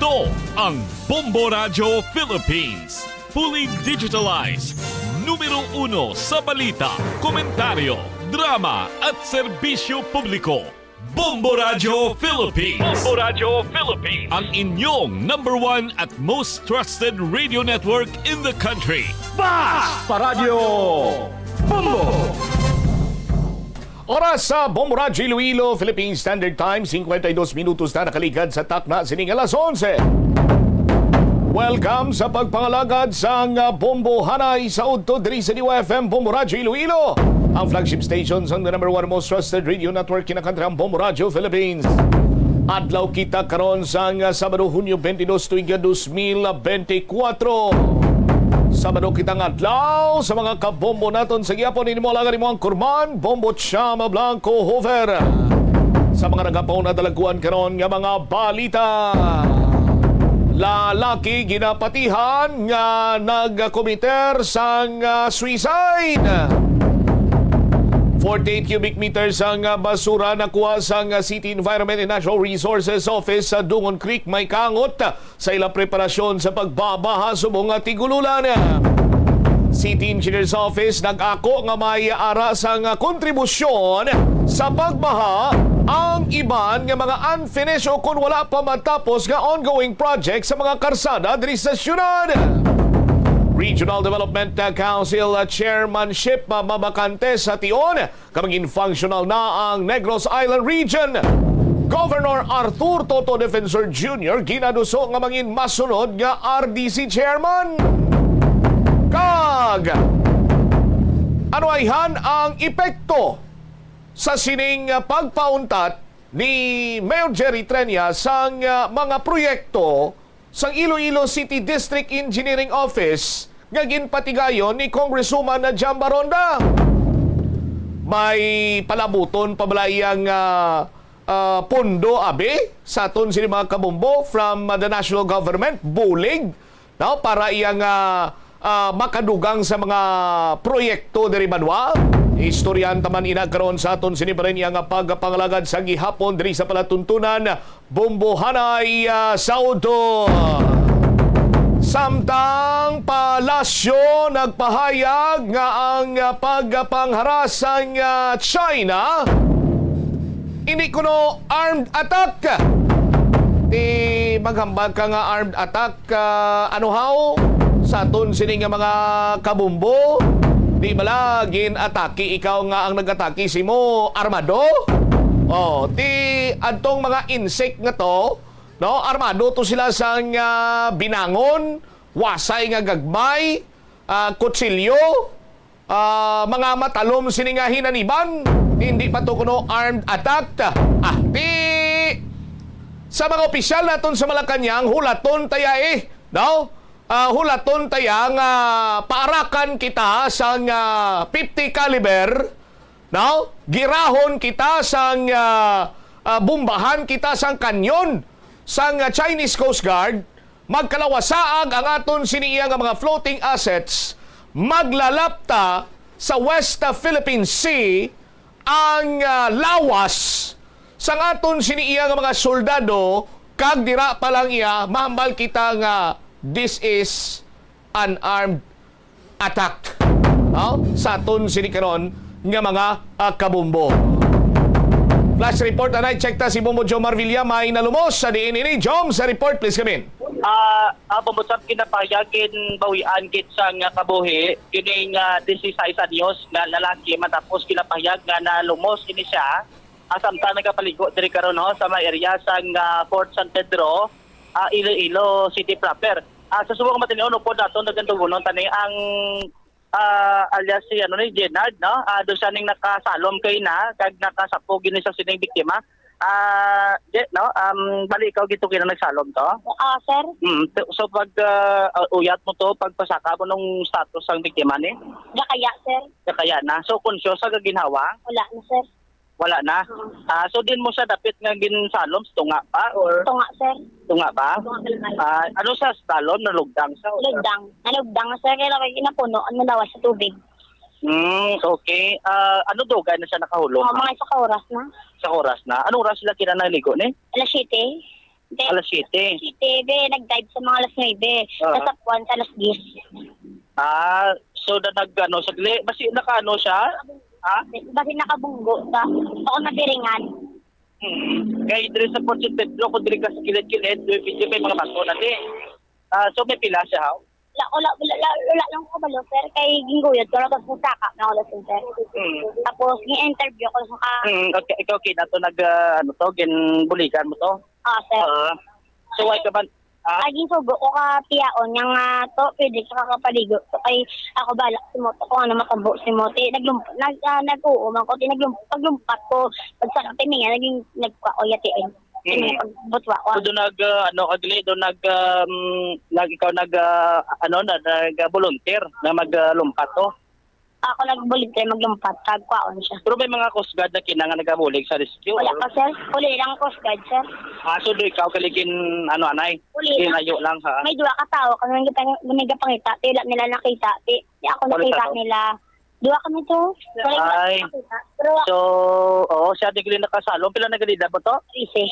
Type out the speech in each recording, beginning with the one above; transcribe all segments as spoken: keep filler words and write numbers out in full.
Ito ang Bombo Radyo Philippines. Fully digitalized. Numero uno sa balita, komentaryo, drama at serbisyo publiko. Bombo Radyo Philippines. Bombo Radyo Philippines. Ang inyong number one at most trusted radio network in the country. Basta Radyo Bombo! Oras sa Bombo Radyo Iloilo, Philippine Standard Time, cincuenta y dos minutos na nakaligad sa takna sining alas onse. Welcome sa pagpangalagad sang, ah, Bombo Hanay sa udto diri sa D Y F M Bombo Radyo Iloilo, ang flagship station sang the number one most trusted radio network kinakantrang Bombo Radyo Philippines. Adlaw kita karon sang, ah, Sabado, Hunyo twenty-two, tuig nga dos mil benti kuwatro. Sabado kita nga adlaw sa mga kabombo naton sa gihapon. Ini mo lang mo ang kurman, Bombo Chama Blanco Hover. Sa mga nagapauna, dalaguan karon nga mga balita. Lalaki ginapatihan nga nagkomiter sang, ah, suicide. Forty-eight cubic meters ang, ah, basura nakuha sang, ah, City Environment and Natural Resources Office sa Dungon Creek, Maykangot, sa ilang preparasyon sa pagbabaha subong nga tigululan. City Engineer's Office nag-ako nga may ara sang kontribusyon sa pagbaha ang iban nga mga unfinished o kon wala pa matapos nga ongoing project sa mga karsada diri sa syudad. Regional Development Council Chairmanship mabakante sa tion. Kamangin functional na ang Negros Island Region. Governor Arthur Toto Defensor Junior ginaduso nga mangin masunod nga R D C chairman. Kag ano ayhan ang epekto sa sining pagpauntat ni Mayor Jerry Treña sang, ah, mga proyekto sang Iloilo City District Engineering Office nga ginpatigayon ni Congresswoman Jam Baronda. May palabuton pa bala iya nga, ah, pondo, abi, sa aton sini mga kabombo from, ah, the national government, bulig, no, para iya nga, ah, makadugang sa mga proyekto diri banwa. Istoryahan ta man ina karon sa aton sini pa rin iya nga pagpangalagad sa gihapon diri sa palatuntunan Bombo Hanay, ah, sa udto. Samtang Palasyo nagpahayag nga ang, ah, pagpangharas sang, ah, China hindi kuno armed attack. Di maghambal ka nga armed attack, ah, ano haw? Sa aton sini nga mga kabumbo, di bala gin-atake ikaw nga ang nag-atake sa imo armado? Oh, ti adtong mga insect nga to, no? Armado to sila sang, ah, binangon, wasay nga gagmay, ah, kutsilyo, ah, mga matalom sini nga hinaniban, hindi pa to kuno armed attack. Ah, ti sa mga opisyal naton sa Malacañang, hulaton taya eh, no? Ah, hulaton taya nga paarakan kita sang, ah, fifty caliber, no? Girahon kita sang, ah, ah, bombahan kita sang kanyon sang, ah, Chinese Coast Guard, magkalawasaag ang aton sini iya nga mga floating assets, maglalapta sa West Philippine Sea ang, ah, lawas sang aton sini iya nga mga soldado, kag dira pa lang iya, mahambal kita nga this is an armed attack, no? Sa aton sini karon nga mga, ah, kabumbo. Flash report, anay, check ta si Bombo Jomar Villa, may nalumos sa diin ini. Jom, sa report, please, come in. Ah, ah, Bombo Jom, kinapahayag, ginbawian gid sang kabuhi kining, ah, dieciséis anyos nga lalaki, matapos kinapahayag nga nalumos ini siya, ah, samtang nagapaligo diri karon, no, sa may area sang, ah, Fort San Pedro, ah, Iloilo City proper. Ah, sa subong nga matinuon, upod naton, nagandumunon tani ang, ah, alias si, ano, ni Jenard, no? Ah, doon siya ning nakasalom kay na, kag nakasapog gini sa sining biktima. Ah, Je, no? Um, bali ikaw gito kina nagsalom to? Ah, sir. Mm, to- so pag, ah, uh, uyat mo to, pagpasaka mo nung status sang biktima ni? Nakaya, sir. Nakaya na. So, conscious sa ginhawa? Wala na, sir. Wala na. Oo. Ah, so din mo siya dapit nga ginsalom, tunga pa or Tunga, sir. Tunga pa? Tunga, sir. Ah, ano sa salom, nalugdang sa? Lugdang. Nalugdang, sir. Kaya lagi napuno, ano daw, sa tubig. Hmm, okay. Ah, ano dugay na siya nakahulog? Oh, mga isa ka oras na. Sa oras na. Anong oras sila kina naligo ni? Alas siyete. Hindi. Alas siyete. Siyete, be, nag-dive sa mga alas nuebe. Ah. Tapos sa kuwan sa alas diyes. Ah, so na nag-, ano, sagli, basi naka-ano siya? Ha? Basi nakabunggo sa, ako nadiringan. Hmm. Kay diri sa Fort San Pedro, kung diri ka sa kilid-kilid, may, may mga bato na di. Ah, so may pila siya, ha? Wala, wala, wala, wala, wala lang ko kabalo, sir. Kay ginguyod ko, tapos nasaka na ako, sir. Hmm. Tapos, gi-interview ko sa ka- Hmm, okay, ikaw, okay, na to, nag, ah, ano to, ginbuligan mo to? Ah, sir. Ah. So, why ka man, ah? Ay, ginsugo ko ka tiyaon niya nga to, pwede ka kakapaligo. So, kay ako balak si Moto, kung ano matabo si Moto. Eh, naglump-, nag, ah, nag-uo man ko, ti naglump-, paglumpat ko, pag sa timingan, naging, nagkuha ko yati, eh. Mm. Timingan, pagbutwa ko. So, doon nag, ah, ano, kagli, doon nag, um, nag, ikaw nag, ah, ano, na, nag, ah, volunteer na mag, ah, lumpat to? Ako nag-volunteer maglumpat, kag kwaon siya. Pero may mga Coast Guard na kinahanglan nagabulig sa rescue, Wala or? Pa, sir. Uli lang Coast Guard, sir. Ah, so do ikaw kaligin, ano, anay? Uli lang. Ginayo lang, ha? May duha ka tao, kami nagpang-, may gapangita, ti wala nila nakita, ti, ti ako Wala nakita tao? Nila. Duha kami to. Wala nila Ay. Nakita. Pero So, oo, siya di gali nakasalom. Pila na gali edad mo to? Trese.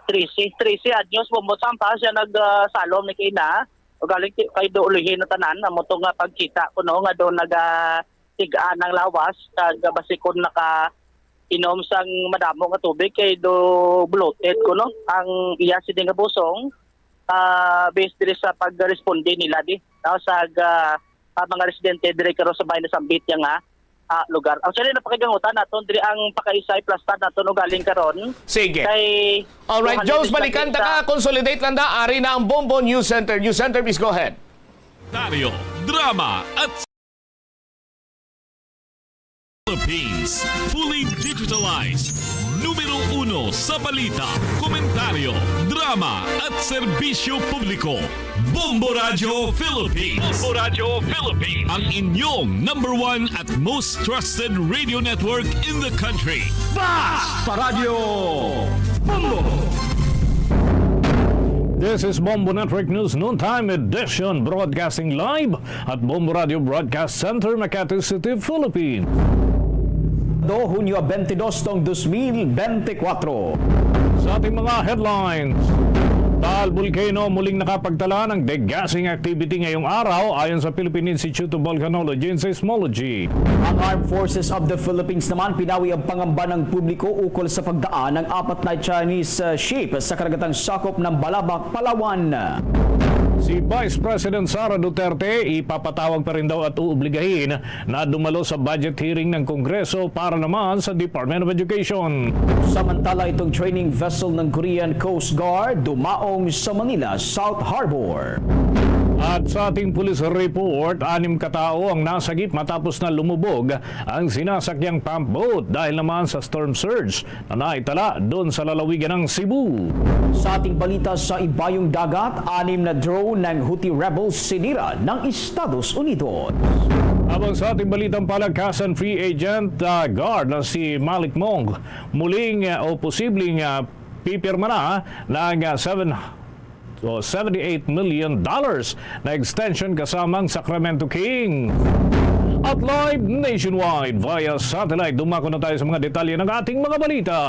Trese. Trese anyos, bumbot sa ampa siya nag, ah, salom ni kina. O galing ti-, kay do ulihin na tanan, amo to nga pagkita ko, no, nga do naga-, tigaan ang lawas, kag basi kon naka-inom sang madamo nga tubig, kay do bloated ko, no, ang iya sini nga busong, ah, based diri sa pagresponde nila di, no, sa ga-, ah, mga residente diri karon sa bahin nasambit niya nga, ah, lugar. Actually, napakagangotan naton diri ang pakaisay plastar naton ugaling karon. Sige. Kay Alright, kuha Jones, ni balikan ta Lisa. Ka. Consolidate lang da. Ari na ang Bombo News Center. News Center, please go ahead. Taryo, drama at Philippines, fully digitalized. Numero uno sa balita, komentaryo, drama at serbisyo publiko. Bombo Radyo Philippines. Bombo Radyo Philippines. Ang inyong number one at most trusted radio network in the country. Basta Radyo Bombo! This is Bombo Network News Noontime Edition, broadcasting live at Bombo Radio Broadcast Center, Makati City, Philippines. Do, Hunyo twenty-two tong dos mil bente kwatro. Sa ating mga headlines, Taal Volcano muling nakapagtala ng degassing activity ngayong araw, ayon sa Philippine Institute of Volcanology and Seismology. Ang Armed Forces of the Philippines naman pinawi ang pangamba ng publiko ukol sa pagdaan ng apat na Chinese, uh, ship sa karagatang sakop ng Balabac, Palawan. Si Vice President Sara Duterte ipapatawag pa rin daw at uobligahin na dumalo sa budget hearing ng Kongreso para naman sa Department of Education. Samantala, itong training vessel ng Korean Coast Guard dumaong sa Manila South Harbor. At sa ating police report, anim katao ang nasagip matapos na lumubog ang sinasakyang pump boat dahil naman sa storm surge na naitala doon sa lalawigan ng Cebu. Sa ating balita, sa Ibayong Dagat, anim na drone ng Houthi rebels sinira ng Estados Unidos. Habang sa ating balitang palakasan, free agent, ah, guard na si Malik Monk muling, ah, o posibleng, ah, pipirma na ng, ah, seven o seventy-eight million dollars na extension kasamang Sacramento Kings. At live nationwide via satellite, dumako na tayo sa mga detalye ng ating mga balita.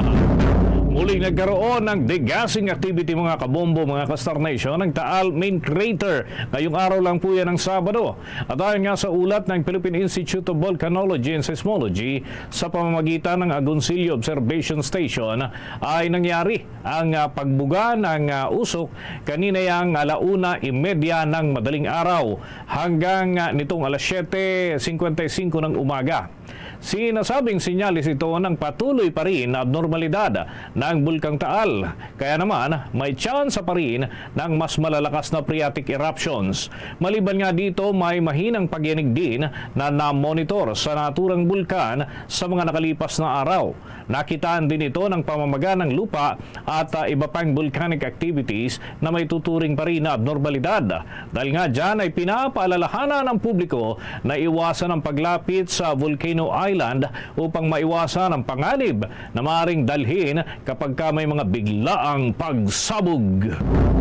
Muling nagkaroon ng degassing activity, mga kabombo, mga ka-Star Nation, ang Taal Main Crater. Ngayong araw lang po yan, ang Sabado. At ayon nga sa ulat ng Philippine Institute of Volcanology and Seismology, sa pamamagitan ng Agoncillo Observation Station ay nangyari ang, ah, pagbuga ng, ah, usok kanina yang ala una y media ng madaling araw hanggang, ah, nitong alas siyete singkwenta y singko ng umaga. Sinasabing senyales ito ng patuloy pa rin na abnormalidad ng Bulkang Taal, kaya naman may tsansa pa rin ng mas malalakas na phreatic eruptions. Maliban nga dito, may mahinang pagyanig din na namonitor sa naturang bulkan sa mga nakalipas na araw. Nakitaan din ito ng pamamaga ng lupa at, ah, iba pang volcanic activities na may tuturing pa rin na abnormalidad. Dahil nga dyan ay pinapaalalahanan ang publiko na iwasan ang paglapit sa Volcano Island upang maiwasan ang panganib na maaring dalhin kapag ka may mga biglaang pagsabog.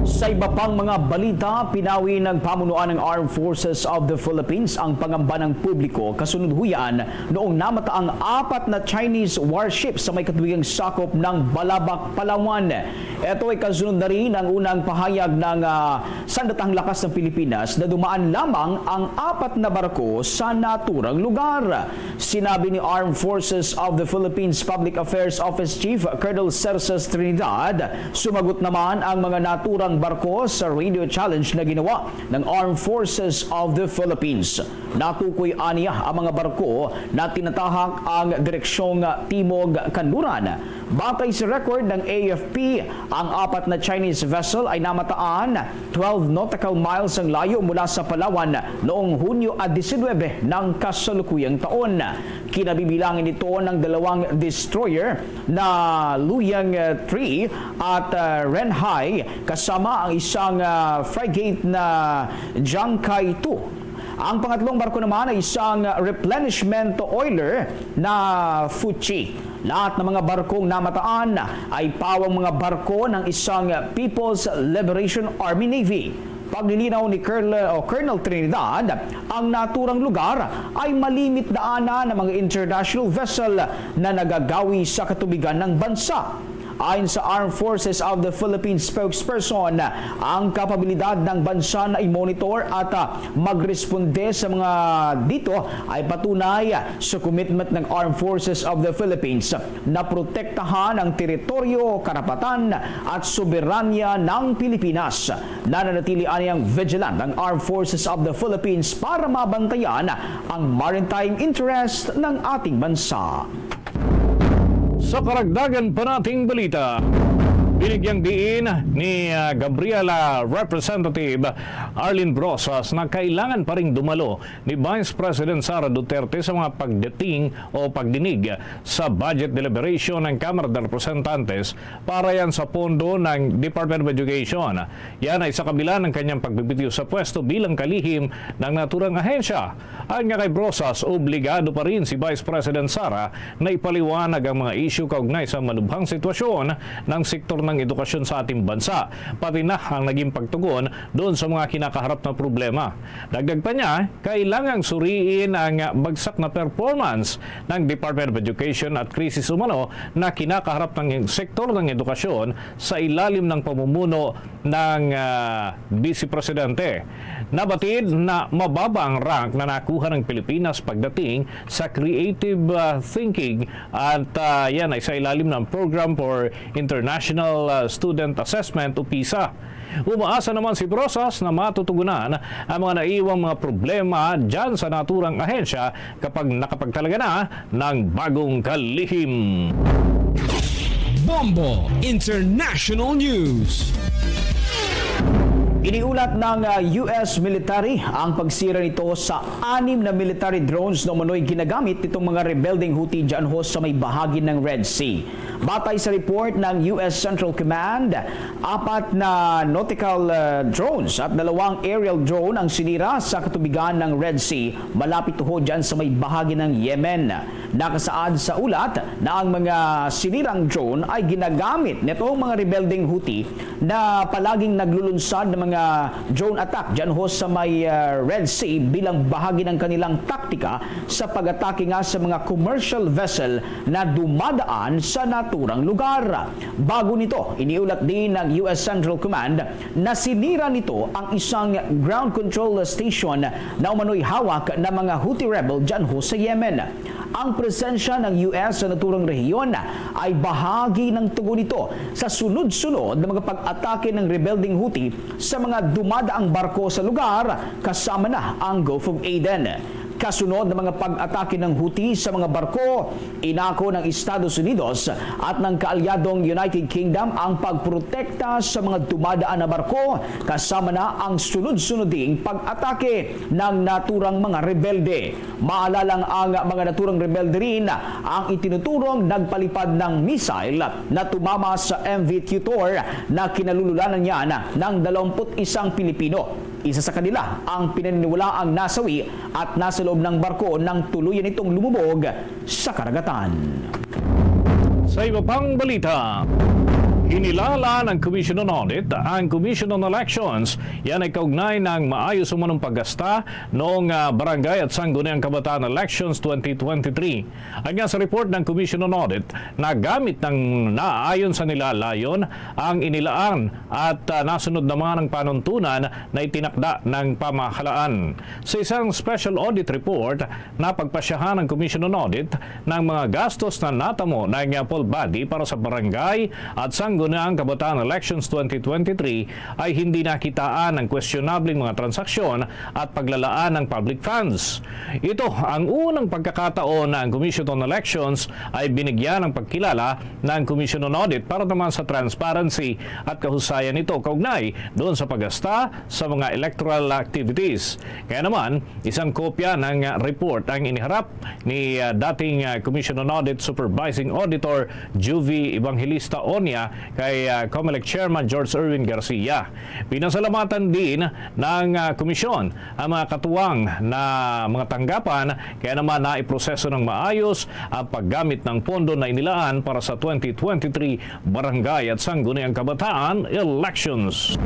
Sa iba pang mga balita, pinawi ng pamunuan ng Armed Forces of the Philippines ang pangamba ng publiko kasunod huyan noong namata ang apat na Chinese warship sa may katubigang sakop ng Balabac, Palawan. Ito ay kasunod na rin ang unang pahayag ng, ah, Sandatahang Lakas ng Pilipinas na dumaan lamang ang apat na barko sa naturang lugar. Sinabi ni Armed Forces of the Philippines Public Affairs Office Chief Colonel Cerces Trinidad, sumagot naman ang mga naturang barko sa radio challenge na ginawa ng Armed Forces of the Philippines. Natukoy aniya ang mga barko na tinatahak ang direksyong timog kanluran. Batay sa record ng A F P, ang apat na Chinese vessel ay namataan twelve nautical miles ang layo mula sa Palawan noong Hunyo a diecinuebe ng kasalukuyang taon. Kinabibilangan ito ng dalawang destroyer na Luyang three at, ah, Renhai, kasama ang isang, ah, frigate na Jiangkai two. Ang pangatlong barko naman ay isang replenishment oiler na Fuchi. Lahat ng mga barkong namataan ay pawang mga barko ng isang People's Liberation Army Navy. Paglilinaw ni Colonel, o Colonel Trinidad, ang naturang lugar ay malimit daanan ng mga international vessel na nagagawi sa katubigan ng bansa. Ayon sa Armed Forces of the Philippines spokesperson, ang kapabilidad ng bansa na i-monitor at, ah, magresponde sa mga dito ay patunay sa commitment ng Armed Forces of the Philippines na protektahan ang teritoryo, karapatan at soberanya ng Pilipinas. Nananatili aniyang vigilant ang Armed Forces of the Philippines para mabantayan ang maritime interest ng ating bansa. Sa karagdagan pa nating balita, binigyang diin ni, ah, Gabriela Representative Arlene Brosas na kailangan pa ring dumalo ni Vice President Sara Duterte sa mga pagdating o pagdinig sa budget deliberation ng Kamara de Representantes para yan sa pondo ng Department of Education. Yan ay sa kabila ng kanyang pagbibitiw sa pwesto bilang kalihim ng naturang ahensya. Ayon nga kay Brosas, obligado pa rin si Vice President Sara na ipaliwanag ang mga isyu kaugnay sa malubhang sitwasyon ng sektor ng edukasyon sa ating bansa, pati na ang naging pagtugon doon sa mga kinakaharap na problema. Dagdag pa niya, kailangang suriin ang bagsak na performance ng Department of Education at krisis umano na kinakaharap ng sektor ng edukasyon sa ilalim ng pamumuno ng, ah, Vice Presidente. Nabatid na mababa ang rank na nakuha ng Pilipinas pagdating sa creative, ah, thinking at, ah, yan ay sa ilalim ng Program for International, ah, Student Assessment o PISA. Umaasa naman si Brosas na matutugunan ang mga naiwang mga problema dyan sa naturang ahensya kapag nakapagtalaga na ng bagong kalihim. Bombo International News. Iniulat ng, ah, U S military ang pagsira nito sa anim na military drones na umano'y ginagamit nitong mga rebeldeng Houthi dyan ho sa may bahagi ng Red Sea. Batay sa report ng U S Central Command, apat na nautical, ah, drones at dalawang aerial drone ang sinira sa katubigan ng Red Sea, malapit ho dyan sa may bahagi ng Yemen. Nakasaad sa ulat na ang mga sinirang drone ay ginagamit nitong mga rebeldeng Houthi na palaging naglulunsad ng mga drone attack dyan ho sa may, ah, Red Sea bilang bahagi ng kanilang taktika sa pag-atake nga sa mga commercial vessel na dumadaan sa naturang lugar. Bago nito, iniulat din ng U S Central Command na sinira nito ang isang ground control station na umano'y hawak ng mga Houthi rebel dyan ho sa Yemen. Ang presensya ng U S sa naturang rehiyon ay bahagi ng tugon nito sa sunod-sunod na mga pag-atake ng rebeldeng Houthi sa mga dumadaang barko sa lugar, kasama na ang Gulf of Aden. Kasunod ng mga pag-atake ng Houthi sa mga barko, inako ng Estados Unidos at ng kaalyadong United Kingdom ang pagprotekta sa mga dumadaan na barko, kasama na ang sunod-sunod ding pag-atake ng naturang mga rebelde. Maalalang ang mga naturang rebelde rin ang itinuturong nagpalipad ng missile na tumama sa M V Tutor na kinalululanan niyan ng dalawampu't isang Pilipino. Isa sa kanila ang pinaniniwalaang nasawi at nasa loob ng barko nang tuluyan itong lumubog sa karagatan. Sa iba pang balita, kinilala ng Commission on Audit ang Commission on Elections. Yan ay kaugnay ng maayos umanong paggasta noong, ah, Barangay at Sangguniang Kabataan Elections twenty twenty-three. Anya sa report ng Commission on Audit, nagamit ng naayon sa nila layon ang inilaan at, ah, nasunod naman ang panuntunan na itinakda ng pamahalaan. Sa isang special audit report, napagpasyahan ng Commission on Audit ng mga gastos na natamo ng full body para sa Barangay at Sangguniang Kabataan Elections twenty twenty-three ay hindi nakitaan ang questionable mga transaksyon at paglalaan ng public funds. Ito ang unang pagkakataon na ang Commission on Elections ay binigyan ng pagkilala ng Commission on Audit para naman sa transparency at kahusayan nito kaugnay doon sa paggasta sa mga electoral activities. Kaya naman, isang kopya ng, ah, report ang iniharap ni, ah, dating, ah, Commission on Audit Supervising Auditor Juvie Evangelista Onia kay, ah, Comelec Chairman George Erwin Garcia. Pinasalamatan din ng, ah, komisyon ang mga katuwang na mga tanggapan, kaya naman naiproseso ng maayos ang paggamit ng pondo na inilaan para sa twenty twenty-three Barangay at Sangguniang Kabataan Elections.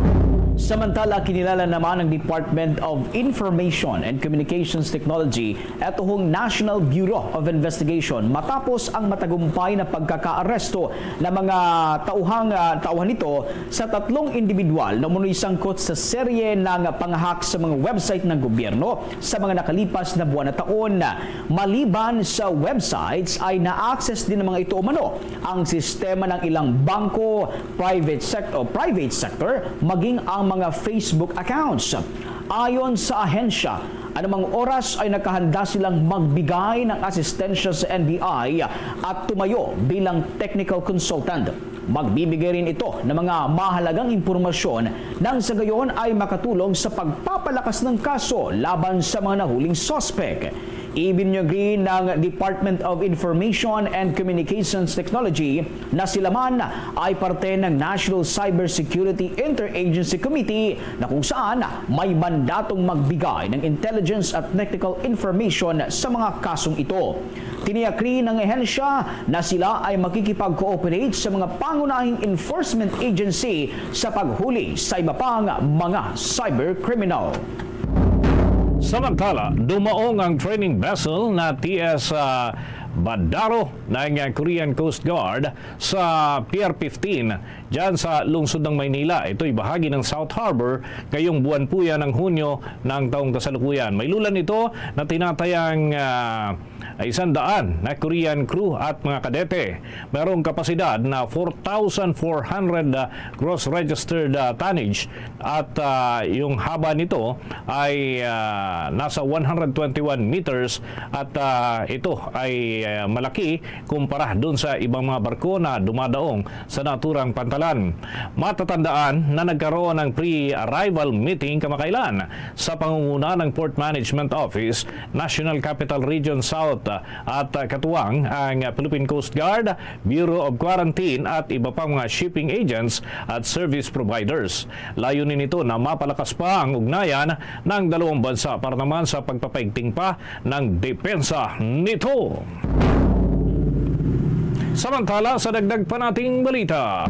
Samantala, kinilala naman ng Department of Information and Communications Technology, ito hong National Bureau of Investigation, matapos ang matagumpay na pagkakaaresto ng mga tauhang, ah, tauhan nito sa tatlong individual na umunoy sangkot sa serye ng pangahak sa mga website ng gobyerno sa mga nakalipas na buwan at taon. Maliban sa websites, ay na-access din ng mga ito umano ang sistema ng ilang bangko, private sec-, o private sector, maging ang mga Facebook accounts. Ayon sa ahensya, anumang oras ay nakahanda silang magbigay ng asistensya sa N B I at tumayo bilang technical consultant. Magbibigay rin ito ng mga mahalagang impormasyon nang sa gayon ay makatulong sa pagpapalakas ng kaso laban sa mga nahuling suspek. Ibinunyagi ng Department of Information and Communications Technology na sila man ay parte ng National Cybersecurity Interagency Committee, na kung saan may mandatong magbigay ng intelligence at technical information sa mga kasong ito. Tiniyak rin ng ahensya na sila ay makikipag-cooperate sa mga pangunahing enforcement agency sa paghuli sa iba pang mga cybercriminal. Samantala, dumaong ang training vessel na T S, ah, Badaro ng Korean Coast Guard sa Pier fifteen, dyan sa lungsod ng Maynila. Ito'y bahagi ng South Harbor ngayong buwan po yan ng Hunyo ng taong kasalukuyan. May lulan ito na tinatayang, ah, isang daan na Korean crew at mga kadete. Mayroong kapasidad na four thousand four hundred, ah, gross registered, ah, tonnage at, ah, yung haba nito ay, ah, nasa one hundred twenty-one meters at, ah, ito ay, ah, malaki kumpara dun sa ibang mga barko na dumadaong sa naturang pantalan. Matatandaan na nagkaroon ng pre-arrival meeting kamakailan sa pangunguna ng Port Management Office, National Capital Region South, at, ah, katuwang ang Philippine Coast Guard, Bureau of Quarantine at iba pang mga shipping agents at service providers. Layunin nito na mapalakas pa ang ugnayan ng dalawang bansa para naman sa pagpapaigting pa ng depensa nito. Samantala, sa dagdag pa nating balita,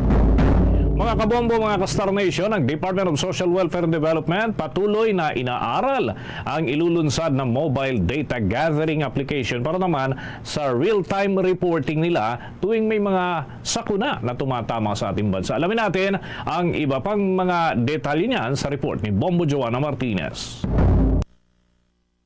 mga kabombo, mga ka-Star Nation, ang Department of Social Welfare and Development patuloy na inaaral ang ilulunsad na mobile data gathering application para naman sa real-time reporting nila tuwing may mga sakuna na tumatama sa ating bansa. Alamin natin ang iba pang mga detalye niyan sa report ni Bombo Joanna Martinez.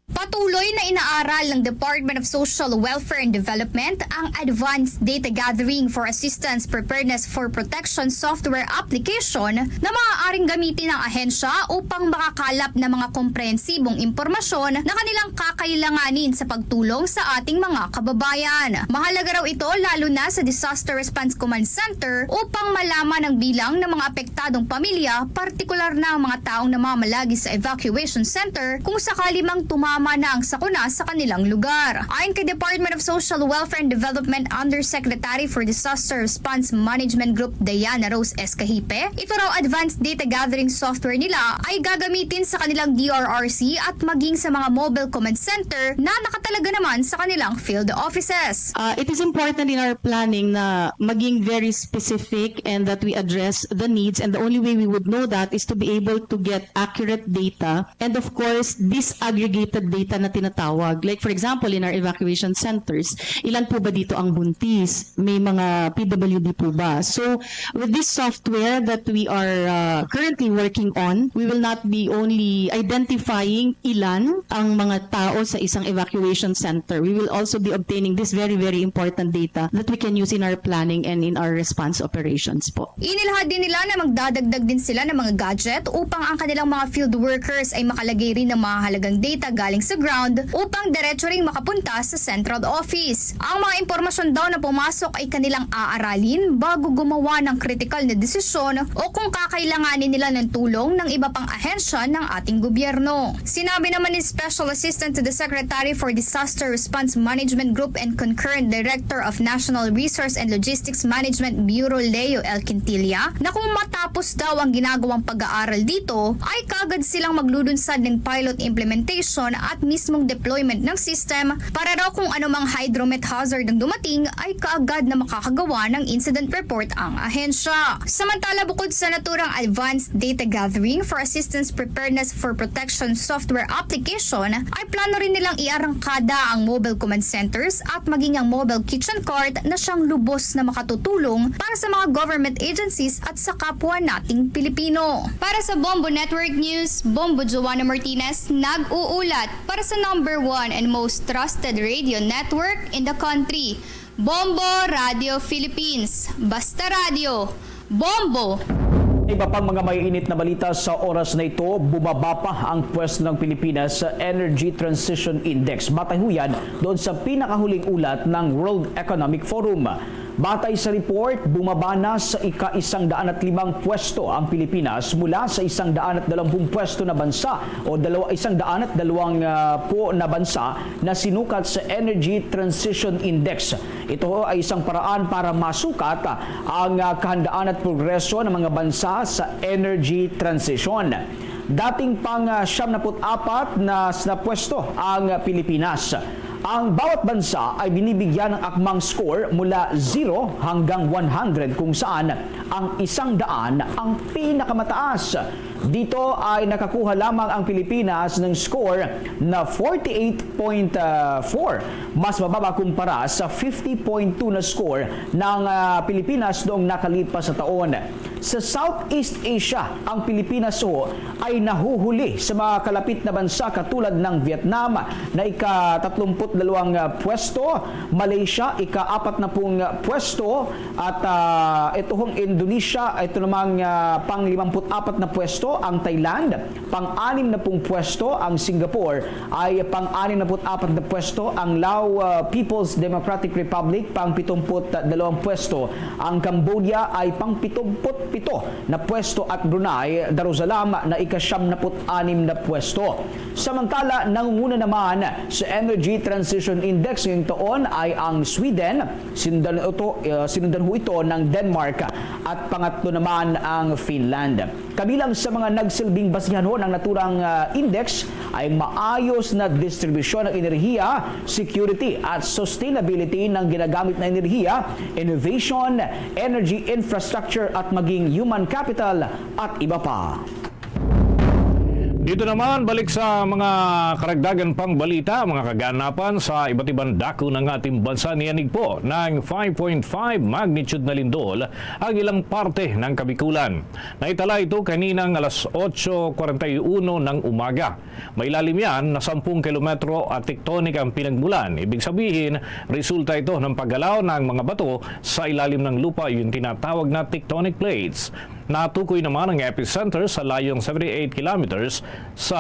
Patuloy na inaaral ng Department of Social Welfare and Development ang Advanced Data Gathering for Assistance Preparedness for Protection software application na maaaring gamitin ng ahensya upang makakalap ng mga komprehensibong impormasyon na kanilang kakailanganin sa pagtulong sa ating mga kababayan. Mahalaga raw ito lalo na sa Disaster Response Command Center upang malaman ang bilang ng mga apektadong pamilya, partikular na ang mga taong namamalagi sa evacuation center kung sakali mang tumama na ang sakuna sa kanilang lugar. Ayon kay Department of Social Welfare and Development Undersecretary for Disaster Response Management Group Diana Rose Escahipe, ito raw advanced data gathering software nila ay gagamitin sa kanilang D R R C at maging sa mga mobile command center na nakatalaga naman sa kanilang field offices. Uh, it is important in our planning na maging very specific and that we address the needs, and the only way we would know that is to be able to get accurate data and, of course, disaggregated data na tinatawag. Like, for example, in our evacuation centers, ilan po ba dito ang buntis? May mga P W D po ba? So, with this software that we are uh, currently working on, we will not be only identifying ilan ang mga tao sa isang evacuation center. We will also be obtaining this very, very important data that we can use in our planning and in our response operations po. Inilahad din nila na magdadagdag din sila ng mga gadget upang ang kanilang mga field workers ay makalagay rin ng mahahalagang data galing sa ground upang diretso ring makapunta sa central office. Ang mga impormasyon daw na pumasok ay kanilang aaralin bago gumawa ng kritikal na desisyon o kung kakailanganin nila ng tulong ng iba pang ahensya ng ating gobyerno. Sinabi naman ni Special Assistant to the Secretary for Disaster Response Management Group and Concurrent Director of National Resource and Logistics Management Bureau Leo L. Quintilla na kung matapos daw ang ginagawang pag-aaral dito, ay kaagad silang maglulunsad ng pilot implementation at mismong deployment ng system para raw kung anumang hydromet hazard ang dumating ay kaagad na makakagawa ng incident report ang ahensya. Samantala, bukod sa naturang advanced data gathering for assistance preparedness for protection software application, ay plano rin nilang iarangkada ang mobile command centers at maging ang mobile kitchen cart na siyang lubos na makatutulong para sa mga government agencies at sa kapwa nating Pilipino. Para sa Bombo Network News, Bombo Joanna Martinez nag-uulat. Para sa number one and most trusted radio network in the country, Bombo Radio Philippines. Basta radyo, Bombo! Iba pang mga may init na balita sa oras na ito, bumaba pa ang pwesto ng Pilipinas sa Energy Transition Index. Batay ho yan doon sa pinakahuling ulat ng World Economic Forum. Batay sa report, bumaba na sa ika-isang daan at limang pwesto ang Pilipinas mula sa isang daan at dalawampung pwesto na bansa o dalawa, isang daan at dalawang, ah, po na bansa na sinukat sa Energy Transition Index. Ito ay isang paraan para masukat ang, ah, kahandaan at progreso ng mga bansa sa energy transition. Dating pang, ah, siyam na put apat na, na pwesto ang Pilipinas. Ang bawat bansa ay binibigyan ng akmang score mula zero hanggang one hundred, kung saan ang isang daan ang pinakamataas. Dito ay nakakuha lamang ang Pilipinas ng score na forty-eight point four, mas mababa kumpara sa fifty point two na score ng, ah, Pilipinas noong nakalipas na taon. Sa Southeast Asia, ang Pilipinas ho ay nahuhuli sa mga kalapit na bansa katulad ng Vietnam na ika-tatlumput dalawang, ah, pwesto, Malaysia ika-apatnapung pwesto, at, ah, ito hong Indonesia, ito namang, ah, pang-limamput-apat na pwesto, ang Thailand pang-anim na pung pwesto, ang Singapore ay pang-anim na put apat na pwesto, ang Lao, ah, People's Democratic Republic pang-pitumput dalawang pwesto, ang Cambodia ay pang-pitumput pito na pwesto, at Brunei Darussalam na ika-siyam na put anim na pwesto. Samantala, nangunguna naman sa Energy Transition Index ngayong taon ay ang Sweden. Sinundan ito, ah, sinundan ho ito ng Denmark at pangatlo naman ang Finland. Kabilang sa mga nagsilbing basihan ho ng naturang, ah, index ay maayos na distribusyon ng enerhiya, security at sustainability ng ginagamit na enerhiya, innovation, energy infrastructure at maging human capital at iba pa. Dito naman, balik sa mga karagdagan pang balita, mga kaganapan sa iba't ibang dako ng ating bansa. Niyanig po ng five point five magnitude na lindol ang ilang parte ng Kabikulan. Naitala ito kaninang alas otso kwarenta y uno ng umaga. Mailalim yan na sampung kilometro at tectonic ang pinagmulan. Ibig sabihin, resulta ito ng paggalaw ng mga bato sa ilalim ng lupa, yung tinatawag na tectonic plates. Natukoy naman ang epicenter sa layong seventy-eight kilometers sa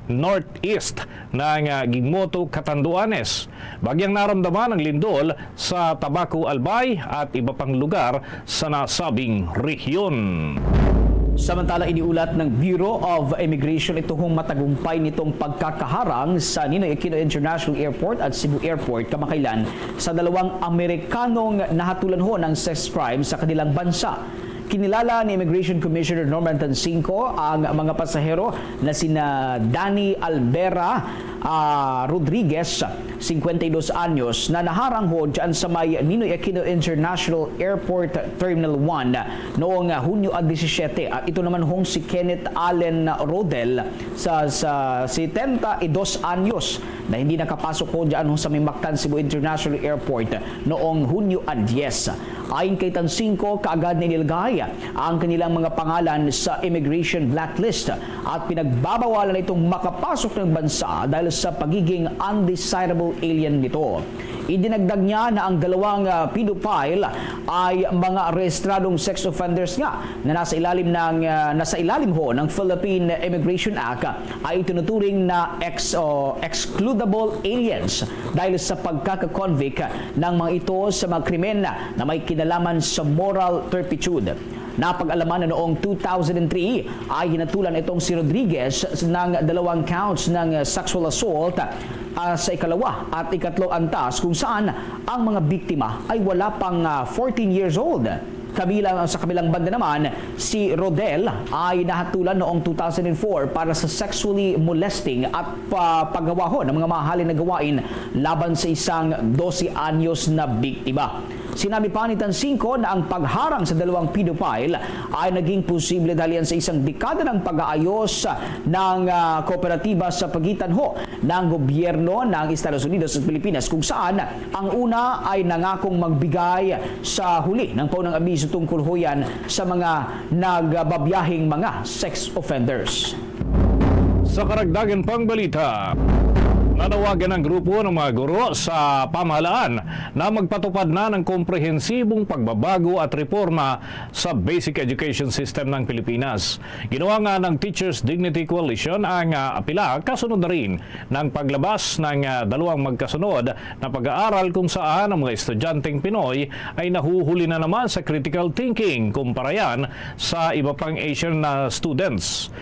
northeast ng, ah, Guigmoto, Catanduanes. Bagyang naramdaman ang lindol sa Tabaco, Albay at iba pang lugar sa nasabing rehiyon. Samantala, iniulat ng Bureau of Immigration ito hong matagumpay nitong pagkakaharang sa Ninoy Aquino International Airport at Cebu Airport kamakailan sa dalawang Amerikanong nahatulan ho ng sex crime sa kanilang bansa. Kinilala ni Immigration Commissioner Norman Tansinco ang mga pasahero na sina Danny Albera, ah, Rodriguez, singkwenta y dos anyos, na naharang ho dyan sa may Ninoy Aquino International Airport Terminal one noong, ah, Hunyo a disisiete. At ito naman hong si Kenneth Allen Rodel sa, sa setenta y dos anyos na hindi nakapasok ho dyan ho sa may Mactan Cebu International Airport noong Hunyo a diyes. Ayon kay Tansinco, kaagad na inilagay ang kanilang mga pangalan sa immigration blacklist at pinagbabawalan itong makapasok ng bansa dahil sa pagiging undesirable alien nito. Idinagdag niya na ang dalawang, ah, pedophile ay mga rehistradong sex offenders nga na nasa ilalim ng, ah, nasa ilalim ho ng Philippine Immigration Act ay itinuturing na ex-, o excludable aliens dahil sa pagkaka-convict ng mga ito sa mga krimen na may kinalaman sa moral turpitude. Napag-alaman na noong two thousand three ay hinatulan itong si Rodriguez ng dalawang counts ng sexual assault, ah, sa ikalawa at ikatlo antas, kung saan ang mga biktima ay wala pang, ah, fourteen years old. Kabilang, sa kabilang banda naman, si Rodel ay nahatulan noong two thousand four para sa sexually molesting at pa-, paggawa ho ng mga mahalin na gawain laban sa isang dose anyos na biktima. Sinabi pa ni Tansinco na ang pagharang sa dalawang pedophile ay naging posible dahil yan sa isang dekada ng pag-aayos ng, ah, kooperatiba sa pagitan ho ng gobyerno ng Estados Unidos at Pilipinas, kung saan ang una ay nangakong magbigay sa huli ng paunang abiso tungkol ho yan sa mga nagbabiyaheng mga sex offenders. Sa karagdagan pang balita, nanawagan ang grupo ng mga guro sa pamahalaan na magpatupad na ng komprehensibong pagbabago at reforma sa basic education system ng Pilipinas. Ginawa nga ng Teachers Dignity Coalition ang, ah, apila kasunod na rin ng paglabas ng, ah, dalawang magkasunod na pag-aaral kung saan ang mga estudyanteng Pinoy ay nahuhuli na naman sa critical thinking kumpara yan sa iba pang Asian na students.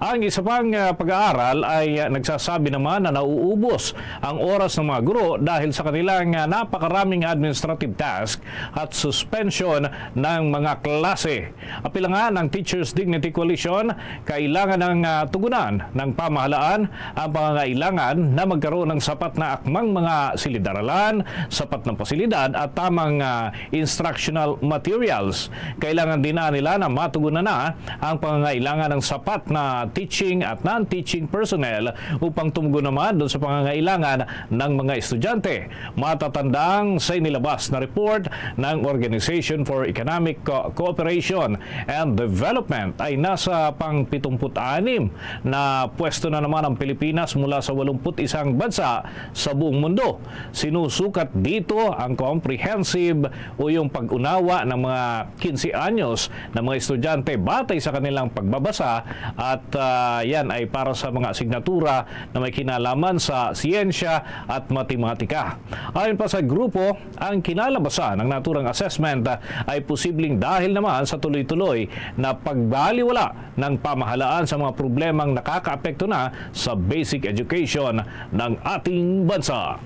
Ang isa pang, ah, pag-aaral ay, ah, nagsasabi naman na nauubos ang oras ng mga guro dahil sa kanilang, ah, napakaraming administrative task at suspension ng mga klase. Apila nga ng Teachers Dignity Coalition, kailangan ng, ah, tugunan ng pamahalaan ang pangangailangan na magkaroon ng sapat na akmang mga silid-aralan, sapat na pasilidad at tamang, ah, instructional materials. Kailangan din, ah, nila na matugunan na ang pangangailangan ng sapat na teaching at non-teaching personnel upang tumugon naman doon sa pangangailangan ng mga estudyante. Matatandang sa inilabas na report ng Organization for Economic Co-, Cooperation and Development ay nasa pang-pitungput-anim na pwesto na naman ang Pilipinas mula sa walumput isang bansa sa buong mundo. Sinusukat dito ang comprehensive o yung pag-unawa ng mga quince anyos na mga estudyante batay sa kanilang pagbabasa at, ah, yan ay para sa mga asignatura na may kinalaman sa siyensya at matematika. Ayon pa sa grupo, ang kinalabasan ng naturang assessment ay posibleng dahil naman sa tuloy-tuloy na pagbaliwala ng pamahalaan sa mga problemang nakakaapekto na sa basic education ng ating bansa.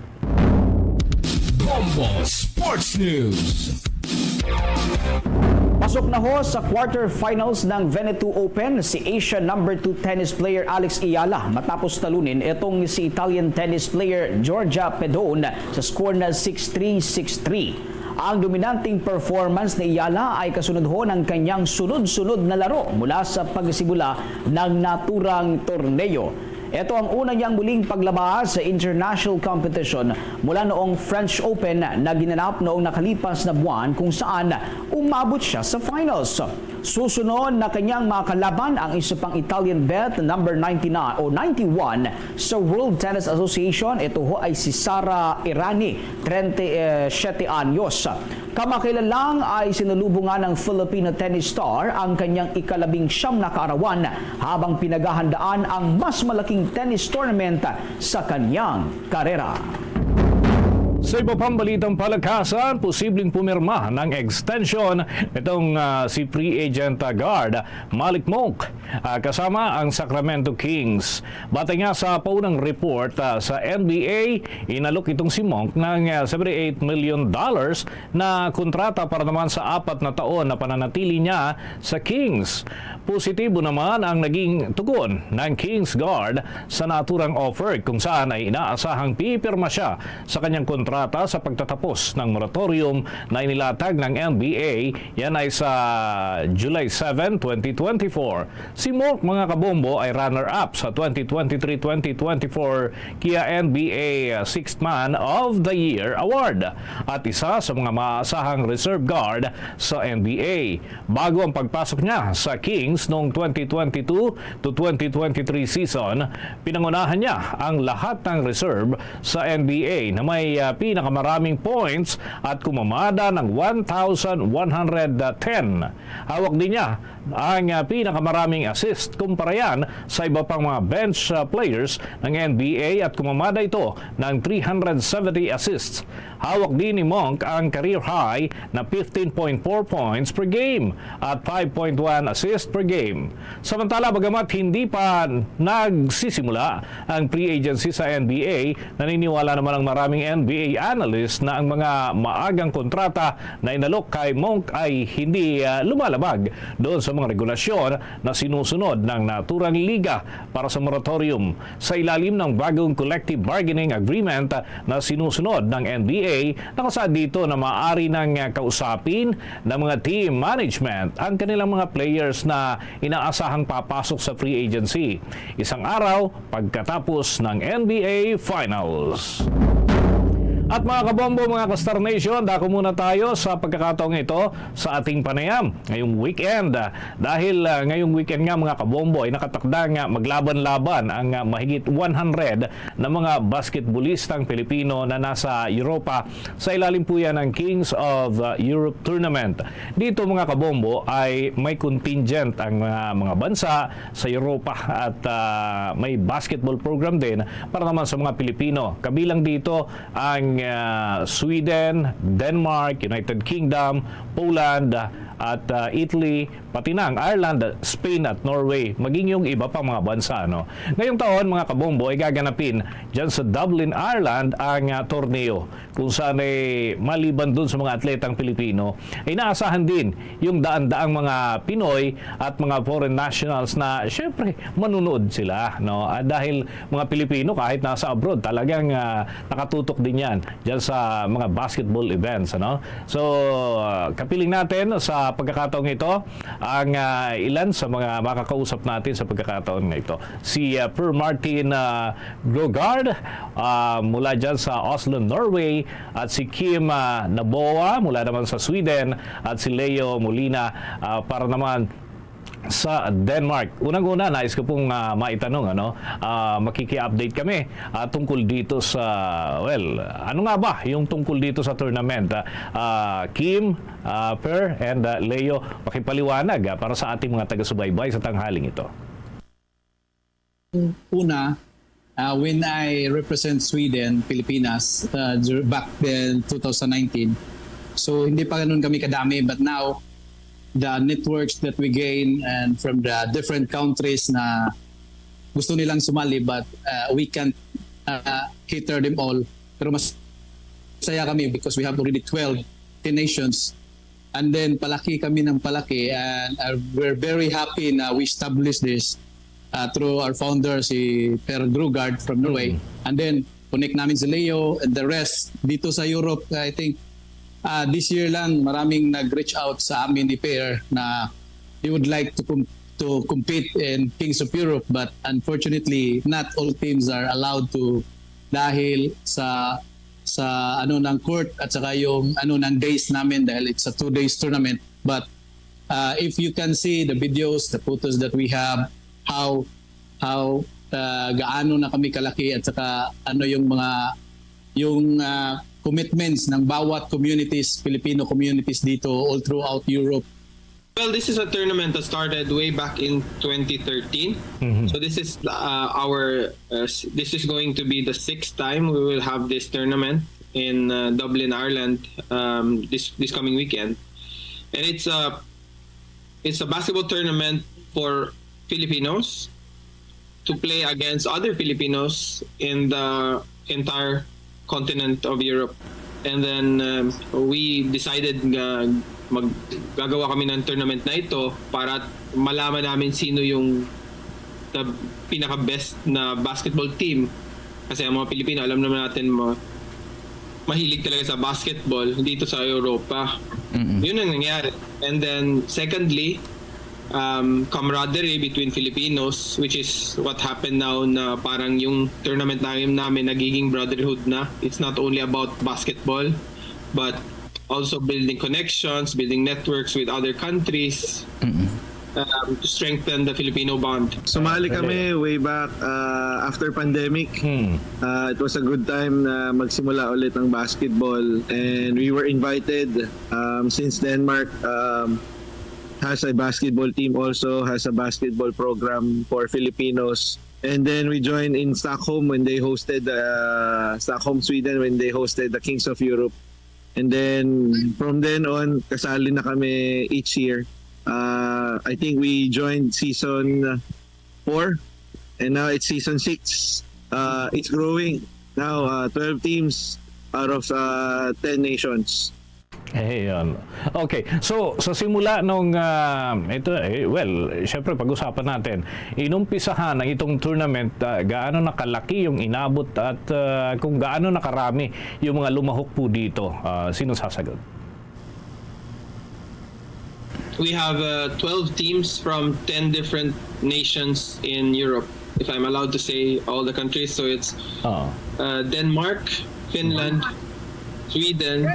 Bombo Sports News. Pasok na ho sa quarterfinals ng Veneto Open si Asia number two tennis player Alex Eala matapos talunin itong si Italian tennis player Giorgia Pedone sa score na six three, six three. Ang dominanteng performance ni Eala ay kasunod ho ng kanyang sunod-sunod na laro mula sa pagsimula ng naturang torneo. Ito ang una niyang muling paglabas sa international competition mula noong French Open na ginanap noong nakalipas na buwan, kung saan umabot siya sa finals. Susunod na kanyang mga kalaban ang isa pang Italian vet, number ninety-nine o ninety-one sa World Tennis Association. Ito ho ay si Sara Errani, treinta y siete anyos. Kamakailan lang ay sinalubungan ng Filipino tennis star ang kanyang ikalabing siyam na kaarawan habang pinaghahandaan ang mas malaking tennis tournament sa kanyang karera. Iba pang balitang palakasan, posibleng pumirma ng extension itong, ah, si free agent, ah, guard Malik Monk, ah, kasama ang Sacramento Kings. Batay nga sa paunang report, ah, sa N B A, inalok itong si Monk ng, ah, seventy-eight million dollars na kontrata para naman sa apat na taon na pananatili niya sa Kings. Positibo naman ang naging tugon ng Kings guard sa naturang offer, kung saan ay inaasahang pipirma siya sa kanyang kontrata sa pagtatapos ng moratorium na inilatag ng N B A. Yan ay sa July seven, twenty twenty-four. Si Monk, mga kabombo, ay runner-up sa twenty twenty-three twenty twenty-four Kia N B A Sixth Man of the Year Award at isa sa mga maasahang reserve guard sa N B A. Bago ang pagpasok niya sa Kings noong twenty twenty-two to twenty twenty-three season, pinangunahan niya ang lahat ng reserve sa N B A na may, ah, pinakamaraming points at kumamada ng one thousand one hundred ten. Hawak din niya ang, ah, pinakamaraming assist kumpara yan sa iba pang mga bench, ah, players ng N B A at kumamada ito ng three hundred seventy assists. Hawak din ni Monk ang career high na fifteen point four points per game at five point one assist per game. Samantala, bagamat hindi pa nagsisimula ang free agency sa N B A, naniniwala naman ang maraming N B A analyst na ang mga maagang kontrata na inalok kay Monk ay hindi, ah, lumalabag doon sa mga regulasyon na sinusunod ng naturang liga para sa moratorium. Sa ilalim ng bagong collective bargaining agreement na sinusunod ng N B A, nakasaad dito na maaari nang, ah, kausapin ng mga team management ang kanilang mga players na inaasahang papasok sa free agency isang araw pagkatapos ng N B A Finals. At mga kabombo, mga ka-Star Nation, dako muna tayo sa pagkakataong ito sa ating panayam ngayong weekend. Dahil, ah, ngayong weekend nga, mga kabombo, ay nakatakda nga maglaban-laban ang, ah, mahigit one hundred na mga basketballistang Pilipino na nasa Europa sa ilalim po yan ng Kings of, ah, Europe Tournament. Dito, mga kabombo, ay may contingent ang, ah, mga bansa sa Europa at, ah, may basketball program din para naman sa mga Pilipino. Kabilang dito ang, ah, Sweden, Denmark, United Kingdom, Poland, at, ah, Italy, pati na ang Ireland, Spain, at Norway, maging yung iba pang mga bansa, no? Ngayong taon, mga kabombo, ay gaganapin dyan sa Dublin, Ireland, ang, ah, torneo, kung saan ay maliban dun sa mga atletang Pilipino, ay naasahan din yung daan-daang mga Pinoy at mga foreign nationals na, syempre, manunood sila, no? Ah, dahil mga Pilipino, kahit nasa abroad, talagang, ah, nakatutok din yan dyan sa mga basketball events, ano? So, ah, kapiling natin sa pagkakataong ito ang, ah, ilan sa mga makakausap natin sa pagkakataon na ito. Si, ah, Per Martin, ah, Grogard, ah, mula dyan sa Oslo, Norway, at si Kim, ah, Naboa mula naman sa Sweden, at si Leo Molina, ah, para naman sa Denmark. Unang-una, nais ko pong, ah, maitanong, ano, ah, makiki-update kami, ah, tungkol dito sa, well, ano nga ba yung tungkol dito sa tournament? Ah, ah, Kim, ah, Per, and, ah, Leo, pakipaliwanag, ah, para sa ating mga taga-subaybay sa tanghaling ito. Una, uh, when I represent Sweden, Pilipinas, uh, dur- back then, two thousand nineteen, so hindi pa ganun kami kadami, but now, the networks that we gain and from the different countries na gusto nilang sumali, but uh, we can't uh, cater them all. Pero mas saya kami because we have already twelve nations. And then palaki kami ng palaki, and uh, we're very happy na we established this uh, through our founder, si Per Grugard from Norway. And then connect namin si Leo and the rest dito sa Europe. I think uh, this year lang maraming nag-reach out sa amin ni Per na they would like to com- to compete in Kings of Europe, but unfortunately not all teams are allowed to dahil sa sa ano ng court at saka yung ano ng days namin dahil it's a two days tournament. But uh, if you can see the videos, the photos that we have, how how uh, gaano na kami kalaki at saka ano yung mga yung uh, commitments ng bawat communities, Filipino communities dito all throughout Europe. Well, this is a tournament that started way back in twenty thirteen. So this is uh, our uh, s- this is going to be the sixth time we will have this tournament. in uh, Dublin, Ireland, um, this this coming weekend, and it's a it's a basketball tournament for Filipinos to play against other Filipinos in the entire continent of Europe. And then um, we decided nga maggagawa kami ng tournament na ito para malaman namin sino yung the pinaka-best na basketball team. Kasi ang mga Pilipino, alam naman natin, ma- mahilig talaga sa basketball dito sa Europa. Mm-mm. Yun ang nangyari. And then, secondly, um, camaraderie between Filipinos, which is what happened now na parang yung tournament namin, namin nagiging brotherhood na. It's not only about basketball, but also building connections, building networks with other countries Mm-mm. um, to strengthen the Filipino bond. Sumali kami way back uh, after pandemic. Hmm. Uh, it was a good time na magsimula ulit ang basketball, and we were invited um, since Denmark um, has a basketball team also, has a basketball program for Filipinos. And then we joined in Stockholm when they hosted uh, Stockholm, Sweden, when they hosted the Kings of Europe. And then from then on, kasali na kami each year. Uh, I think we joined season four, and now it's season six. Uh, it's growing now. Uh, twelve teams out of uh, ten nations. Eh, yun. Okay. So, sa simula nung, ah, ito, eh, well, syempre, pag-usapan natin, inumpisahan ang itong tournament, ah, gaano nakalaki yung inabot at ah, kung gaano nakarami yung mga lumahok po dito. Ah, sino sasagot? We have uh, twelve teams from ten different nations in Europe, if I'm allowed to say all the countries. So it's Oo. uh, Denmark, Finland, Sweden,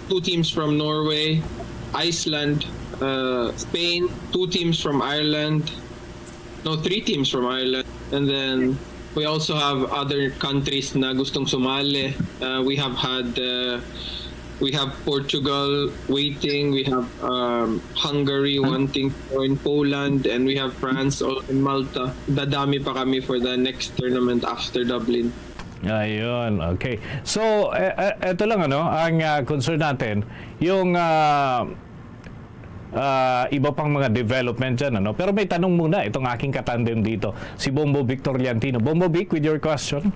two teams from Norway, Iceland, uh, Spain, two teams from Ireland, no, three teams from Ireland, and then we also have other countries na gustong sumali. Uh, we have had uh, we have Portugal waiting, we have um, Hungary wanting to join, Poland, and we have France, all in Malta. Dadami pa kami for the next tournament after Dublin. Ayun, okay. So, eh, eh, eto lang ano, ang ah, concern natin, yung ah, ah, iba pang mga development dyan, ano? Pero may tanong muna itong aking katandem dito, si Bombo Vic Torliantino. Bombo Vic, with your question.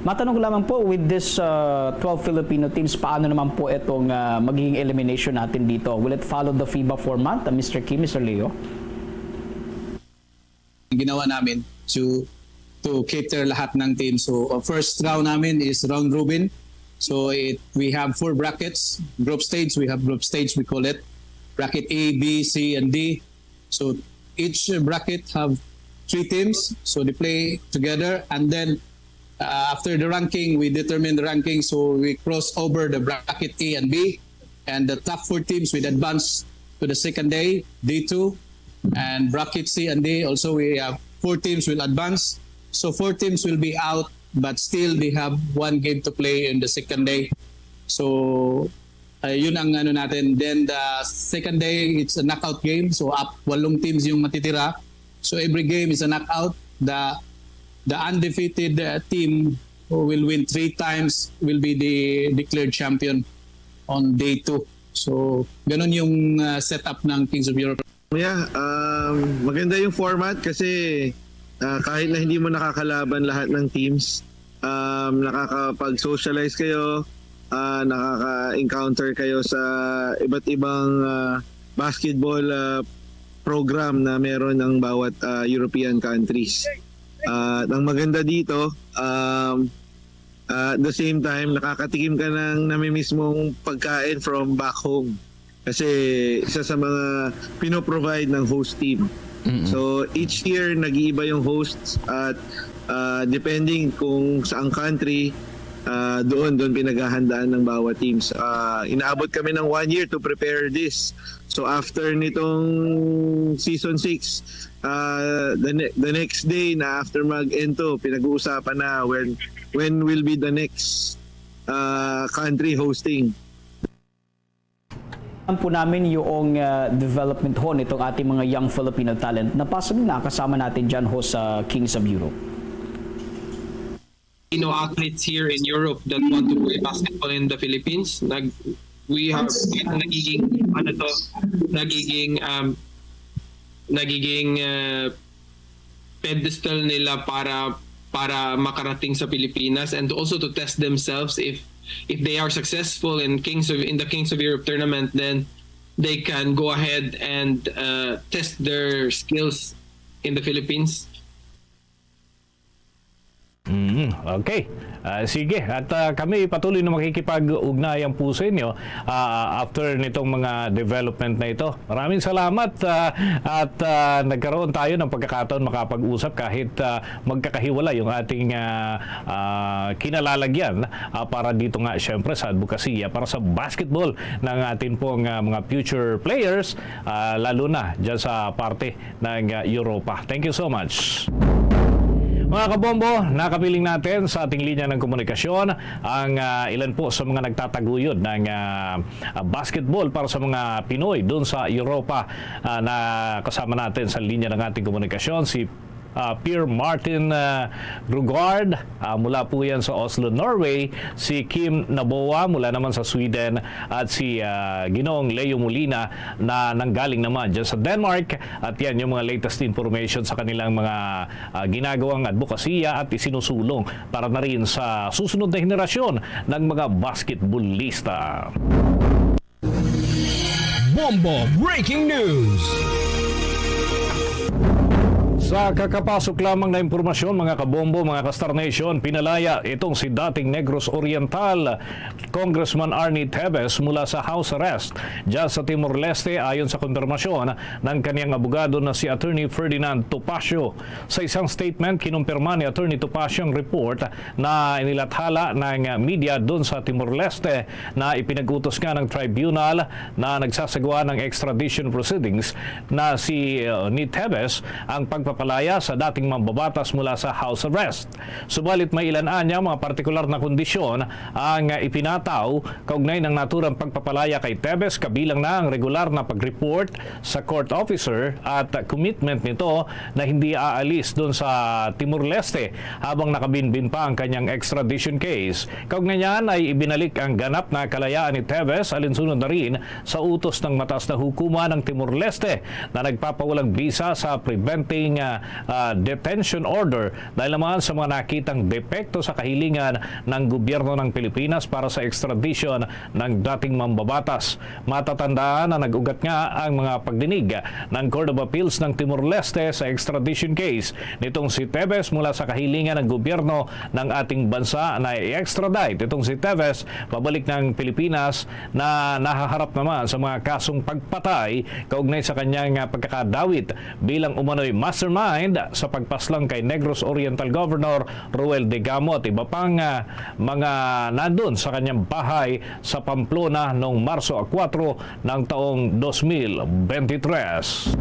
Matanong ko lamang po, with this uh, twelve Filipino teams, paano naman po itong uh, magiging elimination natin dito? Will it follow the FIBA format, uh, Mister Kim, Mister Leo? Ginawa namin to to cater lahat ng team. So, uh, first round namin is round robin. So, it we have four brackets. Group stage, we have group stage, we call it bracket A, B, C, and D. So, each bracket have three teams. So, they play together, and then uh, after the ranking, we determine the ranking. So, we cross over the bracket A and B, and the top four teams will advance to the second day, D two, and bracket C and D also, we have four teams will advance. So four teams will be out, but still they have one game to play in the second day. So uh, yun ang ano natin. Then the second day, it's a knockout game. So up, walong teams yung matitira. So every game is a knockout. The the undefeated uh, team who will win three times will be the declared champion on day two. So ganun yung uh, setup ng Kings of Europe. Yeah, um, maganda yung format kasi uh, kahit na hindi mo nakakalaban lahat ng teams, um, nakakapag-socialize kayo, uh, nakaka-encounter kayo sa iba't ibang uh, basketball uh, program na meron ng bawat uh, European countries. Uh, at ang maganda dito, um, uh, at the same time, nakakatikim ka ng namimiss mong pagkain from back home. Kasi isa sa mga pinoprovide ng host team. So each year nag-iiba yung hosts at uh, depending kung saang country, uh, doon doon pinaghahandaan ng bawat teams. Uh, inaabot kami ng one year to prepare this. So after nitong season six, uh, the, ne- the next day na after mag-end to, pinag-uusapan na when when will be the next uh, country hosting. Ang po namin yung uh, development ho nitong ating mga young Filipino talent na possibly nakasama natin dyan ho sa Kings of Europe. Filipino athletes here in Europe that want to play basketball in the Philippines. Nag, we have, nagiging, ano to, nagiging, um, nagiging uh, pedestal nila para para makarating sa Pilipinas, and also to test themselves if if they are successful in Kings of in the Kings of Europe tournament, then they can go ahead and uh, test their skills in the Philippines. Mm, okay. Ah, sige, at ah, kami patuloy na makikipag-ugnayan po sa inyo ah, after nitong mga development na ito. Maraming salamat ah, at ah, nagkaroon tayo ng pagkakataon makapag-usap kahit ah, magkakahiwalay yung ating ah, ah, kinalalagyan ah, para dito nga syempre sa advokasya para sa basketball ng ating pong ah, mga future players, ah, lalo na dyan sa parte ng ah, Europa. Thank you so much. Mga kabombo, nakapiling natin sa ating linya ng komunikasyon ang ah, ilan po sa mga nagtataguyod ng ah, ah, basketball para sa mga Pinoy doon sa Europa. Ah, na kasama natin sa linya ng ating komunikasyon si ah, Pierre Martin ah, Grugard ah, mula po yan sa Oslo, Norway, si Kim Naboa mula naman sa Sweden, at si ah, Ginoong Leo Molina na nanggaling naman dyan sa Denmark. At yan yung mga latest information sa kanilang mga ah, ginagawang advokasya at isinusulong para na rin sa susunod na henerasyon ng mga basketballista. Bombo Breaking News. Sa kakapasok lamang na impormasyon, mga kabombo, mga ka-Star Nation, pinalaya itong si dating Negros Oriental Congressman Arnie Tevez mula sa house arrest dyan sa Timor-Leste, ayon sa konfirmasyon ng kaniyang abogado na si Attorney Ferdinand Topacio. Sa isang statement, kinumpirma ni Attorney Topacio ang report na inilathala ng media doon sa Timor-Leste na ipinag-utos nga ng tribunal na nagsasagawa ng extradition proceedings na si uh, ni Tevez ang pagpapalaya sa dating mambabatas mula sa house arrest. Subalit may ilan anya mga partikular na kondisyon ang ipinataw kaugnay ng naturang pagpapalaya kay Tevez, kabilang na ang regular na pag-report sa court officer at commitment nito na hindi aalis doon sa Timor-Leste habang nakabinbin pa ang kanyang extradition case. Kaugnay niyan ay ibinalik ang ganap na kalayaan ni Tevez alinsunod na rin sa utos ng mataas na hukuman ng Timor-Leste na nagpapawalang bisa sa preventing uh, uh, detention order dahil naman sa mga nakitang depekto sa kahilingan ng gobyerno ng Pilipinas para sa extradition ng dating mambabatas. Matatandaan na nag-ugat nga ang mga pagdinig ng Court of Appeals ng Timor-Leste sa extradition case nitong si Tevez mula sa kahilingan ng gobyerno ng ating bansa na i-extradite itong si Tevez pabalik ng Pilipinas na nahaharap naman sa mga kasong pagpatay kaugnay sa kanyang pagkakadawit bilang umano'y mastermind sa pagpaslang kay Negros Oriental Governor Roel Degamo at iba pang uh, mga nandun sa kanyang bahay sa Pamplona noong Marso a kuwatro ng taong dos mil bente tres.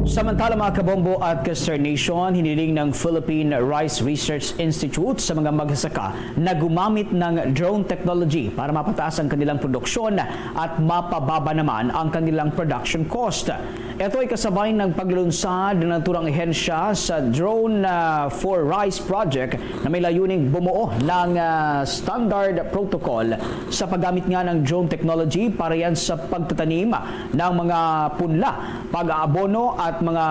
Samantala, mga kabombo at ka-Star Nation, hiniling ng Philippine Rice Research Institute sa mga magsasaka na gumamit ng drone technology para mapataas ang kanilang produksyon at mapababa naman ang kanilang production cost. Ito ay kasabay ng paglunsad ng naturang ahensya sa Drone uh, for Rice Project na may layuning bumuo ng uh, standard protocol sa paggamit nga ng drone technology para yan sa pagtatanim ng mga punla, pag-aabono at mga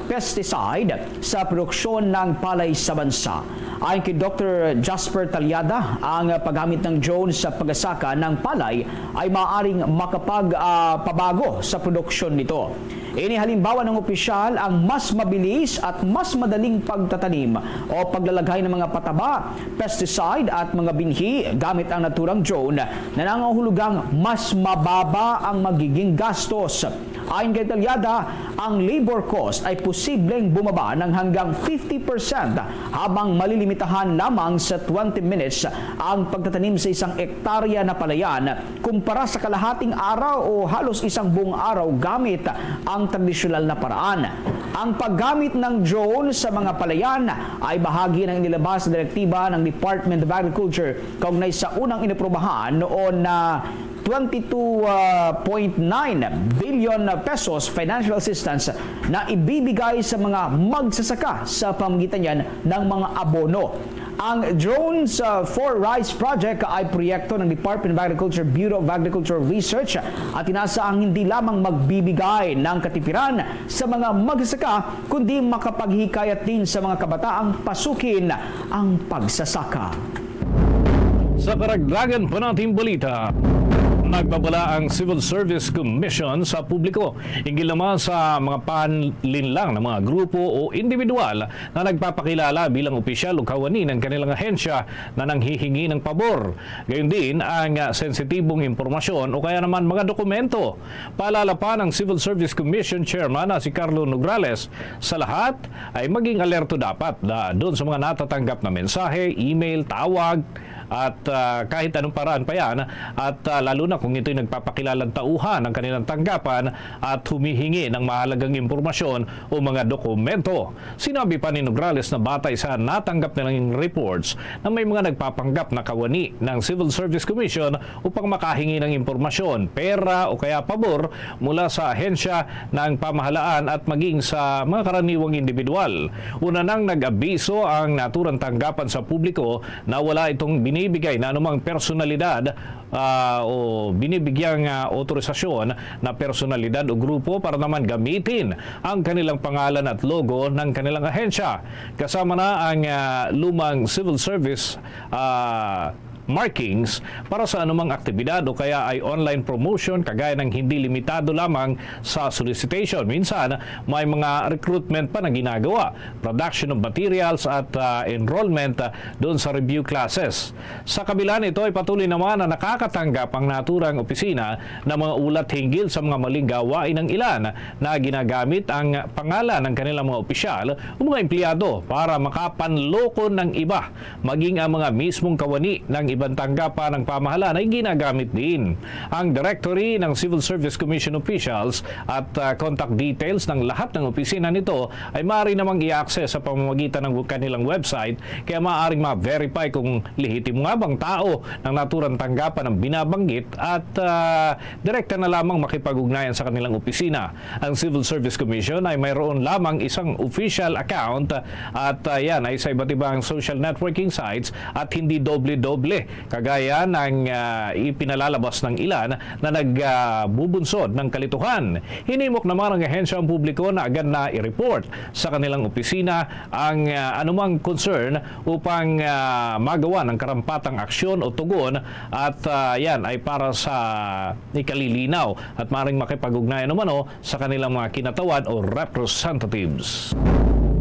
pesticide sa produksyon ng palay sa bansa. Ayon kay Dr. Jasper Talyada, ang paggamit ng drone sa pagsasaka ng palay ay maaaring makapagpabago uh, sa produksyon nito. Ini halimbawa ng opisyal ang mas mabilis at mas madaling pagtatanim o paglalagay ng mga pataba, pesticide at mga binhi gamit ang naturang drone na nangangahulugang mas mababa ang magiging gastos. Ayon kay Talyada, ang labor cost ay posibleng bumaba ng hanggang fifty percent habang malilimitahan lamang sa twenty minutes ang pagtatanim sa isang ektarya na palayan kumpara sa kalahating araw o halos isang buong araw gamit ang tradisyonal na paraan. Ang paggamit ng drone sa mga palayan ay bahagi ng inilabas na direktiba ng Department of Agriculture kaugnay sa unang inaprubahan noon na twenty-two point nine billion pesos financial assistance na ibibigay sa mga magsasaka sa pamamagitan niyan ng mga abono. Ang Drones, uh, for Rice Project ay proyekto ng Department of Agriculture, Bureau of Agricultural Research at tinasa ang hindi lamang magbibigay ng katipiran sa mga magsasaka, kundi makapaghikayat din sa mga kabataang pasukin ang pagsasaka. Sa karagdagan pa nating balita, nagbabala ang Civil Service Commission sa publiko hinggil naman sa mga panlinlang ng mga grupo o individual na nagpapakilala bilang opisyal o kawani ng kanilang ahensya na nanghihingi ng pabor. Gayon din ang, ah, sensitibong impormasyon o kaya naman mga dokumento. Paalala pa ng Civil Service Commission Chairman na si Carlo Nograles, sa lahat ay maging alerto dapat na doon sa mga natatanggap na mensahe, email, tawag, at, ah, kahit anong paraan pa yan, at, ah, lalo na kung ito'y nagpapakilalang tauhan ng kanilang tanggapan at humihingi ng mahalagang impormasyon o mga dokumento. Sinabi pa ni Nograles na batay sa natanggap nilang reports na may mga nagpapanggap na kawani ng Civil Service Commission upang makahingi ng impormasyon, pera o kaya pabor mula sa ahensya ng pamahalaan at maging sa mga karaniwang individual. Una nang nag-abiso ang naturang tanggapan sa publiko na wala itong binibigay na anumang personalidad, ah, o binibigyang, ah, otorisasyon na personalidad o grupo para naman gamitin ang kanilang pangalan at logo ng kanilang ahensya. Kasama na ang, ah, lumang civil service, ah, markings para sa anumang aktibidad o kaya ay online promotion kagaya ng hindi limitado lamang sa solicitation. Minsan, may mga recruitment pa na ginagawa, production of materials at, ah, enrollment, ah, doon sa review classes. Sa kabila nito ay patuloy naman na nakakatanggap ang naturang opisina ng mga ulat hinggil sa mga maling gawain ng ilan na ginagamit ang pangalan ng kanilang mga opisyal o mga empleyado para makapanloko ng iba. Maging ang mga mismong kawani ng ibang tanggapan ng pamahalaan ay ginagamit din. Ang directory ng Civil Service Commission officials at, ah, contact details ng lahat ng opisina nito ay maaari namang i-access sa pamamagitan ng kanilang website, kaya maaaring ma-verify kung lehitimo nga bang tao ng naturang tanggapan ang binabanggit at, ah, direkta na lamang makipag-ugnayan sa kanilang opisina. Ang Civil Service Commission ay mayroon lamang isang official account at, ah, yan ay sa iba't ibang social networking sites at hindi doble-doble kagaya ng, ah, ipinalalabas ng ilan na nagbubunsod ng kalituhan. Hinimok naman ang ahensya ang publiko na agad na i-report sa kanilang opisina ang, ah, anumang concern upang, ah, magawa ng karampatang aksyon o tugon at, ah, yan ay para sa ikalilinaw at maring makipag-ugnayan umano sa kanilang mga kinatawan o representatives.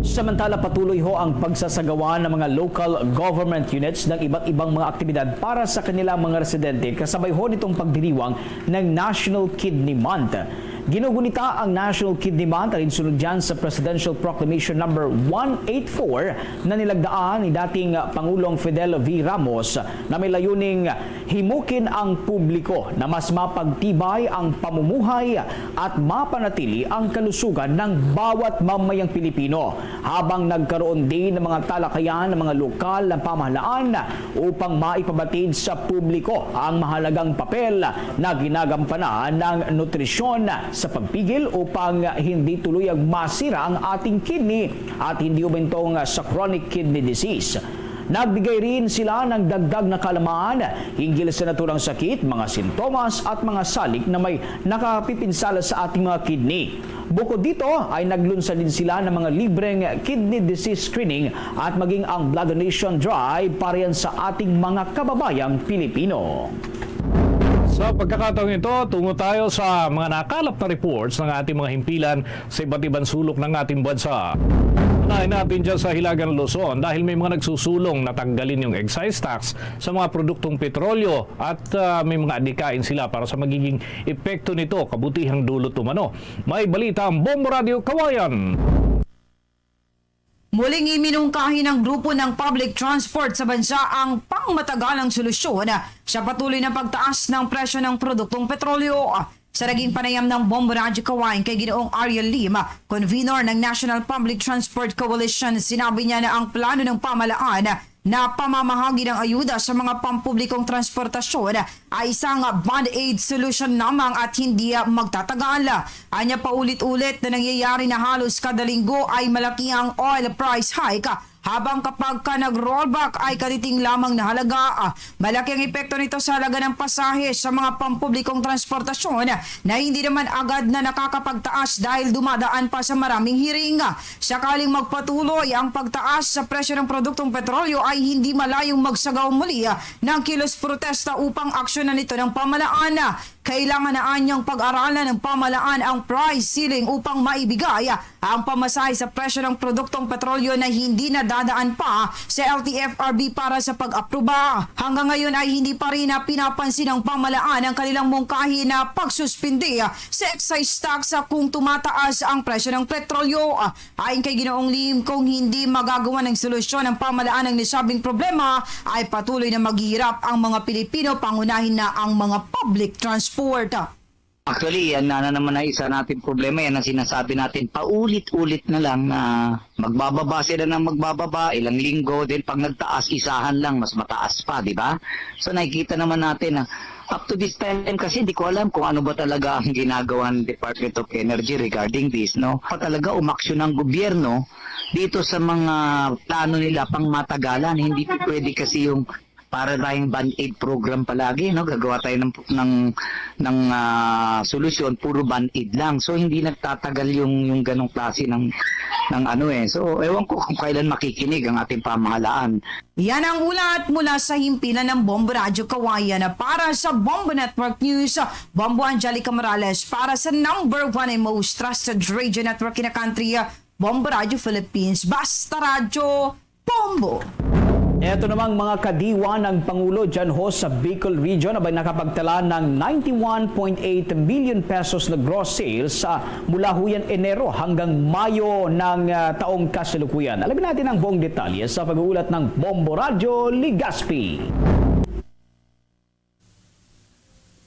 Samantala, patuloy ho ang pagsasagawa ng mga local government units ng iba't ibang mga aktibidad para sa kanilang mga residente, kasabay ho nitong pagdiriwang ng National Kidney Month. Ginugunita ang National Kidney Month, alinsunod dyan sa Presidential Proclamation Number one eight four na nilagdaan ni dating Pangulong Fidel V. Ramos, na may layuning himukin ang publiko na mas mapagtibay ang pamumuhay at mapanatili ang kalusugan ng bawat mamayang Pilipino, habang nagkaroon din ng mga talakayan ng mga lokal na pamahalaan upang maipabatid sa publiko ang mahalagang papel na ginagampanan ng nutrisyon sa pagpigil upang hindi tuluyang masira ang ating kidney at hindi umintong sa chronic kidney disease. Nagbigay rin sila ng dagdag na kaalaman hinggil sa naturang sakit, mga sintomas, at mga salik na may nakapipinsala sa ating mga kidney. Bukod dito, ay naglunsad din sila ng mga libreng kidney disease screening at maging ang blood donation drive para yan sa ating mga kababayang Pilipino. Sa pagkakataong ito, tungo tayo sa mga nakalap na reports ng ating mga himpilan sa iba't ibang sulok ng ating bansa. Unahin natin dyan sa Hilagang Luzon dahil may mga nagsusulong na tanggalin yung excise tax sa mga produktong petrolyo at, ah, may mga adikain sila para sa magiging epekto nito, kabutihang dulot umano. May balita ang Bombo Radio Kawayan. Muling iminungkahi ng grupo ng public transport sa bansa ang pangmatagalang solusyon sa patuloy na pagtaas ng presyo ng produktong petrolyo. Sa naging panayam ng Bombo Radyo Kawayan kay Ginoong Ariel Lim, convenor ng National Public Transport Coalition, sinabi niya na ang plano ng pamahalaan na pamamahagi ng ayuda sa mga pampublikong transportasyon ay isang band-aid solution lamang at hindi magtatagal. Anya, paulit-ulit na nangyayari na halos kada linggo ay malaki ang oil price hike Habang kapag ka nag-rollback ay katiting lamang na halaga, ah, malaki ang epekto nito sa halaga ng pasahe sa mga pampublikong transportasyon na hindi naman agad na nakakapagtaas dahil dumadaan pa sa maraming hearing. Sakaling magpatuloy ang pagtaas sa presyo ng produktong petrolyo ay hindi malayong magsagawa muli, ah, ng kilos protesta upang aksyonan ito ng pamahalaan. Kailangan na anyang pag-aralan ng pamahalaan ang price ceiling upang maibigay ang pamasahe sa presyo ng produktong petrolyo na hindi nadadaan pa sa L T F R B para sa pag-aproba. Hanggang ngayon ay hindi pa rin na pinapansin ng pamahalaan ang kanilang mungkahi na pagsuspindi sa excise tax kung tumataas ang presyo ng petrolyo. Ayon kay Ginoong Lim, kung hindi magagawa ng solusyon ang pamahalaan ng nasabing problema, ay patuloy na maghihirap ang mga Pilipino, pangunahin na ang mga public transport. Actually, yan na, na naman ang isa nating problema. Yan ang sinasabi natin paulit-ulit na lang na magbababa sila ng magbababa, ilang linggo, then pag nagtaas, isahan lang, mas mataas pa, di ba? So nakikita naman natin na up to this time kasi hindi ko alam kung ano ba talaga ang ginagawa ng Department of Energy regarding this, no? Pa talaga umaksyon ang gobyerno dito sa mga plano nila pang matagalan. Hindi po pwede kasi yung para tayong band-aid program palagi, no? Gagawa tayo ng ng ng ah, solusyon, puro band-aid lang. So hindi nagtatagal yung yung ganong klase ng ng ano eh. So ewan ko kung kailan makikinig ang ating pamahalaan. Yan ang ulat mula sa himpilan ng Bombo Radyo Kawayan. Para sa Bombo Network News, Bombo Angelica Morales para sa number one and most trusted radio network in the country, Bombo Radyo Philippines. Basta Radyo, Bombo! Eto namang mga kadiwa ng Pangulo dyan ho sa Bicol Region, abay nakapagtala ng ninety-one point eight million pesos na gross sales sa mula ho yan Enero hanggang Mayo ng ah, taong kasalukuyan. Alamin natin ang buong detalye sa pag-uulat ng Bombo Radyo Legazpi.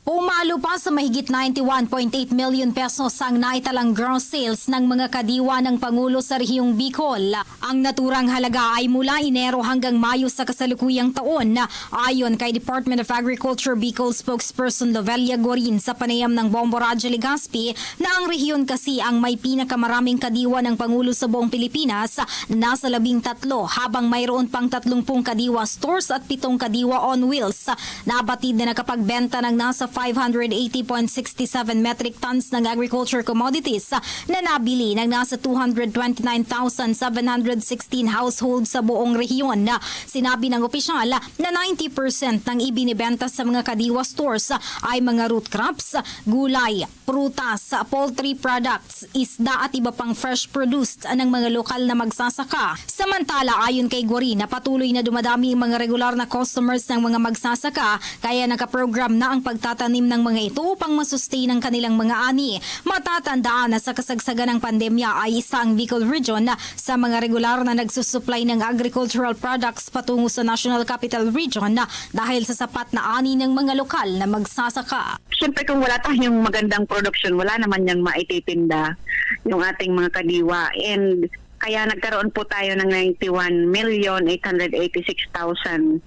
Pumalo pa sa mahigit ninety-one point eight million pesos ang naitalang gross sales ng mga kadiwa ng Pangulo sa Rehiyong Bicol. Ang naturang halaga ay mula Enero hanggang Mayo sa kasalukuyang taon. Ayon kay Department of Agriculture Bicol spokesperson Lovelia Guarin sa panayam ng Bombo Radyo Legazpi na ang rehiyon kasi ang may pinakamaraming kadiwa ng Pangulo sa buong Pilipinas, nasa labing tatlo, habang mayroon pang tatlumpung kadiwa stores at pitong kadiwa on wheels. Nabatid na nakapagbenta ng nasa five hundred eighty point six seven metric tons ng agriculture commodities na nabili ng nasa two hundred twenty-nine thousand seven hundred sixteen households sa buong rehiyon. Sinabi ng opisyal na ninety percent ng ibinibenta sa mga kadiwa stores ay mga root crops, gulay, prutas, poultry products, isda at iba pang fresh produce ng mga lokal na magsasaka. Samantala, ayon kay Guarin, na patuloy na dumadami ang mga regular na customers ng mga magsasaka, kaya nakaprogram na ang pagtatanim ng mga ito upang masustain ang kanilang mga ani. Matatandaan na sa kasagsagan ng pandemya ay isa ang Bicol Region sa mga regular na nagsusupply ng agricultural products patungo sa National Capital Region dahil sa sapat na ani ng mga lokal na magsasaka. Siyempre, kung wala tayong magandang production, wala naman niyang maititinda yung ating mga kadiwa. And kaya nagkaroon po tayo ng ninety-one million eight hundred eighty-six thousand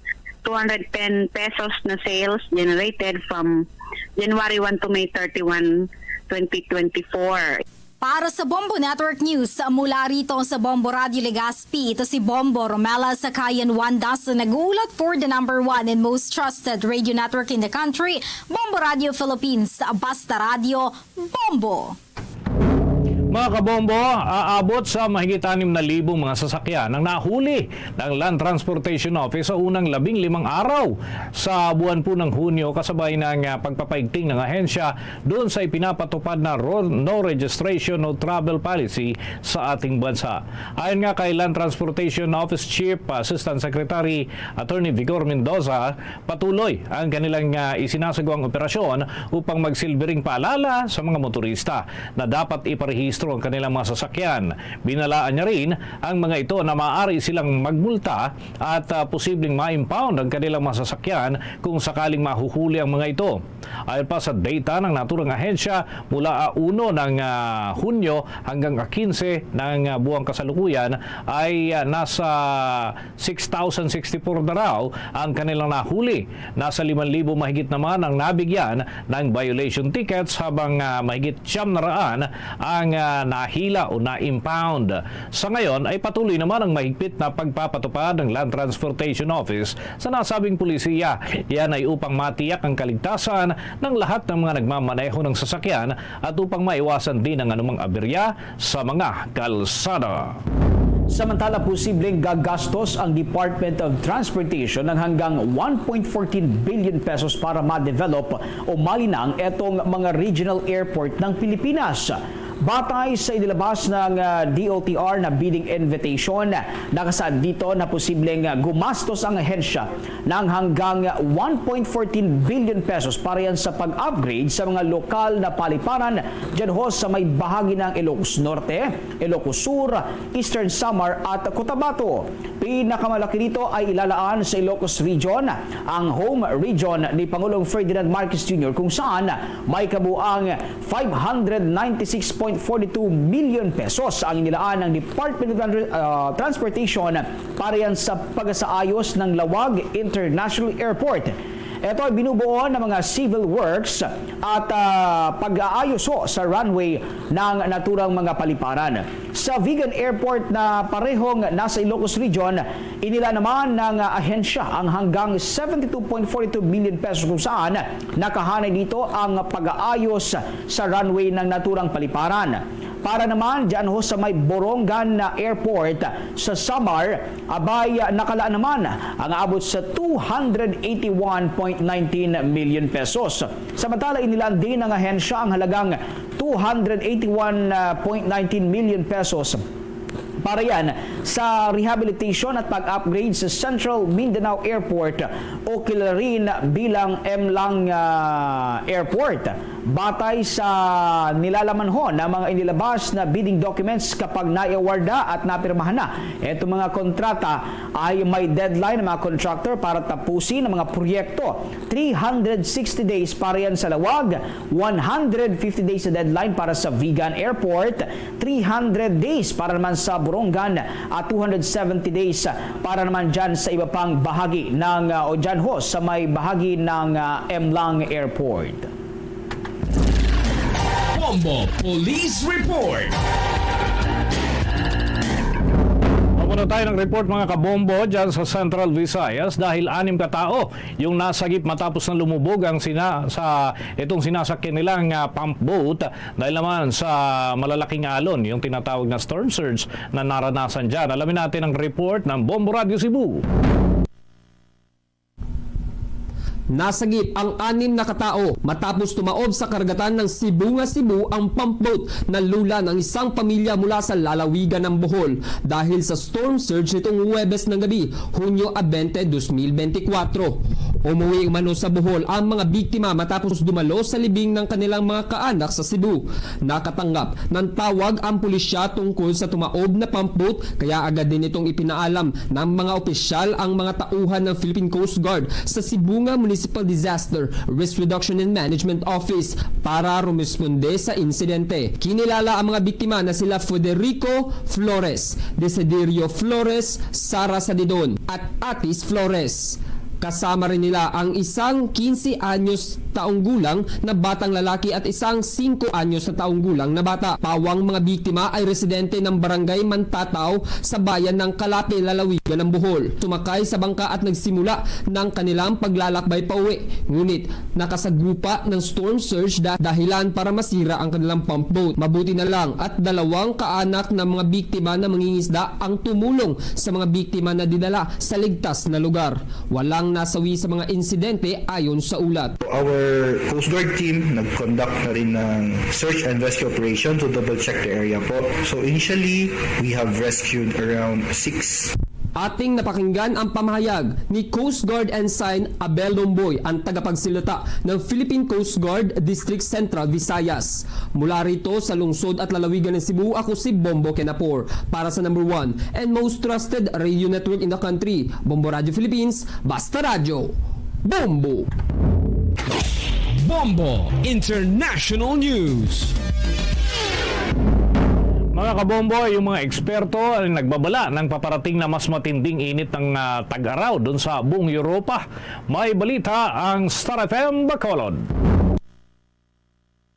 two hundred ten pesos na sales generated from January one to May thirty-one, twenty twenty-four. Para sa Bombo Network News, mula rito sa Bombo Radio Legazpi, ito si Bombo Romela Sakayan Wanda sa nag-uulat for the number one and most trusted radio network in the country, Bombo Radio Philippines. Basta Radio, Bombo! Mga kabombo, aabot sa mahigit anim na libong mga sasakyan ang nahuli ng Land Transportation Office sa unang labing limang araw sa buwan po ng Hunyo, kasabay ng ah, pagpapaigting ng ahensya doon sa ipinapatupad na ro- no registration, no travel policy sa ating bansa. Ayon nga kay Land Transportation Office Chief Assistant Secretary Attorney Vigor Mendoza, patuloy ang kanilang ah, isinasagawang operasyon upang magsilbi ring paalala sa mga motorista na dapat iparehistro ang kanilang mga sasakyan. Binalaan niya rin ang mga ito na maaari silang magmulta at ah, posibleng ma-impound ang kanilang mga sasakyan kung sakaling mahuhuli ang mga ito. Ayon pa sa data ng naturang ahensya, mula ah, uno ng ah, Hunyo hanggang ah, kinse ng ah, buwang kasalukuyan ay ah, nasa six thousand sixty-four na raw ang kanilang nahuli. Nasa liman libo mahigit naman ang nabigyan ng violation tickets, habang ah, mahigit siyam na raan ang ah, na nahila o na-impound. Sa ngayon ay patuloy naman ang mahigpit na pagpapatupad ng Land Transportation Office sa nasabing pulisiya. Yan ay upang matiyak ang kaligtasan ng lahat ng mga nagmamaneho ng sasakyan at upang maiwasan din ang anumang aberya sa mga kalsada. Samantala, posibleng gagastos ang Department of Transportation ng hanggang one point fourteen billion pesos para ma-develop o malinang etong mga regional airport ng Pilipinas. Batay sa inilabas ng, ah, D O T R na bidding invitation, nakasaad dito na posibleng, ah, gumastos ang ahensya ng hanggang one point fourteen billion pesos para yan sa pag-upgrade sa mga lokal na paliparan dyan ho sa may bahagi ng Ilocos Norte, Ilocos Sur, Eastern Samar at Cotabato. Pinakamalaki dito ay ilalaan sa Ilocos Region, ang home region ni Pangulong Ferdinand Marcos Junior, kung saan may kabuang five hundred ninety-six point forty-two million pesos ang inilaan ng Department of Tran-, ah, Transportation para yan sa pagsaayos ng Laoag International Airport. Ito ay binubuo ng mga civil works at, ah, pag-aayos ho sa runway ng naturang mga paliparan. Sa Vigan Airport na parehong nasa Ilocos Region, inila naman ng, ah, ahensya ang hanggang seventy two point four two million pesos, kung saan nakahanay dito ang pag-aayos sa runway ng naturang paliparan. Para naman dyan ho sa may Borongan na Airport sa Samar, abay, nakalaan naman ang abot sa two hundred eighty one point nineteen million pesos. Samantala, inilaan din ng ahensya ang halagang two hundred eighty one point nineteen million pesos para yan sa rehabilitation at pag-upgrade sa Central Mindanao Airport o kilala rin bilang Emlang, ah, Airport. Batay sa nilalaman ho ng mga inilabas na bidding documents, kapag naiawarda at napirmahan na itong mga kontrata, ay may deadline ng mga contractor para tapusin ang mga proyekto. Three hundred sixty days para yan sa Laoag, one hundred fifty days sa deadline para sa Vigan Airport, three hundred days para naman sa Borongan, at two hundred seventy days para naman dyan sa iba pang bahagi ng, uh, o dyan ho sa may bahagi ng, uh, Emlang Airport. Bombo Police Report. Mapuno tayo ng report, mga kabombo, dyan sa Central Visayas dahil anim ka tao yung nasagip matapos na lumubog ang sina-, sa itong sinasakyan nilang, ah, pump boat dahil naman sa malalaking alon, yung tinatawag na storm surge na naranasan dyan. Alamin natin ang report ng Bombo Radio Cebu. Nasagip ang anim na katao matapos tumaob sa karagatan ng Cebu nga Cebu ang pump boat na lula ng isang pamilya mula sa lalawigan ng Bohol dahil sa storm surge nitong Huwebes ng gabi, Hunyo a veinte, dos mil bente kwatro. Umuwi umano sa Bohol ang mga biktima matapos dumalo sa libing ng kanilang mga kaanak sa Cebu. Nakatanggap ng tawag ang pulisya tungkol sa tumaob na pump boat, kaya agad din itong ipinaalam ng mga opisyal ang mga tauhan ng Philippine Coast Guard sa Sibunga Municipal Disaster Risk Reduction and Management Office para rumesponde sa insidente. Kinilala ang mga biktima na sila Federico Flores, Desiderio Flores, Sara Sadidon, at Atis Flores. Kasama rin nila ang isang quince anyos taong gulang na batang lalaki at isang singko anyos na taong gulang na bata. Pawang mga biktima ay residente ng Barangay Mantatao sa bayan ng Calape, lalawigan ng Bohol. Sumakay sa bangka at nagsimula ng kanilang paglalakbay pauwi. Ngunit nakasagupa ng storm surge da-, dahilan para masira ang kanilang pump boat. Mabuti na lang at dalawang kaanak ng mga biktima na mangingisda ang tumulong sa mga biktima na dinala sa ligtas na lugar. Walang nasawi sa mga insidente ayon sa ulat. Our Coast Guard team nag-conduct na rin ng search and rescue operation to double check the area po. So initially, we have rescued around six. Ating napakinggan ang pamahayag ni Coast Guard Ensign Abel Lomboy, ang tagapagsalita ng Philippine Coast Guard District Central Visayas. Mula rito sa lungsod at lalawigan ng Cebu, ako si Bombo Kenapor para sa number one and most trusted radio network in the country, Bombo Radio Philippines, Basta Radyo, Bombo! Bombo International News. Mga kabombo, yung mga eksperto ay nagbabala ng paparating na mas matinding init ng, ah, tag-araw doon sa buong Europa. May balita ang Star F M Bacolod.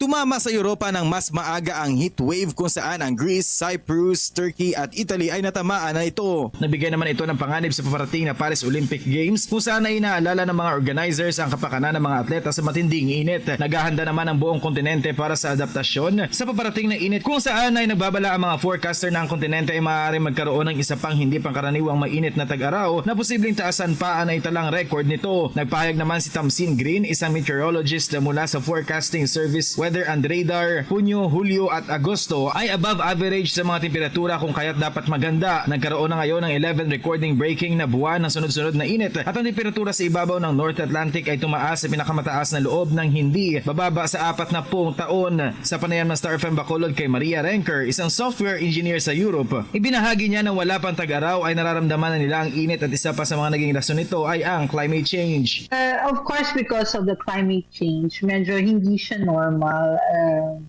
Tumama sa Europa ng mas maaga ang heat wave kung saan ang Greece, Cyprus, Turkey at Italy ay natamaan na ito. Nagbigay naman ito ng panganib sa paparating na Paris Olympic Games kung saan ay inaalala ng mga organizers ang kapakanan ng mga atleta sa matinding init. Naghahanda naman ang buong kontinente para sa adaptasyon sa paparating na init kung saan ay nagbabala ang mga forecaster na ang kontinente ay maaaring magkaroon ng isa pang hindi pangkaraniwang mainit na tag-araw na posibleng taasan pa ang naitalang record nito. Nagpahayag naman si Tamsin Green, isang meteorologist mula sa Forecasting Service Weather and Radar, Hunyo, Hulyo at Agosto ay above average sa mga temperatura kung kaya't dapat maghanda. Nagkaroon na ngayon ng eleven record-breaking na buwan ng sunod-sunod na init at ang temperatura sa ibabaw ng North Atlantic ay tumaas sa pinakamataas na loob ng hindi bababa sa apat na pung taon. Sa panayam ng Star F M Bacolod kay Maria Renker, isang software engineer sa Europe, ibinahagi niya na wala pang tag-araw ay nararamdaman na nila ang init at isa pa sa mga naging rason nito ay ang climate change. Uh, of course, because of the climate change, medyo hindi siya normal. Uh,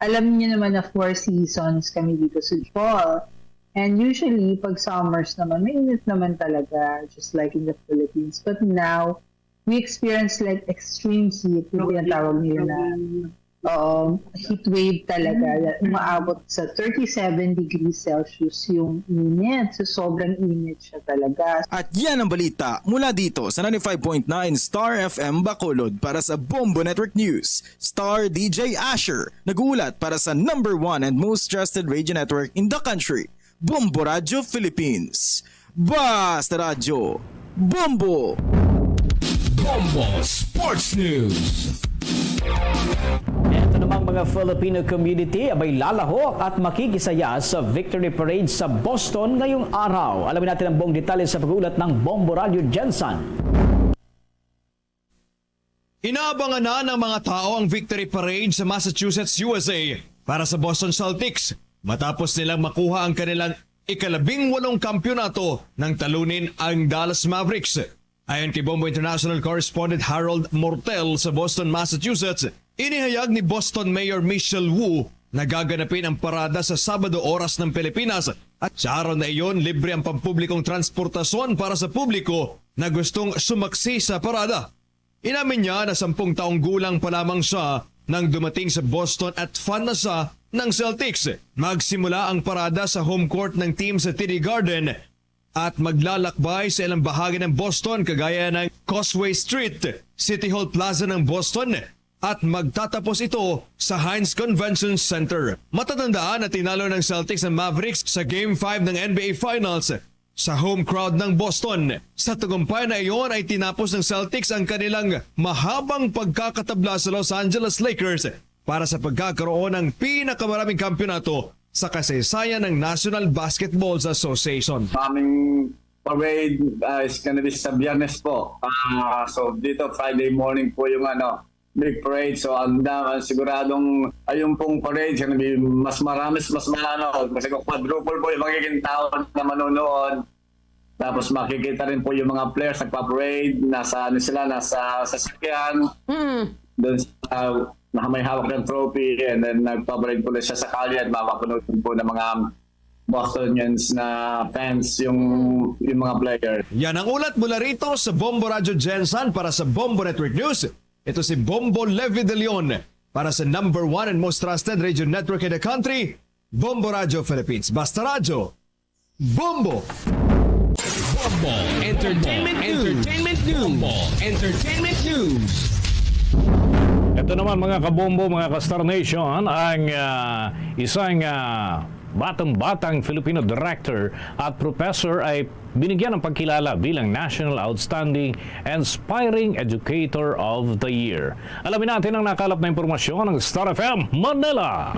alam niyo naman na four seasons kami dito sa fall. And usually, pag summers naman, mainit naman talaga, just like in the Philippines. But now, we experience like extreme heat, yung tinatawag nila na um, heat wave talaga. Umaabot sa thirty-seven degrees Celsius yung init. So, sobrang init siya talaga. At yan ang balita mula dito sa ninety-five point nine Star F M Bacolod. Para sa Bombo Network News, Star D J Asher, nag-uulat para sa number one and most trusted radio network in the country, Bombo Radyo Philippines. Basta Radyo, Bombo! Bombo Sports News. Ito namang mga Filipino community abay lalahok at makikisaya sa Victory Parade sa Boston ngayong araw. Alamin natin ang buong detalye sa pag-uulat ng Bombo Radyo Jensen. Inaabangan na ng mga tao ang Victory Parade sa Massachusetts, U S A para sa Boston Celtics matapos nilang makuha ang kanilang ikalabing walong kampiyonato nang talunin ang Dallas Mavericks. Ayon kay Bombo International Correspondent Harold Mortel sa Boston, Massachusetts, inihayag ni Boston Mayor Michelle Wu na gaganapin ang parada sa Sabado oras ng Pilipinas at sa araw na iyon libre ang pampublikong transportasyon para sa publiko na gustong sumaksi sa parada. Inamin niya na sampung taong gulang pa lamang siya nang dumating sa Boston at fan na siya ng Celtics. Magsimula ang parada sa home court ng team sa T D Garden at maglalakbay sa ilang bahagi ng Boston kagaya ng Causeway Street, City Hall Plaza ng Boston, at magtatapos ito sa Heinz Convention Center. Matatandaan na tinalo ng Celtics ang Mavericks sa Game five ng N B A Finals sa home crowd ng Boston. Sa tagumpay na iyon ay tinapos ng Celtics ang kanilang mahabang pagkakatabla sa Los Angeles Lakers para sa pagkakaroon ng pinakamaraming kampiyonato sa kasaysayan ng National Basketball Association. Aming parade uh, is gonna be sa Biyernes po. Uh, so dito Friday morning po yung ano, big parade. So ang, ang siguradong ayun pong parade is gonna be mas marami, mas malano. Kasi kung quadruple po yung magiging tao na manonood. Tapos makikita rin po yung mga players nagpa-parade, nasa ano sila, nasa sasakyan. Mm. Doon sa uh, na may hawak ng trophy and then nagpa-parade po siya sa kalye at mapapanood po ng mga Bostonians na fans yung yung mga player. Yan ang ulat mula rito sa Bombo Radyo Jensen para sa Bombo Network News. Ito si Bombo Levi De Leon para sa number one and most trusted radio network in the country, Bombo Radyo Philippines. Basta Radyo, Bombo! Bombo Entertainment News. Entertainment News. Bombo Entertainment News. Ito naman mga kabombo, mga ka-Star Nation, ang uh, isang uh, batang-batang Filipino director at professor ay binigyan ng pagkilala bilang National Outstanding Inspiring Educator of the Year. Alamin natin ang nakalap na impormasyon ng Star F M Manila.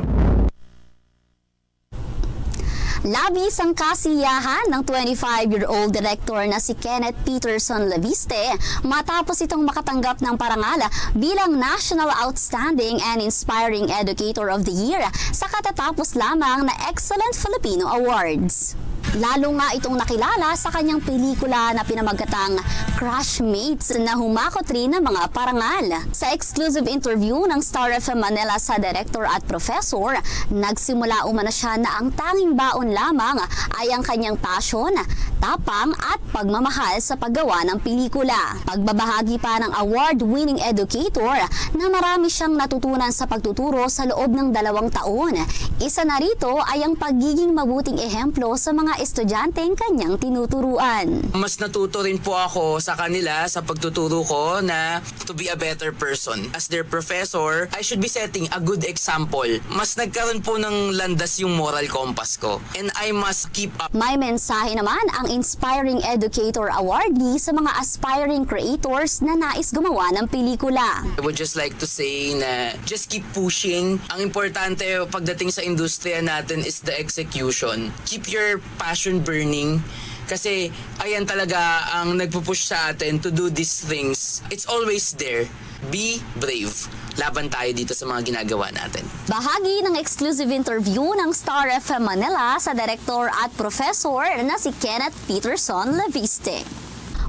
Labis ang kasiyahan ng twenty-five-year-old director na si Kenneth Peterson Leviste matapos itong makatanggap ng parangal bilang National Outstanding and Inspiring Educator of the Year sa katatapos lamang na Excellent Filipino Awards. Lalo nga itong nakilala sa kanyang pelikula na pinamagatang Crushmates na humakot rin ng mga parangal. Sa exclusive interview ng Star F M Manila sa director at professor, nagsimula umano siya na ang tanging baon lamang ay ang kanyang passion, tapang at pagmamahal sa paggawa ng pelikula. Pagbabahagi pa ng award-winning educator na marami siyang natutunan sa pagtuturo sa loob ng dalawang taon. Isa na rito ay ang pagiging mabuting ehemplo sa mga estudyanteng kanyang tinuturuan. Mas natuto rin po ako sa kanila sa pagtuturo ko na to be a better person. As their professor, I should be setting a good example. Mas nagkaroon po ng landas yung moral compass ko. And I must keep up. May mensahe naman ang Inspiring Educator Awardee sa mga aspiring creators na nais gumawa ng pelikula. I would just like to say na just keep pushing. Ang importante pagdating sa industriya natin is the execution. Keep your passion burning kasi ayan talaga ang nagpupush sa atin to do these things. It's always there. Be brave. Laban tayo dito sa mga ginagawa natin. Bahagi ng exclusive interview ng Star F M Manila sa director at professor na si Kenneth Peterson Leviste.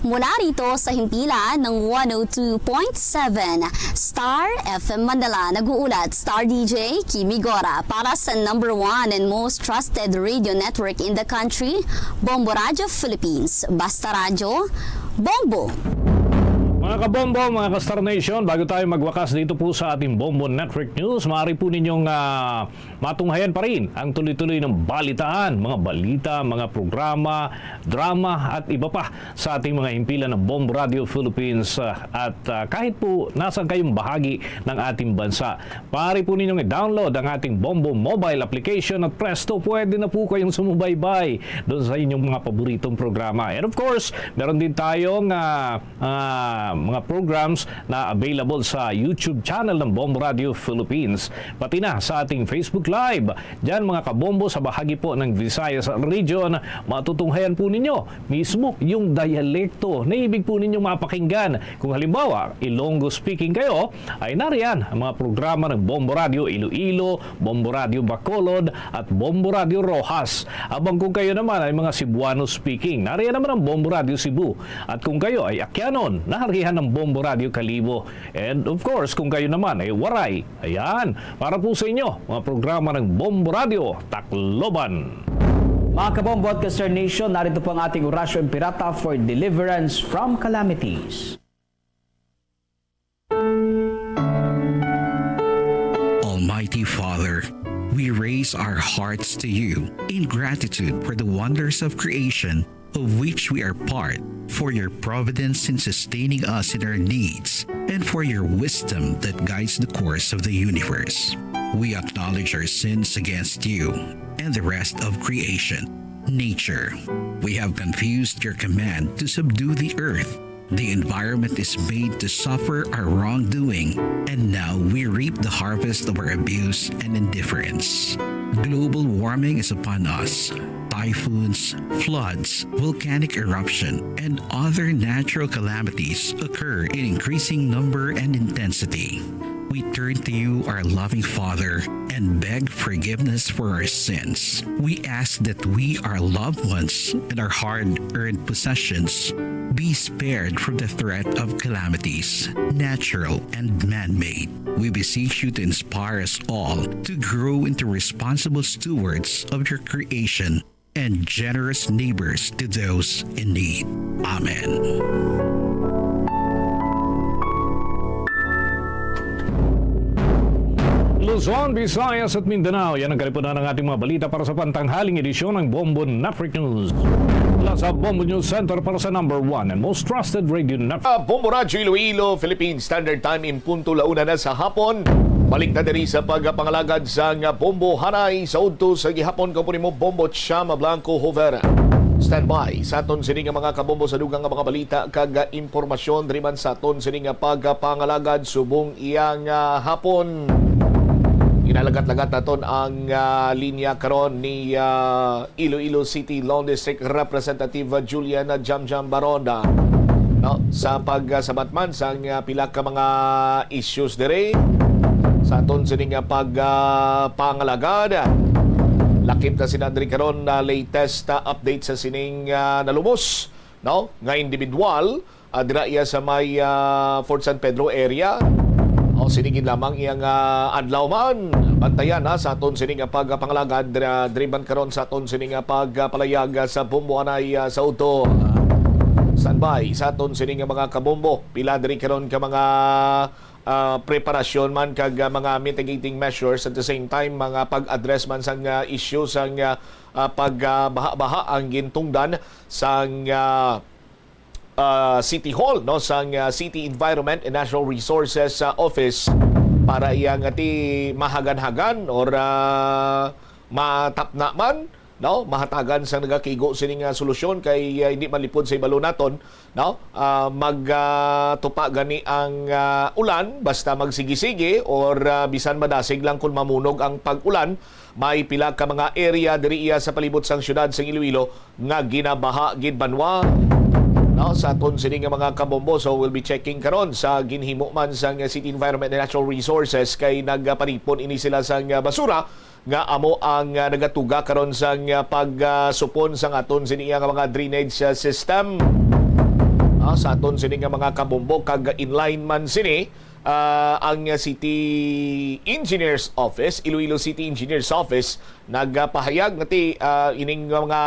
Mula rito sa himpilan ng one oh two point seven Star F M Manila, nag-uulat Star D J Kimi Gora para sa number one and most trusted radio network in the country, Bombo Radio Philippines. Basta Radyo, Bombo! Mga kabombo, mga ka-Star Nation, bago tayo magwakas dito po sa ating Bombo Network News, maaari po ninyong ah, matunghayan pa rin ang tuloy-tuloy ng balitaan, mga balita, mga programa, drama at iba pa sa ating mga himpilan ng Bombo Radio Philippines, ah, at ah, kahit po nasaan kayong bahagi ng ating bansa. Maaari po ninyong i-download ang ating Bombo mobile application at presto, pwede na po kayong sumubaybay doon sa inyong mga paboritong programa. And of course, meron din tayong ah, ah, mga programs na available sa YouTube channel ng Bombo Radio Philippines. Pati na sa ating Facebook Live. Diyan, mga kabombo, sa bahagi po ng Visayas region, matutunghayan po ninyo mismo yung dialekto na ibig po ninyong mapakinggan. Kung halimbawa, Ilonggo speaking kayo, ay nariyan ang mga programa ng Bombo Radio Iloilo, Bombo Radio Bacolod, at Bombo Radio Roxas. Habang kung kayo naman ay mga Cebuano speaking, nariyan naman ang Bombo Radio Cebu. At kung kayo ay Akyanon, nariyan ang Bombo Radio Kalibo. And of course, kung kayo naman ay Waray, ayan, para po sa inyo, mga programa ng Bombo Radio Tacloban. Mga kabombo at ka-Star Nation, narito po ang ating Orasyo Impirata for deliverance from calamities. Almighty Father, we raise our hearts to you in gratitude for the wonders of creation of which we are part, for your providence in sustaining us in our needs, and for your wisdom that guides the course of the universe. We acknowledge our sins against you and the rest of creation, nature. We have confused your command to subdue the earth. The environment is made to suffer our wrongdoing, and now we reap the harvest of our abuse and indifference. Global warming is upon us. Typhoons, floods, volcanic eruption, and other natural calamities occur in increasing number and intensity. We turn to you, our loving Father, and beg forgiveness for our sins. We ask that we, our loved ones, and our hard-earned possessions be spared from the threat of calamities, natural and man-made. We beseech you to inspire us all to grow into responsible stewards of your creation and generous neighbors to those in need. Amen. Luzon, Visayas at Mindanao, yan ang kalipunan ng ating mga balita para sa pantanghaling edisyon ng Bombo Network News. Mula sa Bombo News Center para sa number one and most trusted radio network. Ah, Bombo Radyo Iloilo, Philippine Standard Time, in punto la una na sa hapon. Balik na diri sa pagpangalagad sa nga Bombo Hanay sa udto sa gihapon. Kaupod nimo, Bombo Chama Blanco Hover. Standby sa aton sini nga mga kabombo sa dugang nga mga balita kag, ah, impormasyon diri man sa aton sini nga pagpangalagad subong iyang, ah, hapon. Inalagat-lagat naton ang, ah, linya karon ni, ah, Iloilo City Law District Representative Julian Jamjam Baronda. No, sa pagsabat man sa, ah, pila ka mga issues diri sa aton sini nga pag, ah, pangalagad. Lakip na sina diri karon na latest, ah, update sa sining, ah, nalumos, no, nga individual, ah, dira iya sa may, ah, Fort San Pedro area. O, sini gid lamang iyang, ah, adlaw man. Bantayan, ha, sa aton sini nga pagpangalagad, ah, diri man karon sa aton sini nga pagpalayag, ah, sa Bombo Anay, ah, sa udto. Standby sa aton sini nga mga kabombo. Pila diri karon ka mga, ah, preparasyon man kag, ah, mga mitigating measures, at the same time, mga pag-address man sang, ah, issue sang, ah, ah, pag, ah, baha-baha ang gintungdan sang, ah, ah, City Hall, no, sang, ah, City Environment and Natural Resources, ah, Office para iya nga ti mahagan-hagan or, ah, matapna man, no, mahatagan sang nagakigo sini nga solusyon kay, ah, hindi malipod sa ibalo naton, no, ah, mag, ah, tupa gani ang, ah, ulan basta magsigi-sigi or, ah, bisan madasig lang kung mamunog ang pag-ulan. May pila ka mga area diri iya sa palibot sang siyudad sang Iloilo nga ginabaha gid banwa, no, sa aton sini nga mga kabombo. So, we'll be checking karon sa ginhimo man sang City Environment and Natural Resources kay nagapanipon ini sila sang basura nga amo ang, ah, nagatuga karon sang, ah, pag, ah, supon sang aton sini nga mga drainage, ah, system. Ah, sa aton sini nga mga kabombo kag inline man sini, ah, ang City Engineers Office, Iloilo City Engineers Office, nagapahayag nga ti, ah, ining mga,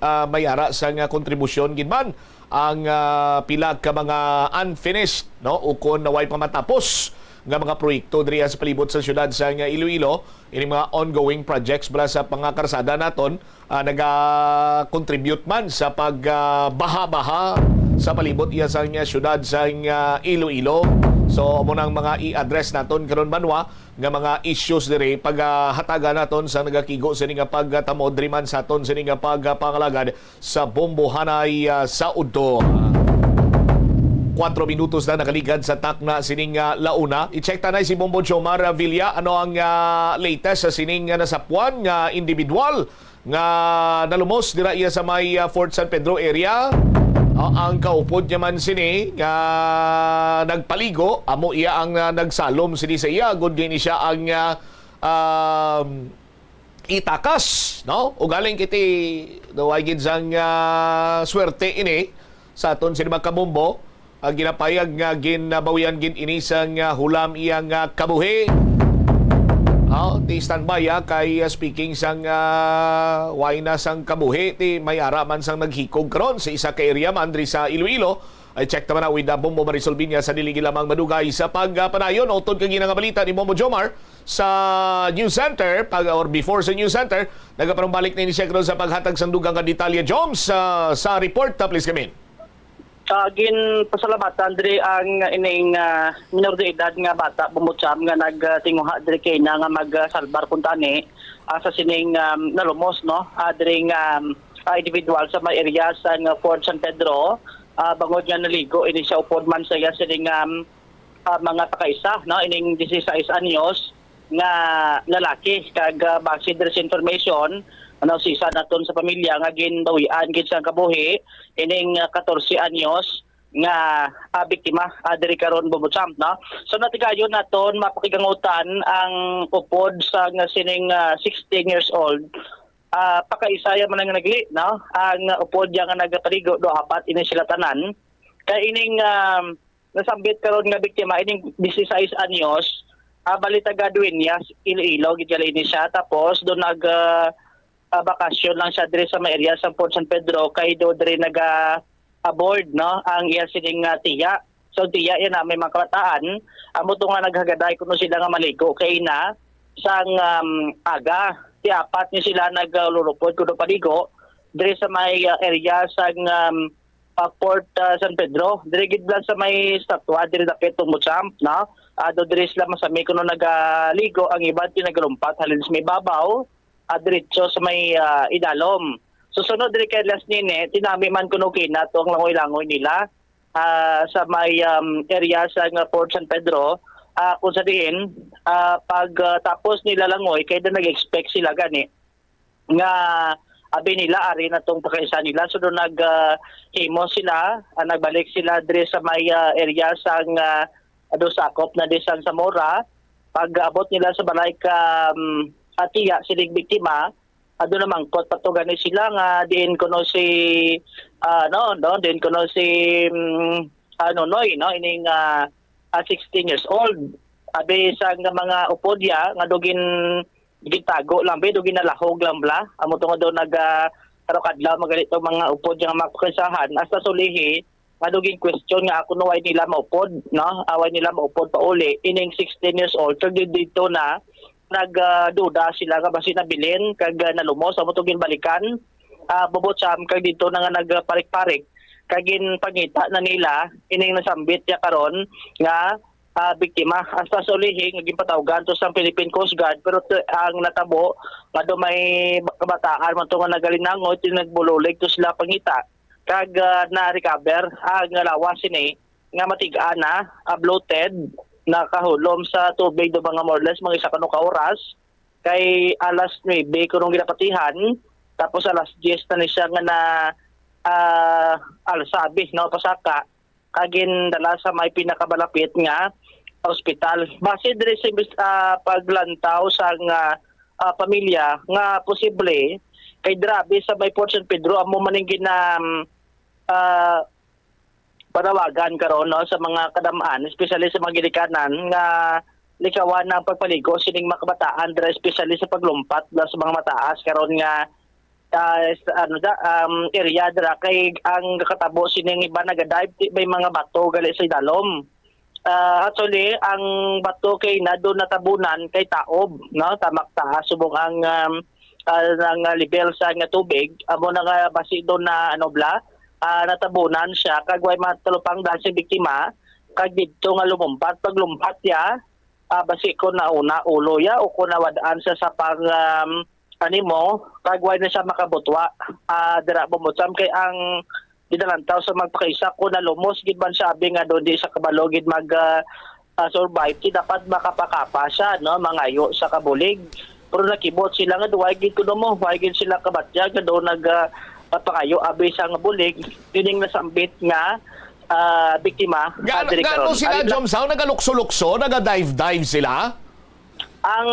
ah, may ara sang kontribusyon gid man ang, ah, pila ka mga unfinished, no, ukon na way pa matapos nga mga proyekto diri sa palibot sa siyudad sang Iloilo. Ining mga ongoing projects bala sa mga karsada naton, ah, naga-contribute man sa pag, ah, baha-baha sa palibot iya sang, ah, siyudad sang, ah, Iloilo. So, amo nang mga i-address naton karon, banwa, nga mga issues diri, pag, ah, hatagan naton sa nagakigo sini nga pagtamo diri man sa aton sini nga pagpangalagad sa Bombo Anay, ah, sa udto. Kuwatro minutos na nakaligad sa takna sining, ah, launa. I-check ta na si Bombo Jomar Villa. Ano ang, ah, latest sa sining, ah, nasapuan nga individual nga nalumos dira iya sa may, ah, Fort San Pedro area? Ah, ang kaupod niya man sini nga nagpaligo, amo iya ang, ah, nagsalom sini sa iya. Agod gani siya ang, ah, um, itakas, no? Ugaling kiti, daw ay gid sang, ah, swerte ini sa aton sini mga kabombo. Ang ginapayag nga ginbawian gid ini sang, ah, hulam iya nga kabuhi. Oh, ti standby, ah, kay, ah, speaking sang, ah, way na sang kabuhi, ti may ara man sang naghikog karon sa isa ka area man diri sa Iloilo. I-check ta man na with, ah, Bombo Marisol Binya sa dili gid lamang madugay sa pagpanayon. Utod kag ina nga balita ni Bombo Jomar sa News Center, pag, or before sa News Center, nagapanumbalik na ini siya karon sa paghatag sang dugang nga detalye. Joms, ah, sa report, ah, please come in. Ah, ginpasalamatan diri ang ining, ah, minor de edad nga bata, Bombo Jomar, nga nagtinguha diri kay na nga magsalbar kuntani, ah, sa sining, um, nalumos, no? Ah, diri nga, um, ah, individual sa may area sa nga Fort San Pedro, ah, bangod nga naligo ini siya upod man sa iya sining, um, ah, mga pakaisa, no, ining dieciséis anyos nga lalaki. Kag, ah, base diri sa information, ano, sa isa naton sa pamilya nga ginbawian gid sang kabuhi ining, ah, catorce anyos nga, ah, biktima, ah, diri karon, Bombo Jomar, no? So, natigayon naton mapakigangutan ang upod sa nga sining, ah, sixteen years old. Ah, pakaisa ya man ang nagli, no? Ang upod ya nga nagapaligo, do apat ini sila tanan. Kay ining, um, nasambit karon nga biktima, ining dieciséis anyos, ah, bali taga Dueñas, Iloilo, gid gali ni siya. Tapos, do nag, ah, ah, bakasyon lang siya diri sa may area sa Fort San Pedro, kay do diri naga-aboard, no, ang iya sining, ah, tiya. So, tiya, yan na, may mga kabataan. Amo to nga naghagaday kuno sila nga maligo kay na sang, um, aga. Ti apat ni sila naglulupod kuno paligo diri sa may, ah, area sang, um, ah, Fort, ah, San Pedro. Diri gid lang sa may statwa, diri dapit tong Muchamp, no? Ah, do diri sila masami kuno nagaligo, ang iban ti nagalumpat halin sa may babaw, ah, diretso sa may, ah, idalom. So, sunod diri kay Las Nine, tinami man kuno kina to ang langoy-langoy nila, ah, sa may, um, area sa nga Fort San Pedro. Ah, kung sa diin, ah, pag, ah, tapos nila langoy, kay da nag-expect sila gani nga abi nila ari na tong pakaisa nila. So, do nag, ah, himo sila, ah, nagbalik sila diri sa may, ah, area sang, ah, do sakop na di sang Zamora. Pag abot nila sa balay ka, um, ah, tiya sining biktima, Ado na mangkot pa to gani sila nga diin kuno si, ah, no, no, diin kuno si, mm, ah, Nonoy, no, ining, ah, ah, sixteen years old. Abi sa nga mga upod ya nga do gin-, gintago lang, be, do ginalahog lang bala. Amo to nga do nag, ah, karukadlaw magali to mga upod ya nga mga pakaisahan. Hasta sulihi, nga do gin-question nga ako no way nila maupod, no? Ah, way nila maupod pauli. Ining sixteen years old, kag di-, dito na nag, ah, duda sila nga basi nabilin kag, ah, nalumos, amo to ginbalikan. Ah, Bobotsam, kag dito na nga nagparik-parik kag ginpangita na nila ining nasambit niya karon nga, ah, biktima. Hasta sa ulihi nga ginpatawgan to sang Philippine Coast Guard, pero t-, ang natabo nga do may kabataan man to nga nagalinangoy, ti nagbululig to sila pangita kag, ah, na-recover ang lawas sini nga matig-a na, ah, bloated, nakahulom sa tubig do mga more or less mga isa kano ka oras, kay alas nuebe kunong ginapatihan, tapos alas diyes na ni siya nga na, ah, alsabi, no, pasaka, kag gindala sa may pinakamalapit nga ospital. Base diri sa imbes-, ah, paglantaw sang, ah, ah, pamilya nga posible kay grabe sa may Fort San Pedro, amo man ang gina-, ah, panawagan karon, no, sa mga kadam-an, especially sa mga ginikanan nga likawan ang pagpaligo sining mga kabataan dira, especially sa paglumpat na sa mga mataas karon nga, ah, sa, ano da, um, area dira, kay ang katabo sining iba nagadive, ti may mga bato gali sa idalom. Ah, actually, ang bato kay na do natabunan kay taob, no? Tamak taas subong ang, um, ah, ang level sa nga tubig, amo na nga basi do na, ano bala, ah, natabunan siya kag way matalupangdan si biktima, kag didto nga lumumpat, paglumpat ya, ah, basi ko nauna ulo ya o ko nawad-an siya sa pang, um, animo, kag way na siya makabutwa, ah, dira, Bobotsam, kay ang ginalantaw sa magpakaisa ko nalumos gid man siya, abi nga do di siya kabalo gid mag, ah, ah, survive, ti dapat makapakapa siya, no, mangayo sa kabulig. Pero nakibot sila nga duway gid kuno mo, way gid sila kabatyag nga do nag, ah, ah, pangayo abi sa nga bulig, ining nasambit nga, ah, biktima, ah, Gaano, diri gaano karon. Sila, Ari lang Jomsao? Nagalukso-lukso? Naga-dive-dive sila? Ang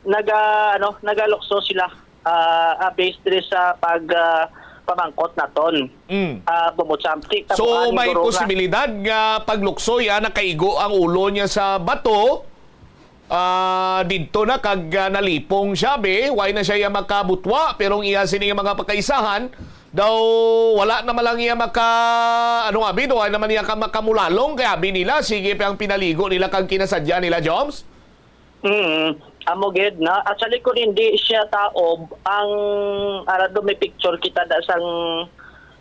naga-, ano, nagalukso sila, ah, ah, based diri sa pag, ah, pamangkot naton. Mm. Ah, Bobotsam. Ti, So, tabuan may guro nga posibilidad nga paglukso ya, nakaigo ang ulo niya sa bato. Ah, didto na kag, ah, nalipong siya, be. Way na siya ya makabutwa, pero ang iya sini nga mga pakaisahan, daw wala na man lang iya maka-, ano nga, abi, daw wala na man iya ka-, makamulalong, kay abi nila, sige pa ang pinaligo nila kag kinasadya nila, Joms? Mm, amo gid na. Actually, kung hindi siya taob, ang, ara, do may picture kita da sang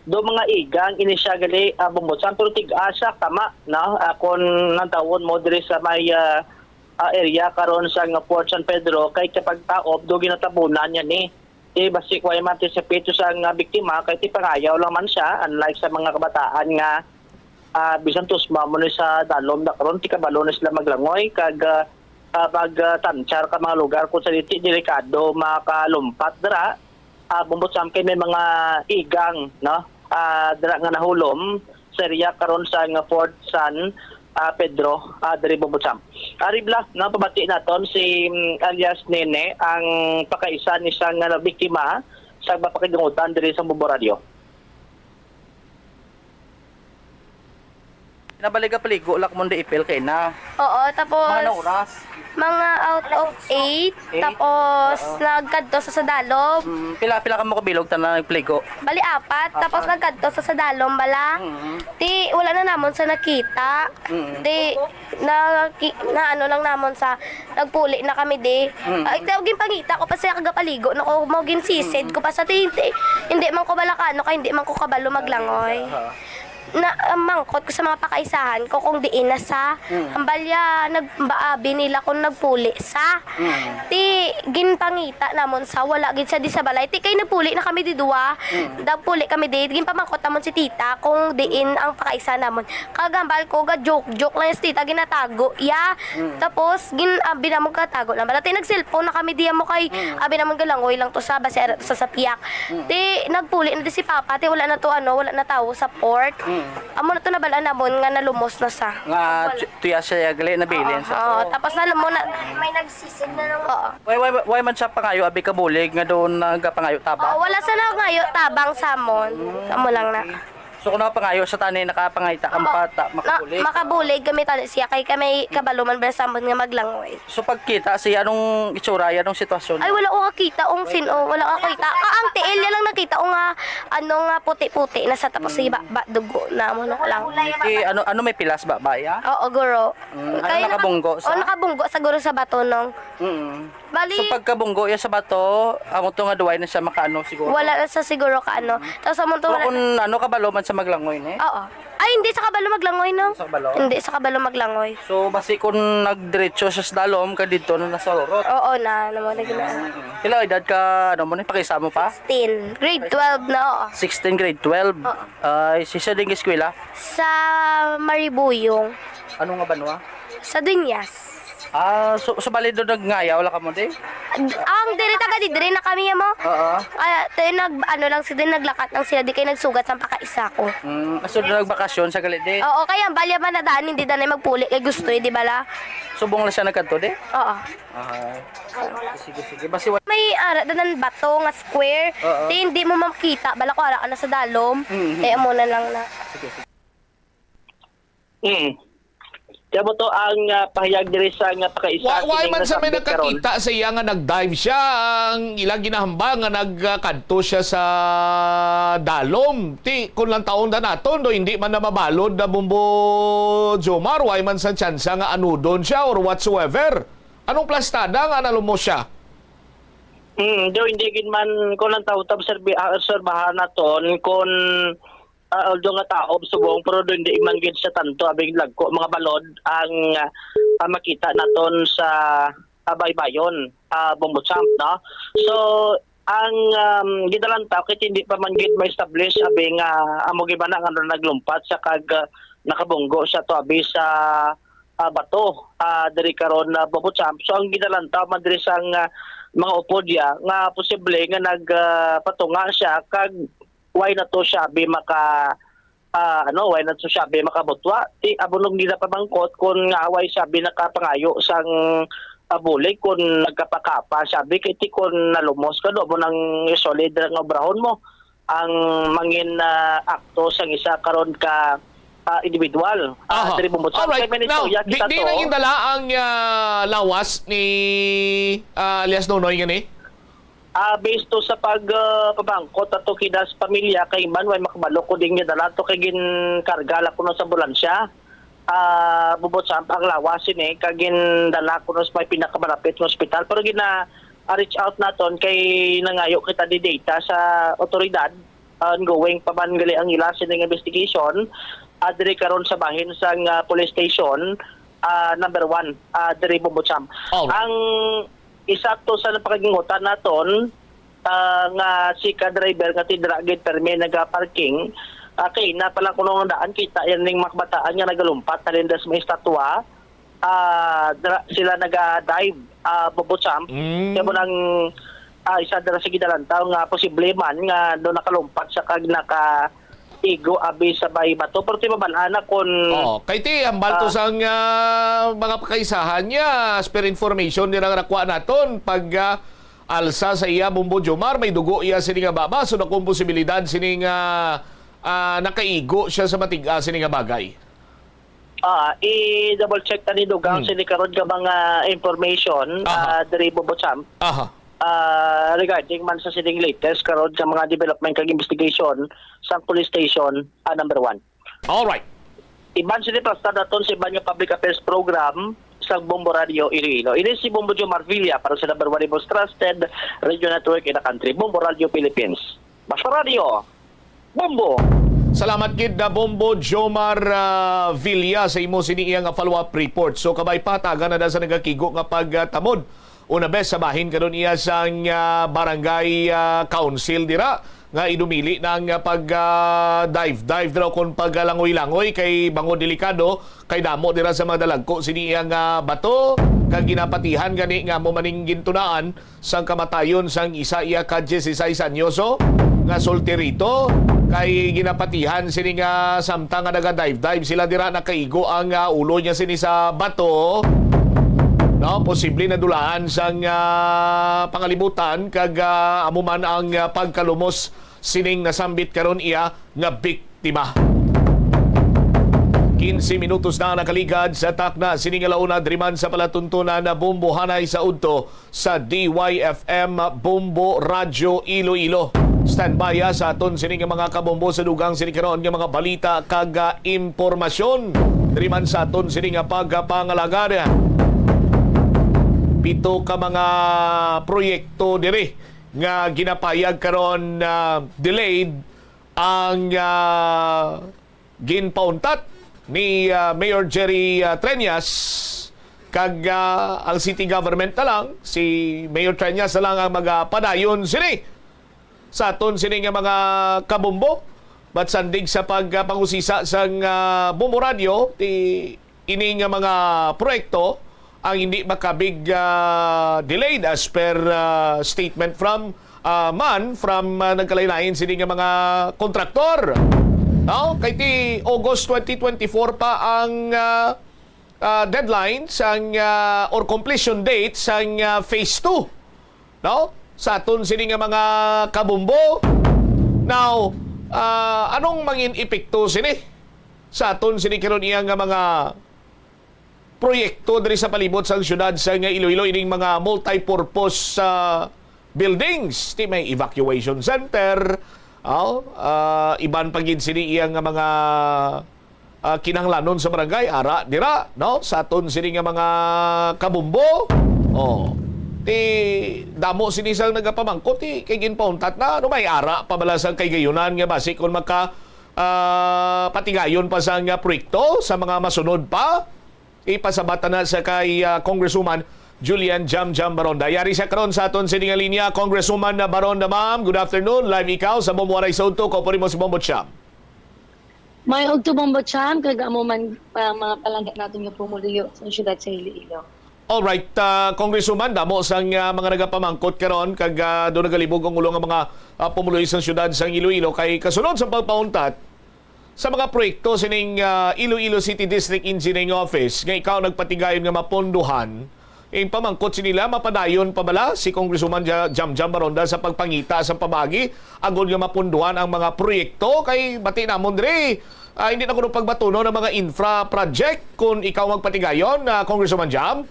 do mga igang ini siya gali, ah, Bobotsam, pero tig-a siya kama, no? Ah, kung nantawon mo diri sa may, ah, ah, area karon sa nga Fort San Pedro, kay kapag taob, do ginatabunan niya ni. Di basi ko ay ma-anticipate sa nga biktima, kay ti pangayaw lang man siya, unlike sa mga kabataan nga, ah, bisan tusma mo ni sa dalom na karon, ti kabalo na sila maglangoy, kag, ah, ah, mag, ah, tantsar ka mga lugar kung sa diti delikado makalumpat dira. Ah, Bobotsam, kay may mga igang, no? Ah, dira nga nahulom sa area karon sa nga Fort San, ah, Pedro, ah, diri, Bobotsam. Ari bala, no, pabati naton si, mm, alias Nene, ang pakaisa ni siya nga nabiktima sa mapakigangutan diri sa Bombo Radio. Nabaliga paligo lang mo di ipil kay na. Oo, tapos Mga anong oras? Mga out of eight, Eight? Tapos Oo. nagkadto sa, sa dalom. Mm, pila, pila ka mo kabilog tanan nagpaligo? Bali apat, tapos Apat. nagkadto sa, sa dalom bala. Mm. Di, wala na namon sa nakita. Mm. Di, na, ki-, na ano lang namon sa, nagpuli na kami di. Mm. Ay, tawag yung pangita ko pa siya kagapaligo na ko, mo ginsisid Mm. ko pa sa ti-, ti-, hindi man ko balakano kay hindi man ko kabalo maglangoy. Aha. Na, ang mangkot ko sa mga pakaisahan ko kung diin na sa Mm. hambalya, nagbaabi nila kung nagpuli sa. Mm. Ti, ginpangita namon sa wala gid siya di sa balay. Ti, kay nagpuli na kami di duwa. Mm. Nagpuli kami di. Ginpamangkot namon si tita kung diin ang pakaisa namon. Kagambal ko, ga joke-joke lang si tita, ginatago. Ya. Mm. Tapos, gin, abi namon katago na. Balati, nag-cellphone na kami diya mo kay, Mm. abi namon galangoy lang to sa, basi ara to sa, sa piyak. Mm. Ti, nagpuli na di si papa, ti wala na to, ano, wala na tawo sa port. Mm. Amo na to nabalaan namon nga nalumos na sa. Nga, Wala. tu-, tuya siya gali, nabilin Oo, sa oo. Tapos na mo na, May nagsisid na naman. Oo. Wait, wait, wait. Wala man siya pangayo, abi, kabulig nga doon nagapangayo tabang? Oo, wala sa nangayo tabang sa amon. Amo lang na. So, kung nakapangayo sa tani, nakapangita ka, na, maka-, ta-, na, makabulig? Makabulig kami tani siya, kay kami kabalo man ba sa amon nga maglangoy. So, pagkita siya, anong itsura, anong sitwasyon? Ay, wala ko kakita, ong sin-, oh, wala ko kakita. Ah, ang tiil niya lang nakita ko nga, ano nga, puti-puti na sa tapos, sige, ba, ba, dugo na mo na lang. Ti, ano, ano may pilas ba, baya? Oo, guro. Mm, ano, kay nakabunggo naka-, sa? Oh, nakabunggo sa guro sa bato, nong. Mm. Bali, so, pagkabunggo iya sa bato, amo to nga duway na siya makaano siguro. Wala na sa siguro ka ano. Tapos amo to. Pero wala kung na, ano, kabalo man sa maglangoy ni? Oo. Ay, hindi sa kabalo maglangoy, no? Hindi sa kabalo? Hindi sa kabalo maglangoy. So, basi kung nagdiretso siya sa dalom, ka dito na nasa urot? Oo na, ano mo na gina-, Mm. Pila edad ka, ano mo ni? Pakisa mo pa? Sixteen. Grade twelve na, oo. Sixteen, grade twelve? Oo. Ay, si siya din eskwela? Sa Maribuyong. Ano nga banwa? Sa Dueñas. Ah, so, so bali doon nagngayaw lang kamo, di? Ang diri, taga didiri na kami, mo. Oo. Kaya, tayo nag, ano lang sila, naglakat lang sila, di kayo nagsugat sa pakaisa ko. Mm, so doon nagbakasyon sa gali, di? Oo, kaya ang balya man na daan, hindi na na magpuli, kay gusto, eh, di bala? Subong lang siya nagkanto, di? Oo. Ah, sige, sige. Basi wa- May ara, danan bato nga square. Oo. Di, hindi mo makita, bala ko ara ka na sa dalom. Mm, mm. Kaya mo na lang na. Sige, sige. Mm. Kaya mo to ang, ah, pahayag diri sa nga pakaisa Wa-, wa kining man sa may nasambit karon. Nakakita sa iya nga nag-dive siya, ang ila ginahambal nga nagkadto siya sa dalom. Ti, kung lang taon na naton, do, hindi man na mabalod na Bumbo Jomar, wa man sa tsansa nga anudon siya or whatsoever. Anong plastada nga nalumos siya? Mm, do, hindi gid man, kung lang taon, tab-, serbi-, ah, obserbahan naton, kung ah, although nga taob subong, pero doon di man gid sa tanto, abing lagko, mga balod ang, ah, makita naton sa, ah, baybayon, ah, Bumbo Champ, no? So, ang, um, gidalantaw, kay hindi pa man gid ma-establish, abi nga, amo gid ba na nga naglumpat sa kag, ah, nakabunggo siya to, abi sa, ah, bato, ah, diri karon na Bumbo Champ. So, ang gidalantaw man diri sang, ah, mga upod ya, nga posible nga nag, ah, patunga siya kag why na to siya bi maka, ah, ano, why na to siya bi makabutwa? Ti, amo nung ginapamangkot kung nga why siya bi nakapangayo sang, ah, bulig kung nagkapakapa siya bi kay ti kung nalumos ka do mo nang solid nga obrahon mo ang mangin, ah, akto sang isa karon ka, ah, individual, ah, Aha. Diri Bumbo Champ. Alright. Kay may Now, istorya di, kita di to. Na gindala ang, ah, lawas ni, ah, alias Nonoy ngani? Ah, based to sa pag, ah, pabangkot ato kina sa pamilya kay man way makabalo ko ding gidala to kay ginkarga la kuno sa ambulansya. Ah, Bumbo Champ ang lawas ini kag gindala kuno sa may pinakamalapit nga ospital. Pero gina, ah, reach out naton kay nangayo kita di data sa otoridad. Ongoing pa man gali ang ila sining investigation, ah, diri karon sa bahin sang, ah, police station, ah, number one, ah, diri Bumbo Champ. Alright. Ang isa to sa napakingutan naton, ah, nga si ka driver nga ti dira gid permi naga-parking, ah, kay na pala kuno nga daan kita yan ning mga kabataan nga nagalumpat na lindas may estatwa, ah, dira, sila naga-dive, ah, Bumbo Champ. Mm. Kaya mo nang, ah, isa dira sa gidalantaw nga posible man nga do nakalumpat sa kag nakaigo abi sa bay bato. Pero ti mabal-an na kun Oo, kay ti hambal to Ah. sang, ah, mga pakaisahan niya, as per information nila nga nakuha naton, pag, ah, alsa sa iya Bumbo Jomar, may dugo iya sini nga baba, so dakong posibilidad sini nga, ah, nakaigo siya sa matig-a sini nga bagay. Ah, i-double check ta ni dugang Hmm. sini karon nga mga information, Aha. ah, diri Bumbo Champ. Aha. Ah, regarding man sa sining latest karon sa mga development kag investigation sa police station, ah, number one. Alright. Iban sini plastar naton sa iban nga public affairs program sa Bombo Radio Iloilo. Ini si Bombo Joe Marvilla para sa number one, the most trusted radio network in the country, Bombo Radio Philippines. Basta Radio, Bombo! Salamat gid na Bombo Jomar, ah, Villa sa imo sini iya nga follow-up report. So, kabay pa, taga na da sa nagakigo nga pagtamod. Una bes sa bahin karon iya sang, ah, barangay, ah, council dira nga idumili na ang, ah, pag, ah, dive, dive dira kon paglangoy-langoy kay bangod delikado kay damo dira sa mga dalagko sini iya nga bato kag ginapatihan gani nga amo maning gintunaan sang kamatayon sang isa iya ka dieciséis anyoso nga solterito kay ginapatihan sini nga samtang nga naga-dive-dive sila dira nakaigo ang, ah, ulo niya sini sa bato. No, posible nadulaan sang, ah, pangalibutan kag, ah, amo man ang, ah, pagkalumos sining nasambit karon iya nga biktima. Quince minutos na nakaligad sa takna sini nga launa diri man sa palatuntunan na Bombo Hanay sa udto sa D Y F M Bombo Radyo Iloilo. Standby, ah, sa aton sini nga mga kabombo sa dugang sini karon nga mga balita kag, ah, impormasyon diri man sa aton sini nga pagpangalagad. Pito ka mga proyekto diri nga ginapayag karon, ah, delayed ang, ah, ginpauntat ni, ah, Mayor Jerry, ah, Treñas, kag, ah, ang city government na lang, si Mayor Treñas na lang ang magapadayon sini sa aton sini nga mga kabombo. But sandig sa pag, ah, pangusisa sang, ah, Bombo Radio, ti ini nga mga proyekto ang hindi makabig, ah, delayed as per, ah, statement from, ah, man from, ah, nagkalain-lain sini nga mga kontraktor. No? Kay ti August twenty twenty-four pa ang, ah, ah, deadline sang, ah, or completion date sang, ah, phase two, no? Sa aton sini nga mga kabombo. Now, ah, anong mangin epekto sini sa aton sini karon iya nga mga proyekto diri sa palibot sang siyudad sang Iloilo, ining mga multi-purpose, ah, buildings? Ti may evacuation center, aw, ah, iban pa gid sini iya nga mga, ah, kinahanglanon sa barangay, ara dira, no? Sa aton sini nga mga kabombo. Oh. Ti damo sini sang nagapamangkot, ti kay ginpauntat na, ano, may ara pa bala sang kay gayunan nga basi kung maka, ah, patigayon pa sang, ah, proyekto sa mga masunod pa? Ipasabata na sa kay, ah, Congresswoman Julian Jam Jam Baronda. Yari siya karon sa aton sini nga linya. Congresswoman na Baronda, ma'am, good afternoon. Live ikaw sa Bombo Waray sa Udto. Kaupod mo si Bombo Cham. May udto, Bombo Cham, kag amo man pa mga palangga naton nga pumuluyo sa siyudad sa Iloilo. Alright, ah, Congresswoman, damo sang, ah, mga nagapamangkot karon kag, ah, do nagalibog ang ulo nga mga, ah, pumuluyo sa siyudad sang Iloilo kay kasunod sa pagpauntat sa mga proyekto sining, ah, Iloilo City District Engineering Office nga ikaw nagpatigayon nga mapondohan. Ing pamangkot sinila, mapadayon pa bala si Congresswoman Ja-, Jam Jam Baronda sa pagpangita sa pamagi agod nga mapondohan ang mga proyekto? Kay bati namon diri, ah, hindi na kuno pagbatunon ang mga infra project kung ikaw magpatigayon, ah, Congresswoman Jam.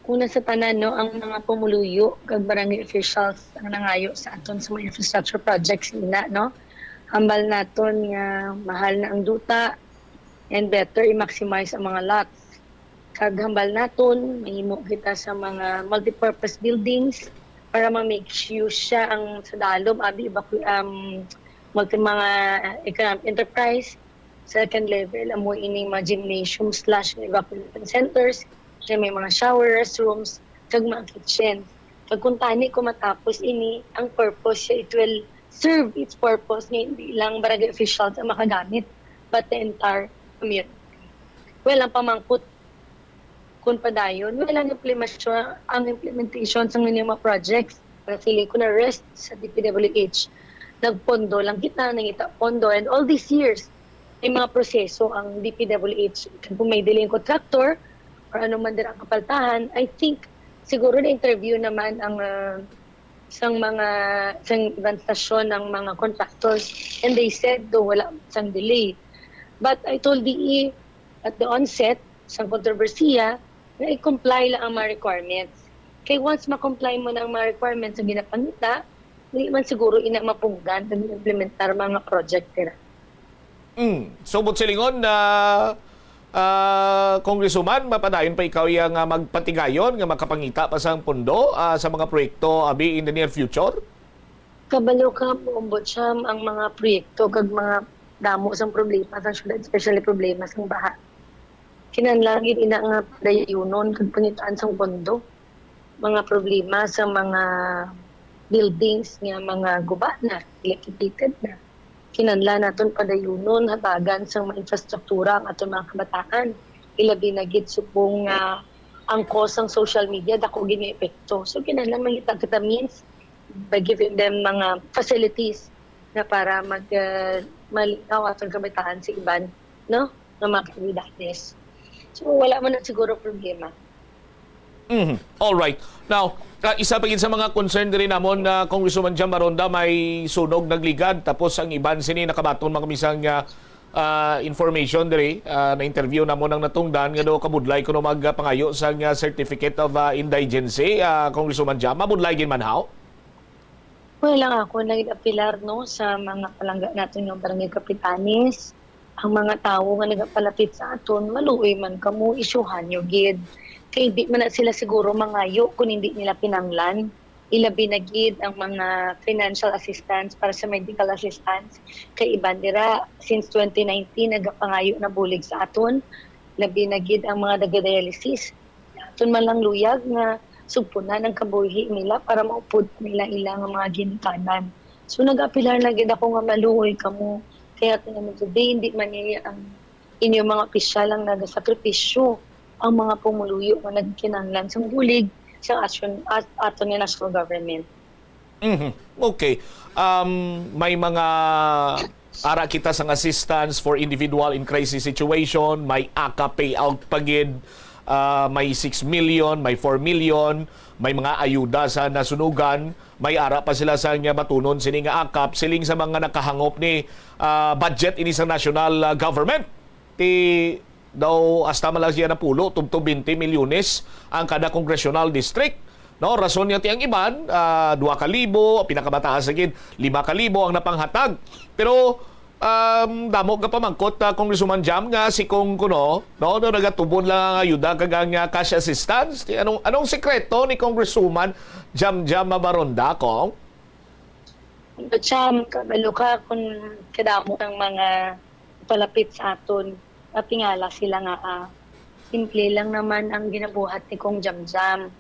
Una sa tanan, no, ang mga pumuluyo kag barangay officials ang nangayo sa aton sa mga infrastructure projects nila, no? Hambal naton nga mahal na ang duta and better i-maximize ang mga lots. Kag hambal naton, mahimo kita sa mga multipurpose buildings para ma-make use siya ang sa dalom, abi, evacu-, um, multi mga economic enterprise. Second level, amo ining mga gymnasium slash evacuation centers, nga may mga shower, restrooms, kag mga kitchen. Kag kung tani ko matapos ini, ang purpose siya, it will serve its purpose nga hindi lang barangay officials ang makagamit, but the entire community. Well, ang pamangkot, kung padayon, well, ang implementasyon, ang implementation sa mga projects, para feeling ko na rest sa D P W H. Nagpondo lang kita, nangita pondo, and all these years, may mga proseso ang D P W H. Kung may delay ang contractor, or ano man din ang kapaltahan, I think, siguro na-interview naman ang, ah, sang mga, sang iban stasyon ng mga contractors, and they said, do wala sang delay. But I told D E at the onset, sang kontrobersiya, nga i-comply lang ang mga requirements. Kay once ma-comply mo na ang mga requirements nga ginapangita, hindi man siguro ina mapunggan ang implementar mga project nila. Mm. So, buot silingon na, ah, Congresswoman, mapadayon pa ikaw iya nga magpatigayon nga makapangita pa sang pondo, ah, sa mga proyekto, abi, in the near future? Kabalo ka, Ombudsman, ang mga proyekto kag mga damo sang problema sa syudad, especially problema sang baha. Kinahanglan gid ina nga padayunon kag pangitaan sang pondo. Mga problema sa mga buildings nga mga guba na, dilapidated na. Kinahanglan naton padayunon, hatagan sang mga infrastruktura ang aton mga kabataan. Ilabi na gid subong nga ang cause sang social media, dako gid nga epekto. So, kinahanglan mangita kita means by giving them mga facilities na para mag, ah, malinaw aton kabataan sa iban, no? ng mga kalidades. So, wala man na siguro problema. Mhm. All right. Now, ah, isa pa gid sa mga concern diri namon na Congresswoman Jam Maronda, may sunog nagligad, tapos ang iban sini nakabaton man kami sang, ah, ah, information diri, ah, na interview namon ang natungdan nga daw kabudlay kuno magpangayo sang, ah, certificate of, ah, indigency, ah, Congresswoman Jam. Mabudlay gid man haw? Well, lang ako nag-apilar, no, sa mga palangga natin nga barangay kapitanes, ang mga tawo nga nagapalapit sa aton, maluoy man kamo, isyuhan nyo gid. Kay di man na sila siguro mangayo kung hindi nila kinanglan. Ilabi na gid ang mga financial assistance para sa medical assistance. Kay iban dira, since twenty nineteen, nagapangayo na bulig sa aton. Labi na gid ang mga nagadialysis. Aton man lang luyag nga sugpunan ang kabuhi nila para maupod nila ilang mga ginikanan. So, nag-apilar na gid ako nga maluoy kamo. Kaya at the end of the day, hindi man niya ang inyong mga opisyal ang nagasakripisyo, ang mga pumuluyo nga nagkinahanglan sang bulig sa action at aton nga national government. Mhm. Okay. Um, may mga ara kita sang assistance for individual in crisis situation, may AKAP payout pa gid, ah, may six million, may four million, may mga ayuda sa nasunugan, may ara pa sila sa nga batunon sini nga AKAP, siling sa mga nakahangop ni, ah, budget ini sa national, ah, government. Ti daw hasta man lang siya napulo, tubtob twenty milyones ang kada congressional district. No, rason niya ti ang iban, ah, dua ka libo, pinakamataas sa gid, lima ka libo ang napanghatag. Pero, um, damo ka pamangkot, ah, Congresswoman Jam, nga si Kong kuno, no, no, nagatubon lang ang ayuda kag ang, ah, cash assistance. Ti anong, anong sikreto ni Congresswoman Jam Jam Mabaronda, Kong? But siya, kabalo ka kung kadamo ng mga palapit sa aton, matingala sila nga, ah, simple lang naman ang ginabuhat ni Kong Jamjam.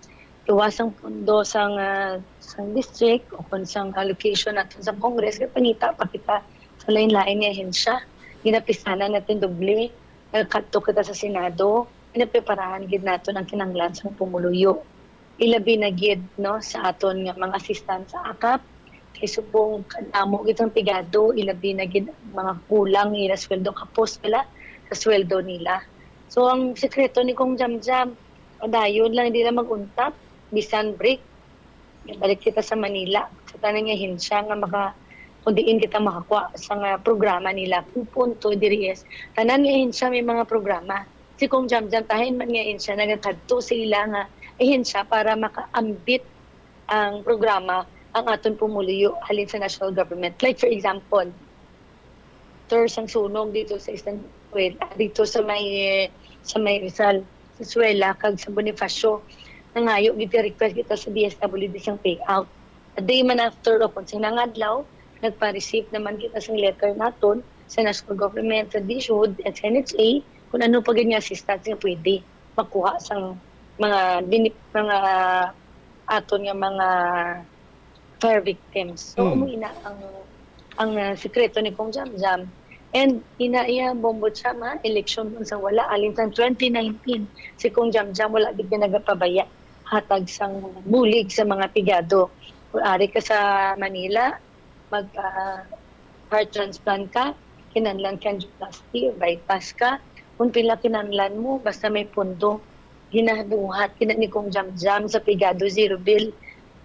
Iwas ang pondo sang, ah, sang district o kung sang allocation natin sa Congress, kaya pangita pa kita sa lain-lain nga ahensya. Ginapisanan natin doble, nagkadto kita sa Senado, pinapreparahan gid naton ang kinanglan sang pumuluyo. Ilabi na gid, no, sa aton nga mga assistant sa AKAP, kay subong kadamo gid ang pigado, ilabi na gid ang mga kulang ila sweldo, kapos pala sa sweldo nila. So, ang sekreto ni Kong Jamjam, padayon lang, hindi lang mag-untap, bisan break. Balik kita sa Manila, sa tanan nga ahensya nga maka-, kung diin kita makakuha sa nga programa nila. Ang punto diri is, tanan nga ahensya may mga programa. Si Kong Jamjam, tahin man nga ahensya, nagakadto sa ila nga ahensya para makaambit ang programa ang aton pumuluyo halin sa national government. Like, for example, tour sang sunog dito sa Eastern Suela, dito sa may, sa may Rizal, sa Suela, kag sa Bonifacio. Nangayo gid, request kita sa D S W D sang payout. A day man after o kung sa nangadlaw, nagpa-receive naman kita sang letter naton sa national government, sa DSUD, at sa N H A, kung ano pa gid nga assistance nga pwede makuha sang mga bini-, mga aton nga mga fire victims. So, Mm. amo ina ang, ang, ah, sikreto ni Kong Jamjam. And ina iya, Bombo Cham, ha, election man sa wala, alin sang twenty nineteen, si Kong Jamjam wala gid ka nagapabaya hatag sang bulig sa mga pigado. Kung ari ka sa Manila, mag, ah, heart transplant ka, kinahanglan ka angioplasty, bypass ka, kung pila kinahanglan mo, basta may pondo, ginabuhat gid ni Kong Jamjam sa pigado, zero bill.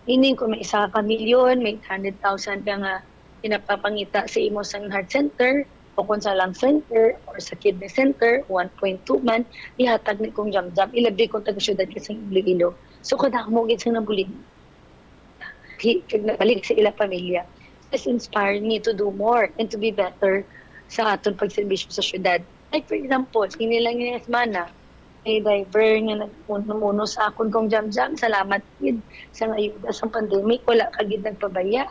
Meaning, kung may isa ka milyon, may eight hundred thousand ka nga pinapapangita sa imo sa heart center, o kung sa lung center, or sa kidney center, one point two man, ihatag ni Kong Jamjam, ilabi kung taga-syudad ka sa Iloilo. So, kadamo gid sa nabulig. Hi-, kag nabalik sa ila pamilya. This inspired me to do more and to be better sa aton pagserbisyo sa syudad. Like, for example, ini lang nga semana, may driver nga nagmuno sa akon, Kong Jamjam, salamat gid sa ayuda sa pandemic, wala ka gid nagpabaya.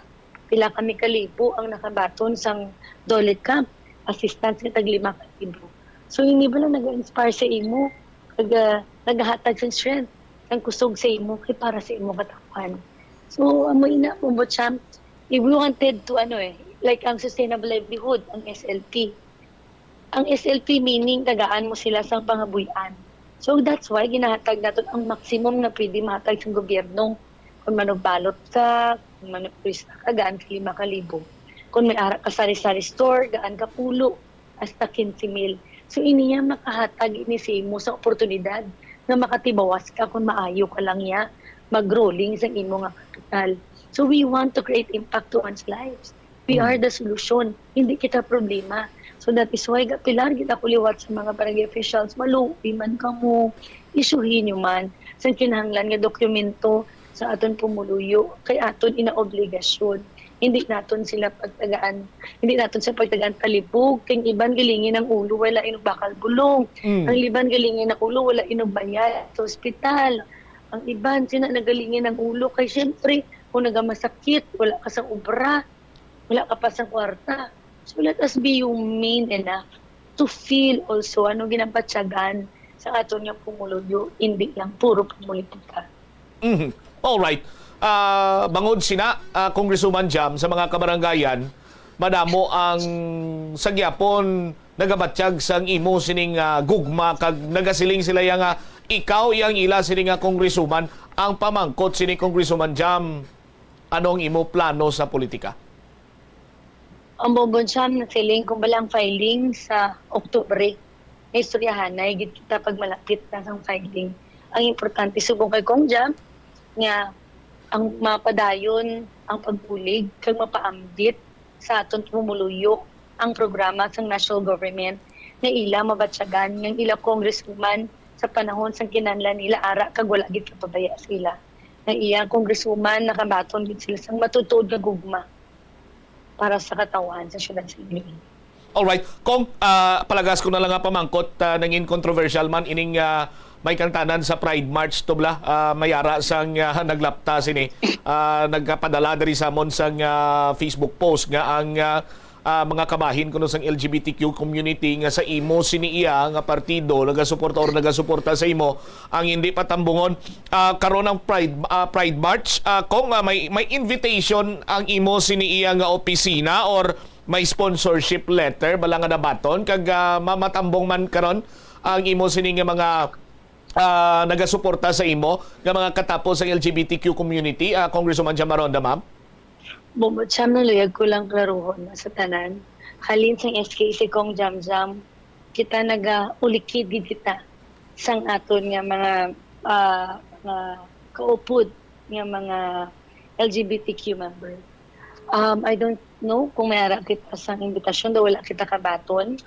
Pila kami ka libo ang nakabaton sang DOLE camp, assistance nga tag lima ka libo. So, ini ba lang nag-inspire sa imo? Kag, ah, nagahatag sang strength, sang kusog sa imo, kay para sa imo katawhan. So, amo ina, Bombo Cham, if we wanted to, ano eh, like ang sustainable livelihood, ang S L P. Ang S L P meaning, tagaan mo sila sang pangabuhian. So, that's why ginahatag naton ang maximum nga pwede mahatag sang gobyerno. Kung manugbalot ka, kung manugturista ka, gaan ka lima ka libo. Kung may ara ka sari-sari store, gaan ka pulo, hasta quince mil. So, iniya makahatag ini sa imo sa oportunidad nga makatibawas ka kung maayo ka lang niya mag-rolling sa imo nga kapital. So, we want to create impact to one's lives. We Mm. are the solution. Hindi kita problema. So, that is why ga-, pilar gid ako liwat sa mga barangay officials. Maluoy man kamo, isyuhi nyo man. Sa kinahanglan nga dokumento sa aton pumuluyo, kay aton ina obligasyon. Hindi naton sila pagtagaan, hindi naton sila pagtagaan palibog. Kay ang iban galingi ang ulo, wala inog bakal bulong. Mm. Ang iban galingi ang ulo, wala inog bayad sa ospital. Ang iban, sina nagalingi ang ulo. Kay siyempre, kung nagamasakit, wala ka sa obra, wala ka pa sa kwarta. So let us be humane enough to feel also ano ginabatyagan sa aton nga pumuluyo, hindi lang puro politika. Mhm. Alright. Ah, bangod sina, ah, Congresswoman Jam, sa mga kabarangayan, madamo ang sa gyapon nagabatyag sang imo sining, ah, gugma, kag nagasiling sila ya nga ikaw iyang ila sini nga congresswoman. Ang pamangkot sini, Congresswoman Jam, ano ang imo plano sa politika? Ang Bongbong Sam nasiling kung bala ang filing sa Oktubre, istoryahanay gid kita pag malapit na sang filing. Ang importante, subong kay Kong Jam, nga ang mapadayon ang pagbulig kag mapaambit sa aton pumuluyo ang programa sang national government nga ila mabatyagan nga ila congresswoman sa panahon sang kinahanglan nila ara kag wala gid kapabaya sa ila. Nga iya congresswoman nakabaton gid sila sang matutuod nga gugma para sa katawhan sa siyudad sa Iloilo. Alright. Kong, ah, palagas ko na lang nga pamangkot, ah, nangin controversial man ining, ah, may kangtanan sa Pride March to bala. Ah, may ara sang, ah, naglapta sini. Ah, nagkapadala diri sa amon sang, ah, Facebook post nga ang, ah, ah, mga kabahin kuno sang L G B T Q community nga sa imo sini iya nga partido nagasuporta or nagasuporta sa imo ang hindi patambungon. Ah, karon ang Pride, ah, Pride March, ah, kung, ah, may, may invitation ang imo sini iya nga opisina or may sponsorship letter bala nga nabaton kag, ah, mamatambong man karon ang imo sini nga mga, ah, nagasuporta sa imo nga mga katapo sa L G B T Q community, ah, Congresswoman Jam Maronda, ma'am? Bumot siya, naluyag ko lang klaruhon na sa tanan. Halin sang S K C Kong Jam Jam, kita nagaulikid gid kita sang aton nga mga, ah, mga kaupod nga mga L G B T Q member. Um, I don't know kung may ara kita sang imbitasyon, daw wala kita kabaton.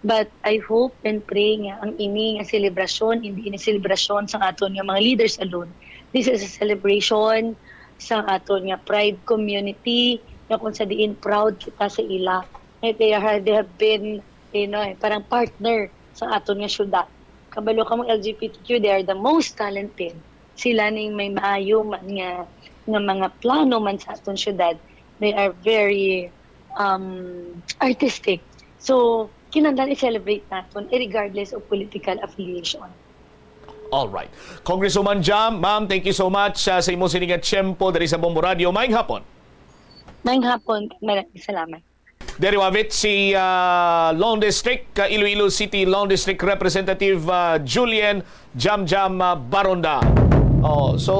But I hope and pray nga ang ini nga selebrasyon, hindi ini selebrasyon sang aton nga mga leaders alone. This is a celebration sang aton nga Pride community, nga kung sa diin proud kita sa ila. Nga they are, they have been, you know, parang partner sa aton nga syudad. Kabalo ka mo, L G B T Q, they are the most talented. Sila ning may maayo man nga, nga mga plano man sa aton syudad. They are very, um, artistic. So, kinahanglan i-celebrate naton, regardless of political affiliation. Alright. Congresswoman Jam, ma'am, thank you so much, ah, sa imo sini nga tiyempo diri sa Bombo Radio. Maayong hapon. Maayong hapon. Maraming salamat. Diri wavit si, ah, Long District, ah, Iloilo City Long District Representative, ah, Julian Jam Jam, ah, Baronda. Oh, so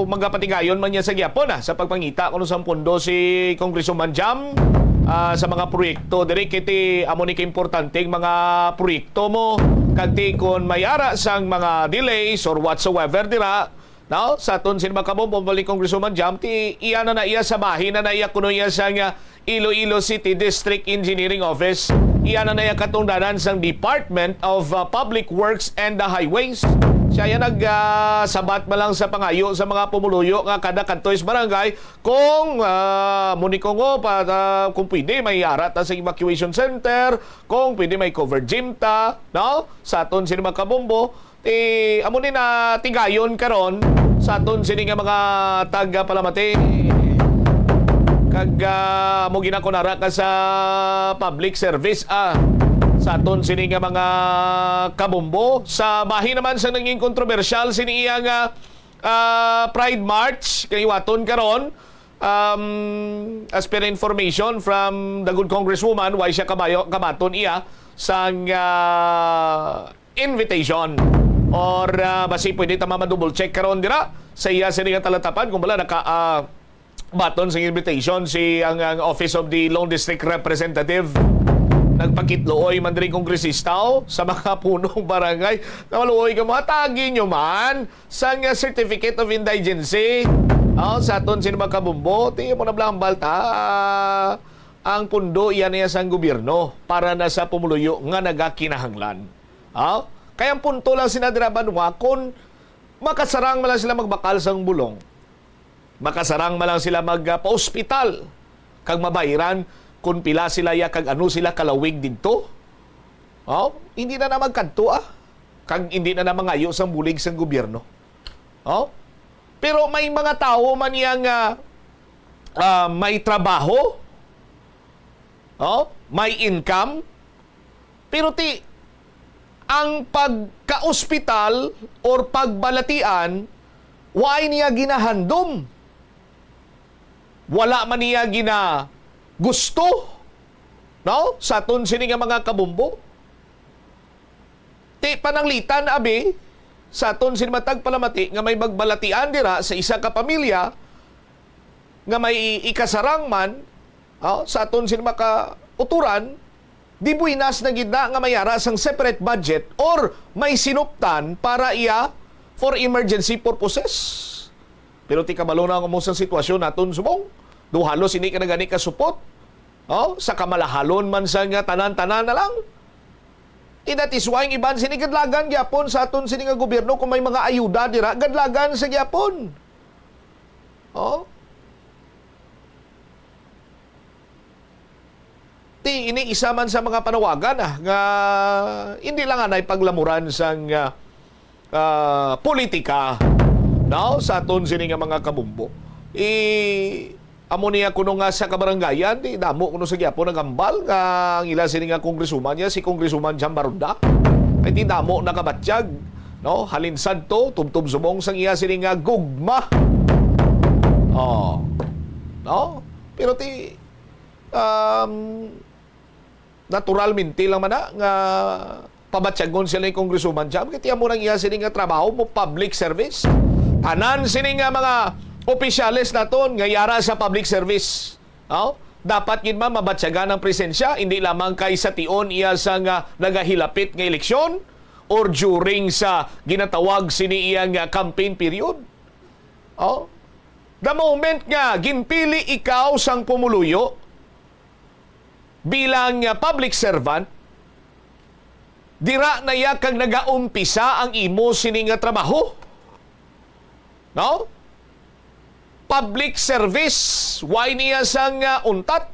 magapatigayon man niya sa gyapon, ah, sa pagpangita kuno sang pondo si Congresswoman Jam, ah, sa mga proyekto diri, kay ti amo ni kaimportante ang mga proyekto mo, kag ti kon may ara sang mga delays or whatsoever dira, no? Sa aton sin mga kabombo, balik Congresswoman Jam, ti iya na na iya sa bahin na na iya kuno iya sang, ah, Iloilo City District Engineering Office. Iya na na iya katungdanan sang Department of, ah, Public Works and the Highways. Siya iya nag, ah, sabat man lang sa pangayo sa mga pumuluyo nga kada kadto sa barangay kung, ah, mo ni Kongo pa, ah, kung pwede may ara ta sa evacuation center, kung pwede may covered gym ta, no? Sa aton sin mga kabombo, ti amo ni na tigayon karon sa aton sini nga mga taga Palamati. Kag, ah, amo ginakunara ka sa public service, ah, sa aton sini nga mga kabombo. Sa bahin naman sa nanging kontrobersyal sini iya nga, ah, Pride March, kay waton karon, um, as per information from the good congresswoman, why siya kabayo, kabaton iya sang, ah, invitation. Or, ah, basi pwede ta ma-double check karon dira sa iya sini nga talatapan kung bala naka, ah, baton sa invitation si ang, ang Office of the Long District Representative. Nagpakitluoy man diri kongresista, oh, sa mga punong barangay. Namaluoy ka mo, hatagi nyo man sang, ah, certificate of indigency. Oh, sa aton sini mga kabumbo, ti mo na bala ang balta. Ah, ang pundo, iya na sang gobyerno para na sa pumuluyo nga nagakinahanglan. Oh? Kaya ang punto lang sina dira banwa, kung makasarang man lang sila magbakal sang bulong, makasarang man lang sila mag, ah, pa-ospital, kag mabayran kung pila sila ya, kag ano sila kalawig didto. Oh, hindi na na magkadto, ah. Kag hindi na na mangayo sang bulig sang gobyerno. Oh? Pero may mga tawo man yang, ah, ah, may trabaho, oh, may income, pero ti ang pagka-ospital or pagbalatian, wala niya ginahandom. Wala man niya gina gusto, no? Sa aton sini nga mga kabumbo. Ti pananglitan, abi, sa aton sini matag palamati nga may magbalatian dira sa isa ka pamilya nga may i-, ikasarang man, oh, sa aton sini makauturan, di buinas na gid na nga may ara sang separate budget or may sinuptan para iya for emergency purposes. Pero ti kabalo na mo sa sitwasyon naton subong, do halos ini ka na gani kasupot, oh, sa kamalahalon man sa nga tanan-tanan na lang. And that is why ang iban sini gadlagan gyapon sa aton sini nga gobyerno, kung may mga ayuda dira, gadlagan sa gyapon. Oh? Ti ini isa man sa mga panawagan, ah, nga hindi lang anay paglamuran sang, ah, ah, politika, no, sa aton sini nga mga kabumbo. I, amo niya kuno nga sa kabarangayan, di damo kuno sa gyapon nagambal nga ang ila sini nga konggrisuman niya, si Konggrisuman Jam Baronda. Kay di damo nakabatyag, no, halin sadto, tubtob subong sang iya sini nga gugma. Oh. No? Pero ti, um, naturalmente lang man na nga pabatyagon sila ni Congresswoman Jam, kay ti amo nang iya sini nga trabaho mo, public service. Tanan sini nga mga opisyales naton nga yara sa public service, no? Dapat gid man mabatyagan ang presensya, hindi lamang kay sa tion iya sa nga nagahilapit nga eleksyon or during sa ginatawag sini iya nga campaign period. Oh? The moment nga ginpili ikaw sang pumuluyo, bilang, ah, public servant, dira na ya kag nagaumpisa ang imo sini nga trabaho. No? Public service, why niya sang, ah, untat?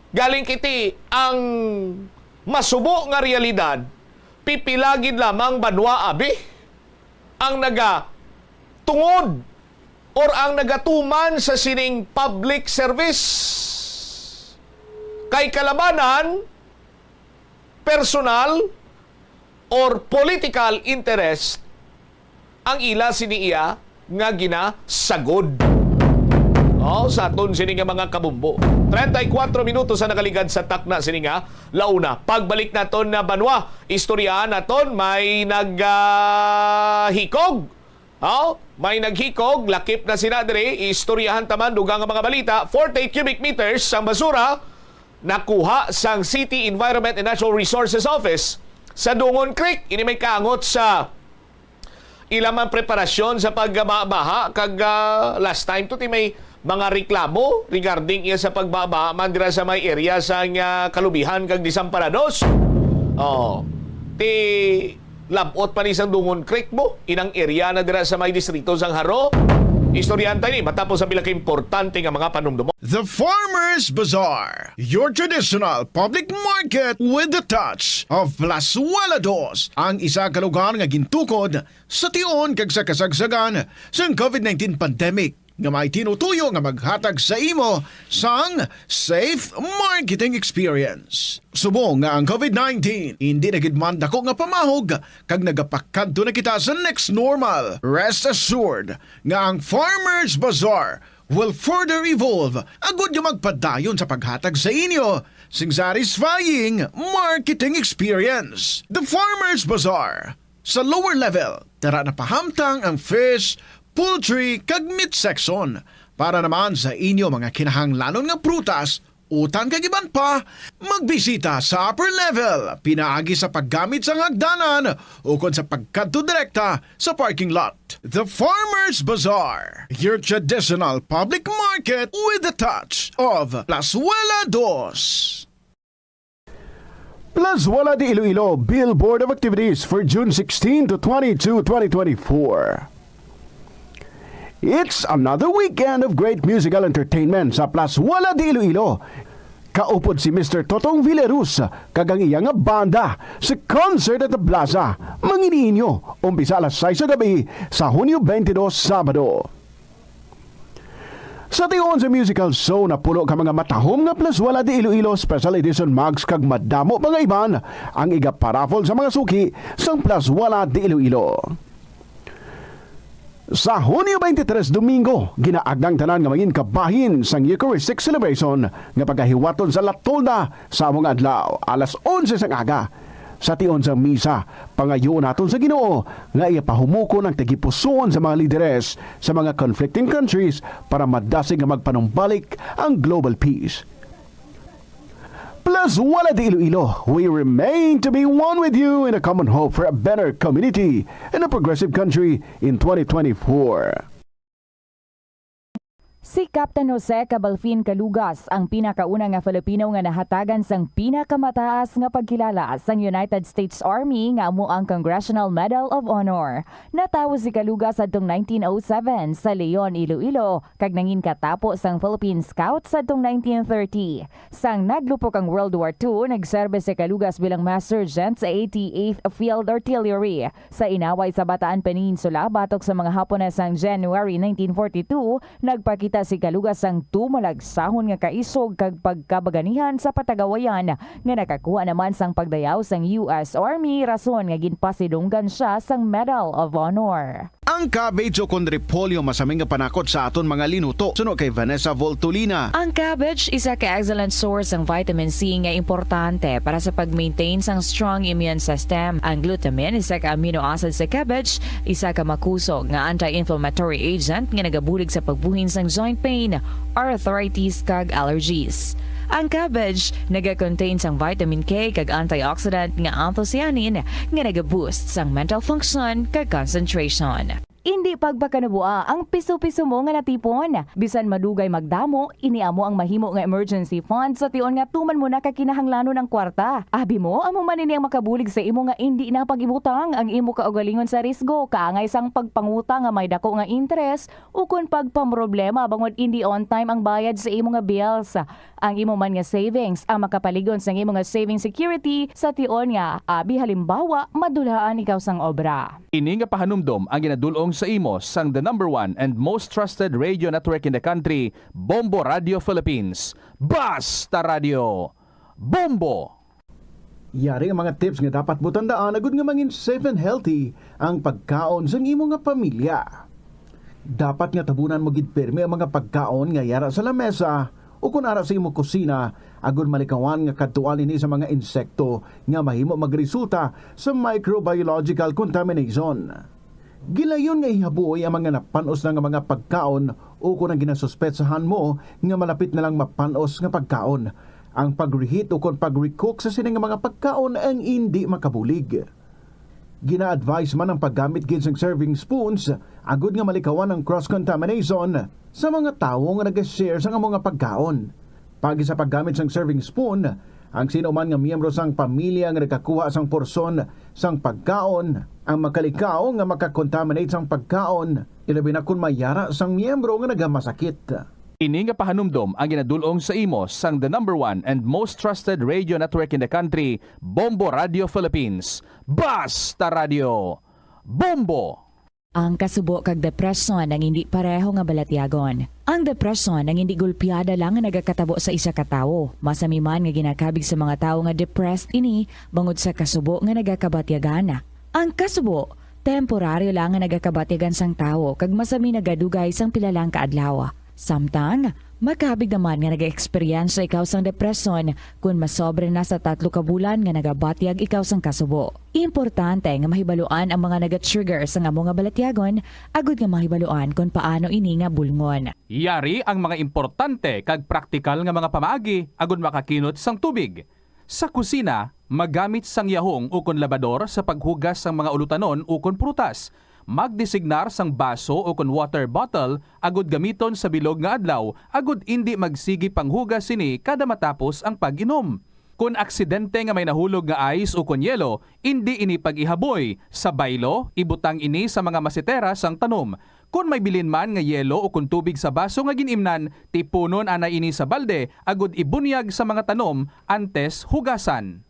Galing kiti ang masubo nga realidad, pipila gid lamang banwa abi ang nagatungod or ang nagatuman sa sining public service. Kay kalabanan, personal, or political interest ang ila sini iya nga ginasagod. Oh, sa aton sini nga mga kabumbo. Treinta y cuatro minutos ang nakaligad sa takna sini nga launa. Pagbalik naton na banwa, istoryahan naton may nag, ah, hikog. Oh, may naghikog, lakip na sina diri. Istoryahan ta man dugang nga mga balita. Forty cubic meters ang basura nakuha sang City Environment and Natural Resources Office sa Dungon Creek. Ini may kaangot sa ila man preparasyon sa pagbaha, kag, ah, last time to ti may mga reklamo regarding iya sa pagbaha man dira sa may area sa nga Kalubihan kag Desamparados. Oh, ti labot pa ni sang Dungon Creek mo, inang area na dira sa may distrito sang Jaro. Istoryahan ta ini matapos ang pila ka importante nga mga panumdumon. The Farmers Bazaar, your traditional public market with the touch of Plazuela Dos, ang isa ka lugar nga gintukod sa tion kag sa kasagsagan sang covid nineteen pandemic, nga may tinutuyo nga maghatag sa imo sang safe marketing experience. Subong nga ang covid nineteen hindi na gid man dako nga pamahog kag nagapakadto na kita sa next normal, rest assured nga ang Farmers Bazaar will further evolve agud nga magpadayon sa paghatag sa inyo sing satisfying marketing experience. The Farmers Bazaar, sa lower level, tara na pahamtang ang fish, poultry, kag meat section para naman sa inyo mga kinahanglanon nga prutas utan kag iban pa, magbisita sa upper level pinaagi sa paggamit sang hagdanan ukon sa pagkadto direkta sa parking lot. The Farmers Bazaar, your traditional public market with a touch of Plazuela Dos. Plazuela de Iloilo, Billboard of Activities for June sixteen to twenty-two, twenty twenty-four. It's another weekend of great musical entertainment sa Plazuela de Iloilo. Kaupod si Mister Totong Villarus kag ang iya nga banda sa Concert at the Plaza, mangin-inyo, umpisa alas sais sa gabi sa Hunyo twenty-two, Sabado. Sa tion sa musical show, napuno ka mga matahom nga Plazuela de Iloilo Special Edition mugs kag madamo pa nga iban ang igaparaffle sa mga suki sang Plazuela de Iloilo. Sa Hunyo twenty-three, Domingo, ginaagda ang tanan nga mangin kabahin sang Eucharistic Celebration nga pagahiwaton sa La Tolda sa amo nga adlaw, alas onse sang aga. Sa tion sang misa, pangayoon naton sa Ginoo nga iya pahumukon ang tagipusoon sa mga lideres sa mga conflicting countries para madasig nga magpanumbalik ang global peace. Plazuela de Iloilo, we remain to be one with you in a common hope for a better community and a progressive country in twenty twenty-four. Si Captain Jose Cabalfin Calugas ang pinakauna nga Filipino nga nahatagan sang pinakamataas nga pagkilala sang United States Army, nga amo ang Congressional Medal of Honor. Natawo si Calugas adtong nineteen oh seven sa Leon, Iloilo, kag nangin katapo sang Philippine Scouts adtong nineteen thirty. Sang naglupok ang World War Two, nagserbe si Calugas bilang Master Sergeant sa eighty-eighth Field Artillery. Sa inaway sa Bataan Peninsula batok sa mga Hapones sang January nineteen forty-two, nagpakita si Calugas sang tumalagsahon nga kaisog kag pagkabaganihan sa patagawayan, nga nakakuha naman sang pagdayaw sang U S Army, rason nga ginpasidunggan sia sang Medal of Honor. Ang cabbage ukon repolyo masami nga panakot sa aton mga linuto, suno kay Vanessa Voltolina. Ang cabbage isa ka excellent source sang vitamin C nga importante para sa pag-maintain sang strong immune system. Ang glutamine, isa ka amino acid sa cabbage, isa ka makusog nga anti-inflammatory agent nga nagabulig sa pagbuhin sang joint pain, arthritis, kag allergies. Ang cabbage naga-contain sang vitamin K kag antioxidant nga anthocyanin nga naga-boost sang mental function kag concentration. Indi pagpakanabuha ang piso-piso mo nga natipon. Bisan madugay magdamo, ini amo ang mahimo nga emergency fund sa tion nga tuman mo na ka kinahanglanon ang kwarta. Abi mo, amo man ini ang makabulig sa imo nga indi na pag-ibutang ang imo kaugalingon sa risgo, kaangay sang pagpangutang nga may dako nga interes, ukon pagpamroblema bangod indi on time ang bayad sa imo nga bills. Ang imo man nga savings ang makapalig-on sang imo nga saving security sa tion nga, abi halimbawa, madulaan ikaw sang obra. Ini nga pahanumdom ang ginadul-ong sa imo sang the number one and most trusted radio network in the country, Bombo Radio Philippines. Basta Radio! Bombo! Yari ang mga tips nga dapat mo tandaan agud nga mangin safe and healthy ang pagkaon sang imo nga pamilya. Dapat nga tabunan mo gid pirme ang mga pagkaon nga yara sa lamesa ukon ara sa imo kusina, agud malikawan nga kadtuan ini sa mga insekto nga mahimo magresulta sa microbiological contamination. Gilayon nga ihabuoy ang mga napan-os na nga mga pagkaon ukon ang ginasuspetsahan mo nga malapit na lang mapan-os nga pagkaon. Ang pag-reheat ukon pag-recook sa sini nga mga pagkaon ang indi makabulig. Gina-advise man ang paggamit gid sang serving spoons agud nga malikawan ang cross-contamination sa mga tawo nga naga-share sang amo nga pagkaon. Paagi sa paggamit sang serving spoon, ang sino man nga miyembro sang pamilya nga nagakuha sang porsyon sang pagkaon ang makalikaw nga makakontaminate sang pagkaon, ilabi na kon may yara sang miyembro nga nagamasakit. Ini nga pahanumdom ang ginadul-ong sa imo sang the number one and most trusted radio network in the country, Bombo Radio Philippines. Basta Radio! Bombo! Ang kasubo kag depresyon ang indi pareho nga balatyagon. Ang depresyon ang indi gulpiada lang nga nagakatabo sa isa ka tawo. Masami man nga ginakabig sa mga tawo nga depressed ini bangod sa kasubo nga nagakabatyagan. Ang kasubo, temporaryo lang nga nagakabatyagan sang tawo kag masami nagadugay sang pila lang ka adlaw. Samtang, makabig naman nga nag-eksperyensya ikaw sang depresyon kon masobra na sa tatlo ka bulan nga nagabatyag ikaw sang kasubo. Importante nga mahibaluan ang mga naga-trigger sang amo nga balatyagon agud nga mahibaluan kon paano ini nga bulngon. Yari ang mga importante kag praktikal nga mga pamaagi agud makakinot sang tubig. Sa kusina, magamit sang yahong ukon labador sa paghugas sang mga ulutanon ukon prutas. Magdesignar sang baso ukon water bottle agud gamiton sa bilog nga adlaw agud indi magsigi panghugas sini kada matapos ang pag-inom. Kon aksidente nga may nahulog nga ice ukon yelo, indi ini pag-ihaboy. Sa baylo, ibutang ini sa mga masetera sang tanom. Kon may bilin man nga yelo ukon tubig sa baso nga gin-imnan, tipunon anay ini sa balde agud ibunyag sa mga tanom antes hugasan.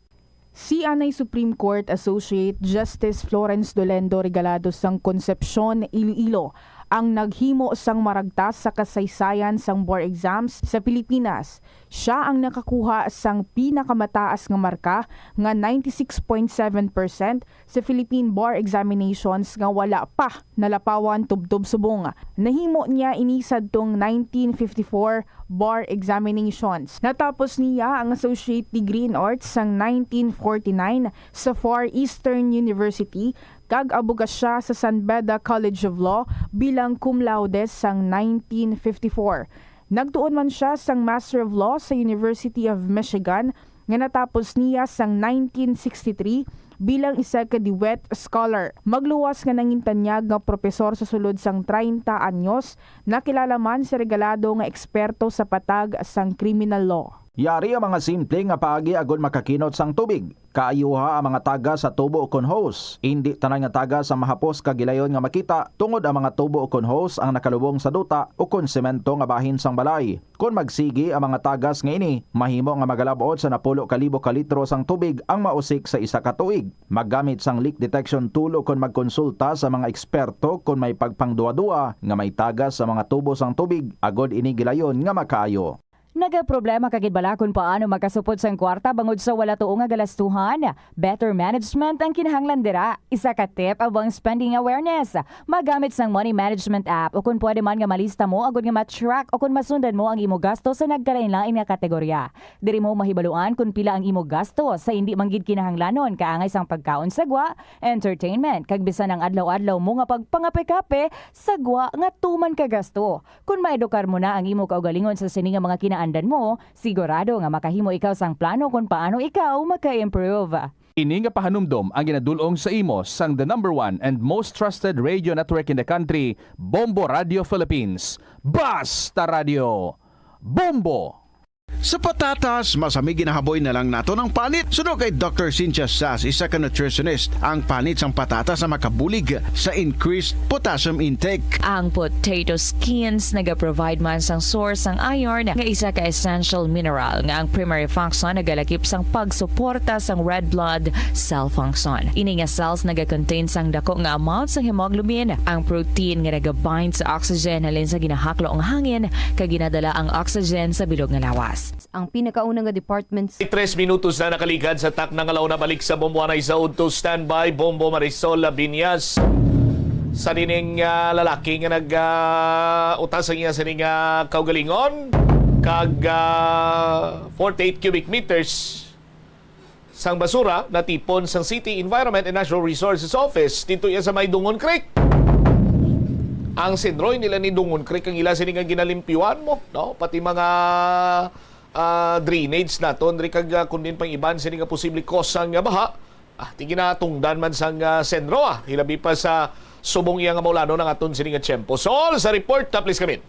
Si anay Supreme Court Associate Justice Florence Dolendo Regalado sang Concepcion, Iloilo, ang naghimo sang maragtas sa kasaysayan sang bar exams sa Pilipinas. Siya ang nakakuha sang pinakamataas nga marka nga ninety-six point seven percent sa Philippine Bar Examinations nga wala pa nalapawan tubtob subong. Nahimo niya ini sadtong nineteen fifty-four bar examinations. Natapos niya ang associate degree in arts sang nineteen forty-nine sa Far Eastern University kag abogasya sa San Beda College of Law bilang cum laude sang nineteen fifty-four. Nagtuon man siya sang Master of Law sa University of Michigan nga natapos niya sang nineteen sixty-three bilang isa ka DeWitt Scholar. Magluwas nga nangintanyag nga propesor sa sulod sang treinta anyos, nakilala man si Regalado nga eksperto sa patag sang criminal law. Yari ang mga simple nga paagi agud makakinot sang tubig. Kaayuha ang mga tagas sa tubo ukon hose. Indi tanan nga tagas ang mahapos kag gilayon nga makita, tungod ang mga tubo ukon hose ang nakalubong sa duta ukon semento nga bahin sang balay. Kon magsigi ang mga tagas nga ini, mahimo nga magalab-ot sa napulo ka libo ka litro sang tubig ang mausik sa isa ka tuig. Maggamit sang leak detection tool ukon magkonsulta sa mga eksperto kon may pagpangduwa-dua nga may tagas sa mga tubo sang tubig, agod ini gilayon nga makaayo. Nagaproblema ka gid bala kon paano makasupod sang kwarta bangod sa wala tuo nga galastuhan? Better management ang kinahanglan dira. Isa ka tip amo ang spending awareness. Magamit sang money management app, o kon pwede man nga malista mo agud nga ma-track o kon masundan mo ang imo gasto sa nagkalain-lain nga kategorya. Diri mo mahibaluan kon pila ang imo gasto sa indi man gid kinahanglanon, kaangay sang pagkaon sa gwa, entertainment, kag bisan ang adlaw-adlaw mo nga pagpangape-kape sa gwa nga tuman ka gasto. Kon maedukar mo na ang imo kaugalingon sa sini nga mga kinaandan mo, sigurado nga makahimo ikaw sang plano kon paano ikaw maka-improve. Ini nga pahanumdom ang ginadul-ong sa imo sang the number one and most trusted radio network in the country, Bombo Radio Philippines. Basta Radio, Bombo! Sa patatas, mas hami ginahaboy na lang naton ang panit. Suno kay Doctor Cynthia Sas, isa ka nutritionist, ang panit sang patatas ang makabulig sa increased potassium intake. Ang potato skins nagaprovide man sang source sang iron, nga isa ka essential mineral nga ang primary function nagalakip sang pagsuporta sang red blood cell function. Ini nga cells nagakontain sang dako nga amount sang hemoglobin, ang protein nga nagabind sa oxygen halin sa ginahaklo nga hangin, kag ginadala ang oxygen sa bilog nga lawas. Ang pinakauna nga department Tres minutos na nakaligad sa takna nga launa. Balik sa Bombo Anay sa udto. Standby, Bombo Marisol Labiñas. Sa nining, ah, lalaki nga nag, ah, utas ang iya sining, ah, kaugalingon, kag, ah, forty-eight cubic meters sang basura natipon sang City Environment and Natural Resources Office didto iya sa may Dungon Creek. Ang Senroy nila ni Dungon Creek ang ila sini nga ginalimpyuhan mo, no? Pati mga, ah, drainage naton diri kag, ah, kun din pang iban sini nga posible kosa nga baha. Ah, ti ginatungdan man sang, ah, Senro, ah. Hilabi pa sa subong iya nga maulanon ang aton sini nga tiyempo. So, all sa report, ah, please come in.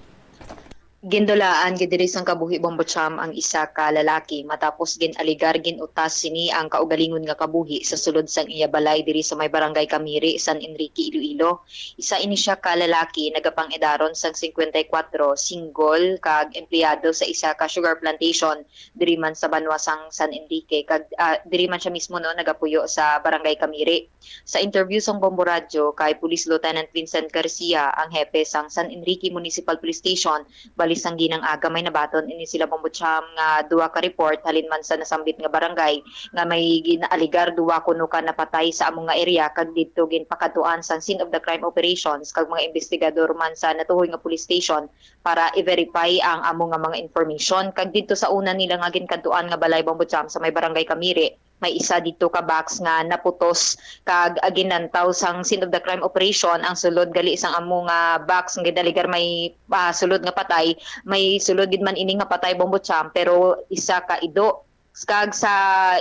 Gindulaan gid diri sang kabuhi Bombo Cham ang isa ka lalaki matapos gin-alegar gin-utas sini ang kaugalingon nga kabuhi sa sulod sang iya balay diri sa may Barangay Camiri, San Enrique, Iloilo. Isa ini siya ka lalaki nagapang-edaron sang cincuenta y cuatro, single kag empleyado sa isa ka sugar plantation diri man sa banwa sang San Enrique kag, ah, diri man siya mismo, no, nagapuyo sa Barangay Camiri. Sa interview sang Bombo Radyo kay Police Lieutenant Vincent Garcia, ang hepe sang San Enrique Municipal Police Station, bali sang ginang-aga, may nabaton ini sila, Bombo Cham, nga duha ka report halin man sa nasambit nga barangay nga may ginaaligar duha kuno ka napatay sa amo nga area, kag didto ginpakadtuan sang scene of the crime operations kag mga investigador man sa natuhoy nga police station para i-verify ang amo nga mga information. Kag didto sa una nila nga ginkadtuan nga balay, Bombo Cham, sa may barangay Kamiri, may isa dito ka box nga naputos kag, ah, ginlantaw sang scene of the crime operation. Ang sulod gali sang amo nga box nga gidaligar may, ah, sulod nga patay, may sulod gid man ini nga patay, Bombo Cham, pero isa ka ido. Kag sa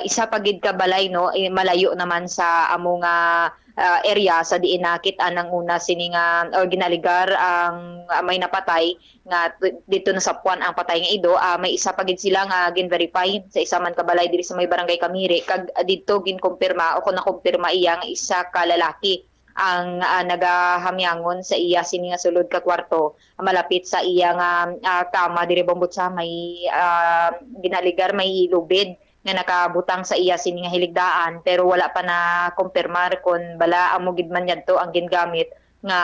isa pa gid ka balay, no, eh, malayo naman sa amo nga, ah, area sa diin nakit-an ang una sini nga, or ginaligar ang, ah, may napatay, nga tu-, dito nasapuan ang patay nga ido. Ah, may isa pa gid sila nga gin-verify sa isa man ka balay diri sa may barangay Kamiri, kag, ah, didto ginkumpirma o kung nakumpirma iya nga isa ka lalaki ang, ah, nagahamyangon sa iya sini nga sulod ka kwarto, malapit sa iya nga, ah, kama diri, Bombo Cham, may, ah, ginaligar may lubid nga nakabutang sa iya sini nga hiligdaan, pero wala pa na kumpirmar kon bala amo gid man yadto ang gingamit nga,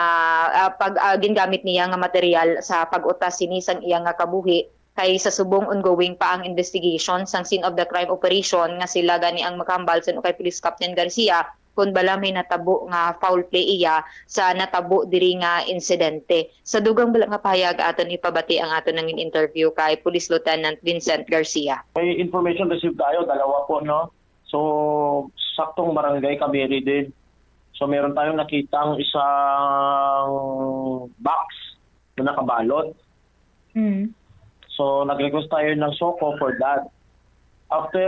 ah, pag, ah, gingamit niya nga material sa pag-utas sini sang iya nga kabuhi, kay sa subong ongoing pa ang investigation sang scene of the crime operation nga sila gani ang makahambal suno kay Police Captain Garcia kon bala may natabo nga foul play iya sa natabo diri nga insidente. Sa dugang bala nga pahayag, aton ipabati ang aton nangin interview kay Police Lieutenant Vincent Garcia. May information received tayo, dalawa po, no? So, saktong barangay Kamiri din. So, meron tayong nakitang isang box na nakabalot. Mm. So, nag-request tayo ng SOCO for that. After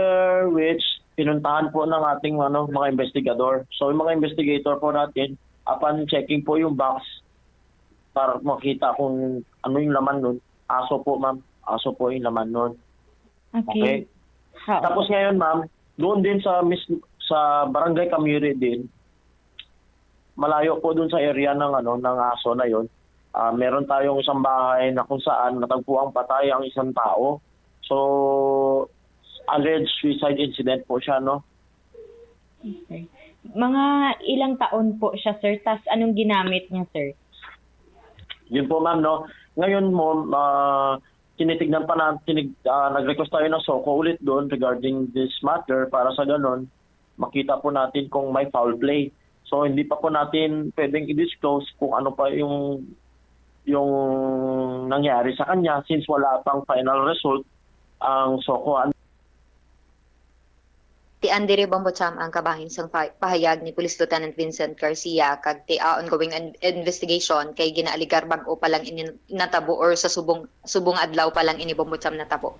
which, pinuntahan po ng ating, ano, mga investigador. So, yung mga investigator po natin, upon checking po yung box, para makita kung ano yung laman nun. Aso po, ma'am. Aso po yung laman nun. Okay. Okay. Ha. Tapos ngayon, ma'am, doon din sa mis-, sa Barangay Kamiri din, malayo po doon sa area ng, ano, ng aso na yon. Ah, meron tayong isang bahay na kung saan natagpo ang patay ang isang tao. So, alleged suicide incident po siya, no? Okay. Mga ilang taon po siya, sir? Tas anong ginamit niya, sir? Yun po, ma'am, no? Ngayon mo, ah, tinitignan pa na, tinig-, ah, nag-request tayo ng SOCO ulit doon regarding this matter para sa ganon, makita po natin kung may foul play. So, hindi pa po natin pwedeng i-disclose kung ano pa yung, yung nangyari sa kanya since wala pang final result ang SOCO. Tian diri, Bombo Cham, ang kabahin sang pa-, pahayag ni Police Lieutenant Vincent Garcia, kag ti-, ah, ongoing in-, investigation kay ginaaligar bag-o pa lang ini natabo or sa subong, subong adlaw pa lang ini, Bombo Cham, natabo.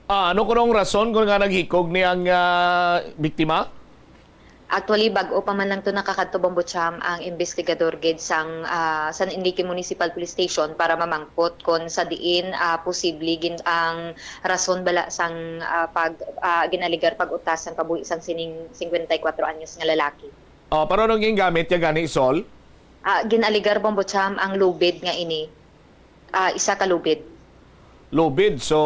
Ah, ano kuno ang rason kung nga naghikog ni ang, ah, biktima? Actually, bag-o pa man lang to nakakadto, Bombo Cham, ang investigador gid sang, ah, San Enrique Municipal Police Station para mamangkot kon sa diin, ah, posible gin-, ang rason bala sang, ah, pag, ah, ginaligar pag-utas sang kabuhi sang sining singkwenta y kuwatro anyos nga lalaki. Oh, pero anong gingamit niya gani, Sol? Ah, ginaligar, Bombo Cham, ang lubid nga ini. Ah, isa ka lubid. Lubid. So,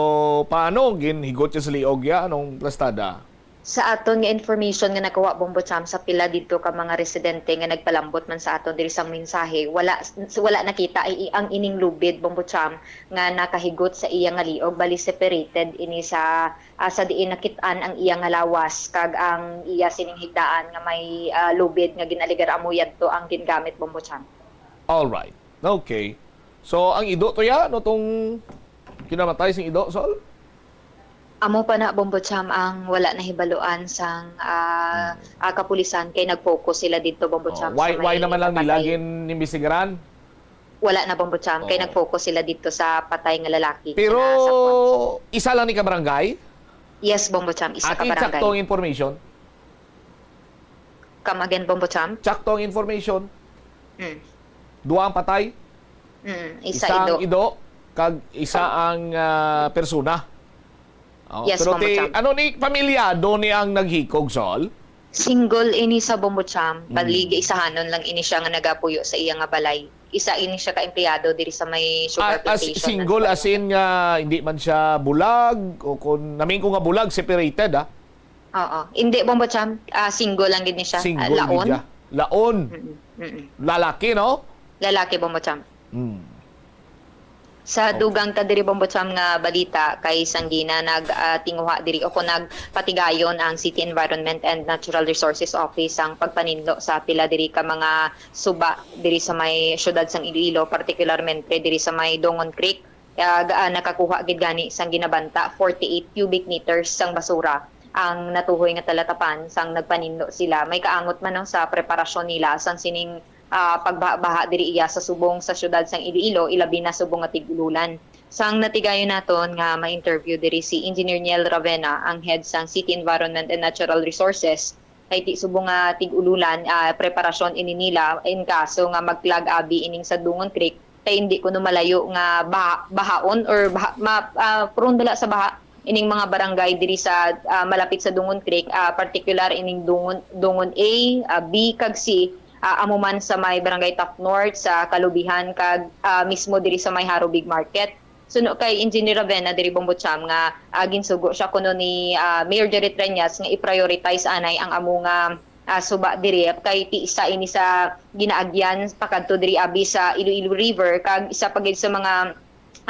paano? Ginhigot niya sa liog ya? Anong plastada? Sa aton nga information nga nakuha, Bombo Cham, sa pila didto ka mga residente nga nagpalambot man sa aton diri sang mensahe, wala, wala nakita i-, ang ining lubid, Bombo Cham, nga nakahigot sa iya nga liog. Bali, separated ini sa, ah, sa diin nakit-an ang iya nga lawas kag ang iya sining higdaan nga may, ah, lubid nga ginaligar amo yadto ang gingamit, Bombo Cham. All right. Okay. So, ang ido to ya, no, tong kinamatay sing ido, Sol? Amo pa na, Bombo Cham, ang wala nahibaluan sang, ah, Hmm. ah, kapulisan kay nag-focus sila dito, Bombo Oh, Cham, why, sa why may naman lang nila napatay. Gin-imbestigaran? Wala na, Bombo Cham, kay Oh. nag-focus sila dito sa patay nga lalaki Pero na sa kwan. Isa lang ni ka barangay? Yes, Bombo Cham, isa ka Ating barangay. Saktong information? Come again, Bombo Cham? Sakto ang information. Mm. Duha ang patay. Mm, isa Isa ang ido. ido, kag isa ang, ah, persona. Oh, Yes, pero Bombo ti-, Cham. ano ni, pamilyado ni ang naghikog, Sol? Single ini sa Bombo Cham. Mm. Bali, isahanon lang ini siya nga nagapuyo sa iya nga balay. Isa ini siya ka empleyado diri sa may sugar Ah, as plantation single, ng as in nga hindi man siya bulag, o kung namin ko nga bulag, separated, ah. Oo. Hindi, Bombo Cham. Ah, single lang gid ni siya. Ah, Single gid laon. siya. Laon. Mm-mm, mm-mm. Lalaki, no? Lalaki, Bombo Cham. Mm. Sa dugang ta diri, Bombo Cham, nga balita, kay sanggina nag, ah, tinguha diri o kung nagpatigayon ang City Environment and Natural Resources Office ang pagpaninlo sa pila diri ka mga suba diri sa may siyudad sang Iloilo, partikularmente diri sa may Dongon Creek. Ah, ga-, ah, nakakuha gid gani sang ginabanta forty-eight cubic meters sang basura ang natuhoy nga talatapan sang nagpaninlo sila. May kaangot man, no, sa preparasyon nila sang sining, ah, pagbaha-baha diri iya sa subong sa siyudad sang Iloilo, ilabi na subong nga tig-ululan. Sang natigayon naton nga ma-interview diri si Engineer Niel Ravena, ang head sang City Environment and Natural Resources, kay ti subong nga tig-ululan, ah, preparasyon ini nila in kaso nga mag-clog abi ining sa Dungon Creek, kay hindi kuno malayo nga baha-, bahaon or baha-, ma-, ah, prone bala sa baha ining mga barangay diri sa, ah, malapit sa Dungon Creek, ah, particular ining Dungon, Dungon A, ah, B, kag C, ah, amo man sa may Barangay Taft North, sa Kalubihan, kag, ah, mismo diri sa may Haro Big Market. Suno kay Engineer Ravena diri, Bombo Cham, nga, ah, ginsugo siya kuno ni, ah, Mayor Jerry Treñas nga i-prioritize anay ang amo nga, ah, suba diri, kay ti isa ini sa ginaagyan pakadto diri abi sa Iloilo River, kag isa pa gid sa mga,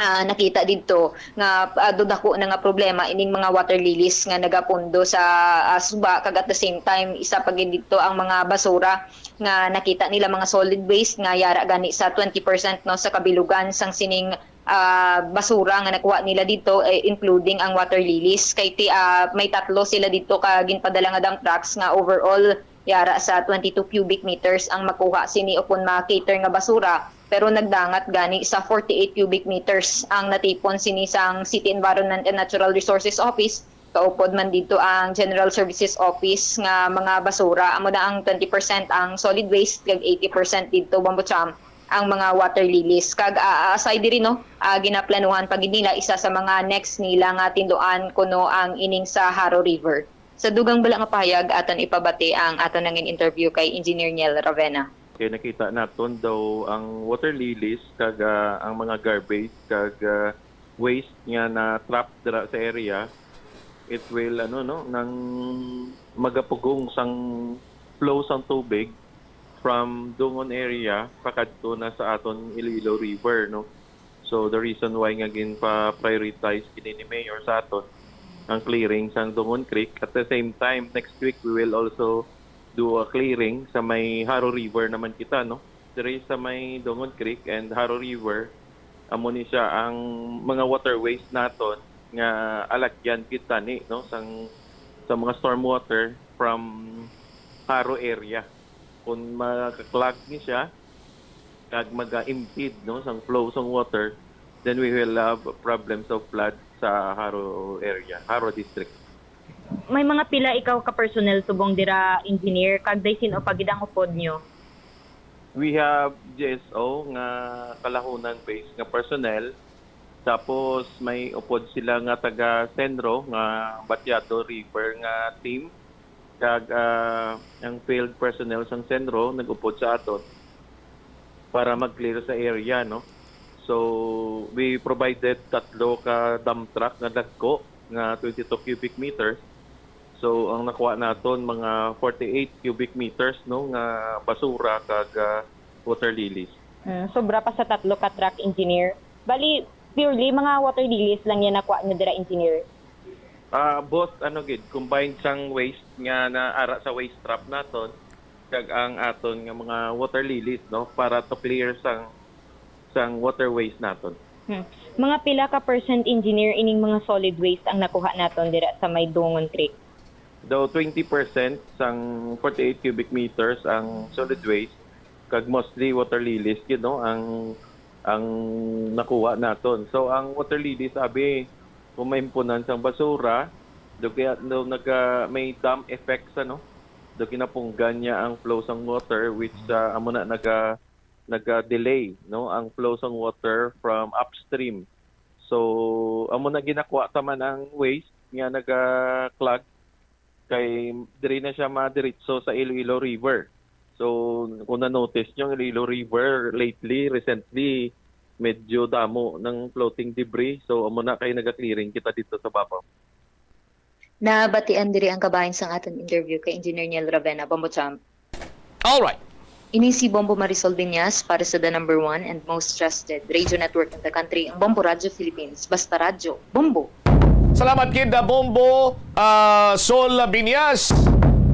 ah, nakita didto nga, ah, dudako na nga problema ining mga water lilies nga nagapundo sa, ah, suba, kag at the same time isa pa gid didto ang mga basura nga nakita nila, mga solid waste nga yara gani sa twenty percent, no, sa kabilugan sang sining, ah, basura nga nakuha nila didto, eh, including ang water lilies. Kay ti-, ah, may tatlo sila didto ka ginpadala nga dump trucks nga overall yara sa twenty-two cubic meters ang makuha sini o kon ma-cater nga basura, pero nagdangat gani sa forty-eight cubic meters ang natipon sini sang City Environment and Natural Resources Office. Kaupod man didto ang General Services Office nga mga basura. Amo na ang twenty percent ang solid waste, kag eighty percent didto, Bombo Cham, ang mga water lilies. Kag, ah, aside diri, no, ah, ginaplanuhan pa gid nila isa sa mga next nila nga tinluan kuno ang ining sa Haro River. Sa dugang bala nga pahayag, aton ipabati ang aton nangin interview kay Engineer Niel Ravena. Kay nakita naton daw ang water lilies kag, ah, ang mga garbage kag, ah, waste nga na-trap dira sa area, it will, ano, no, nang magapugong sang flow sang tubig from Dungon area pakadto na sa aton Iloilo River, no. So, the reason why nga ginpa-prioritize gini ni Mayor sa aton ang clearing sang Dungon Creek. At the same time, next week we will also do a clearing sa may Haro River naman kita, no. Diri sa may Dungon Creek and Haro River, amo ni siya ang mga waterways naton nga alagyan gid tani, no, sang, sa mga storm water from Haro area. Kung maka-clog ni siya, kag maga-impede, no, sang flow sang water, then we will have problems of flood sa Haro area, Haro District. May mga pila ikaw ka personnel subong dira, engineer, kag daw sin-o pa gid ang upod nyo? We have G S O nga Kalahunan based nga personnel. Tapos may upod sila nga taga Senro nga Batiado River nga team. Kag, ah, ang field personnel sang Senro nag-upod sa aton para mag-clear sa area, no? So, we provided tatlo ka dump truck nga dagko nga twenty-two cubic meters. So, ang nakuha naton mga forty-eight cubic meters, no, nga basura kag, ah, water lilies. Hmm, sobra pa sa tatlo ka truck, engineer. Bali, purely mga water lilies lang yan nakuha nyo dira, engineer? Ah, both, ano gid, combined sang waste nga naara sa waste trap naton, kag ang aton nga mga water lilies, no, para to clear sang, sang waterways naton. Hmm. Mga pila ka percent, engineer, ining mga solid waste ang nakuha naton dira sa may Dungon Creek? Daw twenty percent sang forty-eight cubic meters ang solid waste, kag mostly water lilies, you know, ang, ang nakuha naton. So, ang water lilies, abi, kung maimpunan sang basura, do kaya, do naga-, may dam effects, ano? Do ginapunggan niya ang flow sang water, which, ah, amo na naga-, naga-delay, no, ang flow sang water from upstream. So, amo na ginakuha ta man ang waste nga naga-clog, kay diri na siya madiretso sa Iloilo River. So, kung na-notice nyo, ang Iloilo River lately, recently, medyo damo ng floating debris. So, amo na kay naga-clearing kita dito sa babaw. Nabatian diri ang kabahin sang aton interview kay Engineer Niel Ravena, Bombo Cham. All right. Ini si Bombo Marisol Viñas para sa the number one and most trusted radio network in the country, ang Bombo Radyo Philippines. Basta radyo, Bombo! Salamat gid, ah, Bombo, ah, Sol Binyas.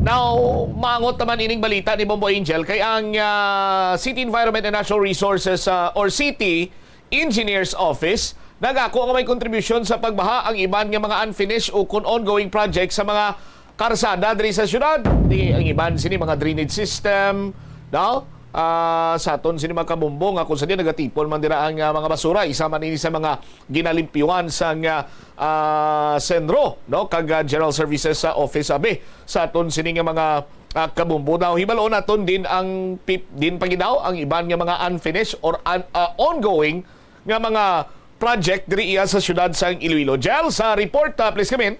Now, maangot naman ining balita ni Bombo Angel kay ang, ah, City Environment and Natural Resources, ah, or City Engineers Office nagako nga may kontribusyon sa pagbaha ang iban nga mga unfinished o kon ongoing project sa mga karsada diri sa syudad. Di ang iban sini mga drainage system, no? Ah, sa aton sini mga kabombo nga kung sa di nagatipon man dira ang, ah, mga basura, isa man ini sa mga ginalimpyuhan sang, ah, ah, Senro, no, kag, ah, General Services sa Office, abi, sa aton sini nga mga, ah, kabombo. Now, hibaloon naton din ang pip-, din pa gid daw ang iban nga mga unfinished or un-, ah, ongoing nga mga project diri iya sa siyudad sang Iloilo. Jel, sa report, ah, please come in.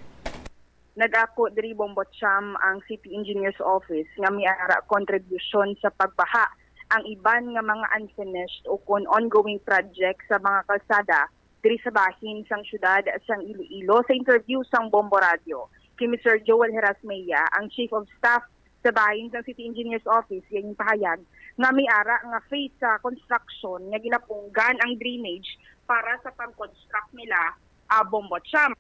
Nagako diri, Bombo Cham, ang City Engineers Office nga may ara contribution sa pagbaha ang iban nga mga unfinished o kon ongoing project sa mga kalsada diri sa bahin sang siyudad sang Iloilo. Sa interview sang Bombo Radio kay Mister Joel Herasmea, ang Chief of Staff sa bahin sang City Engineers Office, iya ginpahayag nga may ara nga phase sa construction nga ginapunggan ang drainage para sa pag-construct nila, ah, Bombo Cham.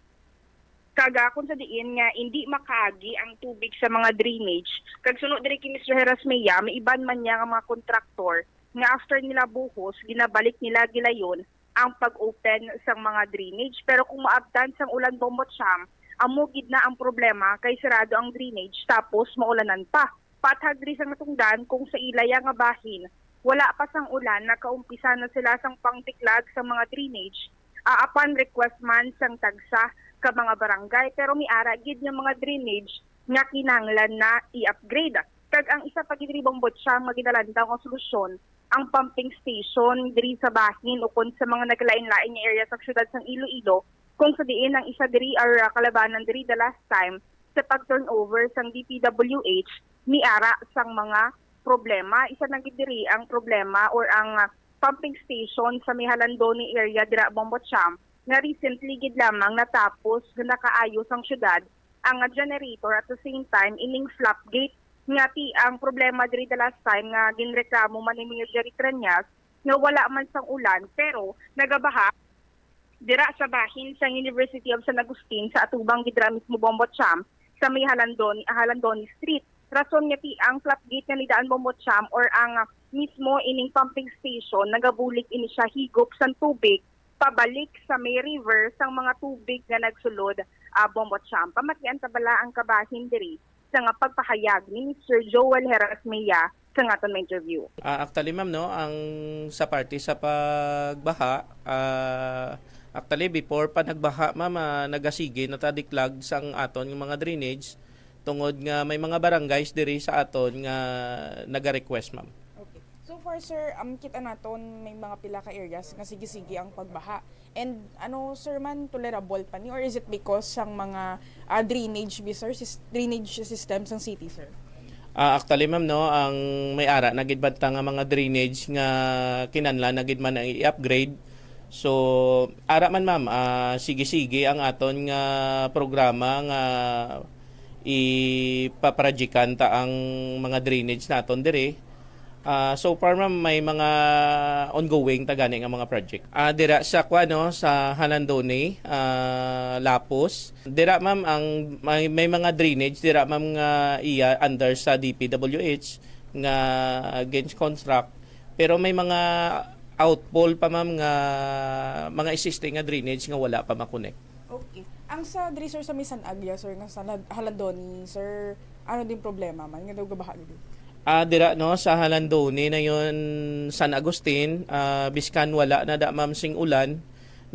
Kag, ah, kung sa diin nga hindi makaagi ang tubig sa mga drainage, kag suno diri kay Mister Herasmea, may iban man niya nga mga kontraktor nga after nila buhos, ginabalik nila gilayon ang pag-open sang mga drainage. Pero kung maabtan sang ulan, Bombo Cham, amo gid na ang problema kay sirado ang drainage tapos maulanan pa. Paathag diri sang natungdan, kung sa ilaya nga bahin, wala pa sang ulan, nakaumpisa na sila sang pangtiklag sa mga drainage, ah, upon request man sang tagsa ka mga barangay, pero may ara gid nga mga drainage nga kinahanglan na i-upgrade. Kag ang isa pa gid diri, Bombo Cham, nga ginalantaw nga solusyon ang pumping station diri sa bahin ukon sa mga naglain-lain nga area sa siyudad sang Iloilo, kung sa diin ang isa diri or, ah, kalabanan diri the last time sa pag-turnover sang D P W H, may ara sang mga problema. Isa na gid diri ang problema or ang, ah, pumping station sa may Jalandoni area dira, Bombo Cham, nga recently gid lamang natapos nga nakaayos ang syudad ang, ah, generator, at the same time ining flap gate nga ti ang problema diri the last time nga ginreklamo man ni Mayor Jerry Treñas nga wala man sang ulan pero nagabaha dira sa bahin sang University of San Agustin sa atubang gid dira mismo, Bombo Cham, sa may Jalandoni, Jalandoni Street. Rason nga ti ang flap gate nga nidaan, Bombo Cham, or ang, ah, mismo ining pumping station, nagabulig ini siya higop sang tubig pabalik sa may river sang mga tubig nga nagsulod, ah, Bombo Cham. Pamatian ta bala ang kabahin diri sa nga pagpahayag ni Mister Joel Herasmea sa aton nga interview. Ah, actually, ma'am, no, ang sa parte sa pagbaha, ah, actually, before pa nagbaha, ma'am, ah, nagasige na ta diklag sang aton nga mga drainage tungod nga may mga barangays diri sa aton nga naga-request, ma'am. Okay. So far, sir, um, kita naton may mga pila ka areas nga sige-sige ang pagbaha. And ano, sir, man, tolerable pa ni, or is it because sang mga, ah, drainage bi, sir, sis- drainage system sang city, sir? Ah, actually, ma'am, no, ang may ara na gid banta nga mga drainage nga kinahanglan na gid man ang i-upgrade. So, ara man, ma'am, ah, sige-sige ang aton nga programa nga ipaprojectan ta ang mga drainage naton diri. Ah, so far, ma'am, may mga ongoing ta gani nga mga project. Ah, dira sa kuan, no, sa Jalandoni, ah, Lapus. Dira, ma'am, ang may, may mga drainage dira, ma'am, nga iya under sa D P W H nga gin-construct. Pero may mga outfall pa, ma'am, nga mga existing nga drainage nga wala pa ma-connect. Okay. Ang sa diri, sir, sa may San Agya, sir, nga sa Nad- Jalandoni, sir, ano din problema man nga daw gabaha gid? Ah, dira, no, sa Jalandoni na yon, San Agustin, ah, biskan wala na da, ma'am, sing ulan,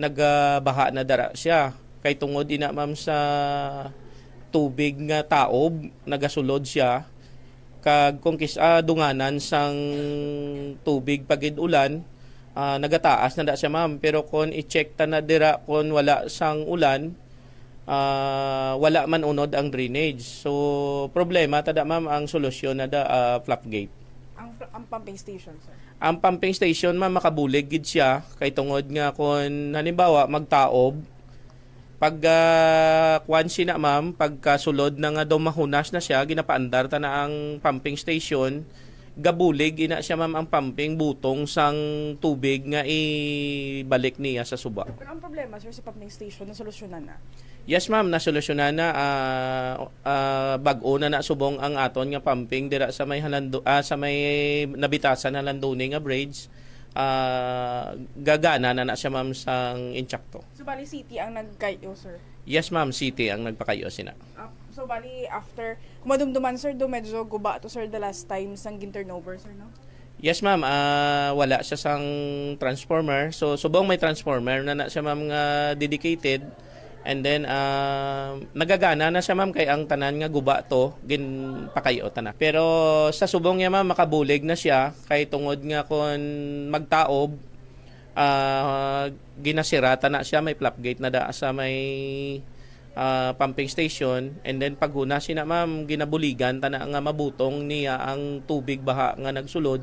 nagabaha na dara siya. Kay tungod ina, ma'am, sa tubig nga taob, nagasulod siya. Kag kung kis-, ah, dunganan sang tubig pag-ulan, ah, nagataas na da siya, ma'am. Pero kung i-check ta na dira, kung wala sang ulan, ah, wala man unod ang drainage. So, problema ta da, ma'am, ang solusyon na da, ah, flap gate. Ang, ang pumping station, sir? Ang pumping station, ma'am, makabulig gid siya. Kay tungod nga kung halimbawa, magtaob, pag, ah, kuwan siya na, ma'am, pagkasulod na nga daw mahunas na siya, ginapaandar ta na ang pumping station, Gabulig ina siya, ma'am, ang pumping butong sang tubig nga ibalik niya sa suba. Pero ang problema, sir, sa pumping station, nasolusyonan na? Yes, ma'am, nasolusyonan na. Ah, ah, bag-o na na subong ang aton nga pumping dira sa may Halando, ah, sa may Nabitasan Halandoni nga bridge. Ah, gagana na na siya, ma'am, sang intsakto. So, bali, city ang nagkayo, sir? Yes, ma'am, city ang nagpakayo sina. Ah, so, bali, after, kung madumduman, sir, do medyo guba to, sir, the last time sang gin-turnover, sir, no? Yes, ma'am. Ah, wala siya sang transformer. So, subong may transformer na na siya, ma'am, nga dedicated. And then, ah, nagagana na siya, ma'am, kay ang tanan nga guba to, ginpakayo ta na. Pero sa subong niya, ma'am, makabulig na siya kay tungod nga kon magtaob, ah, ginasira ta na siya, may flap gate na da sa may ah, pumping station, and then paghuna sina, ma'am, ginabuligan ta na nga mabutong niya ang tubig baha nga nagsulod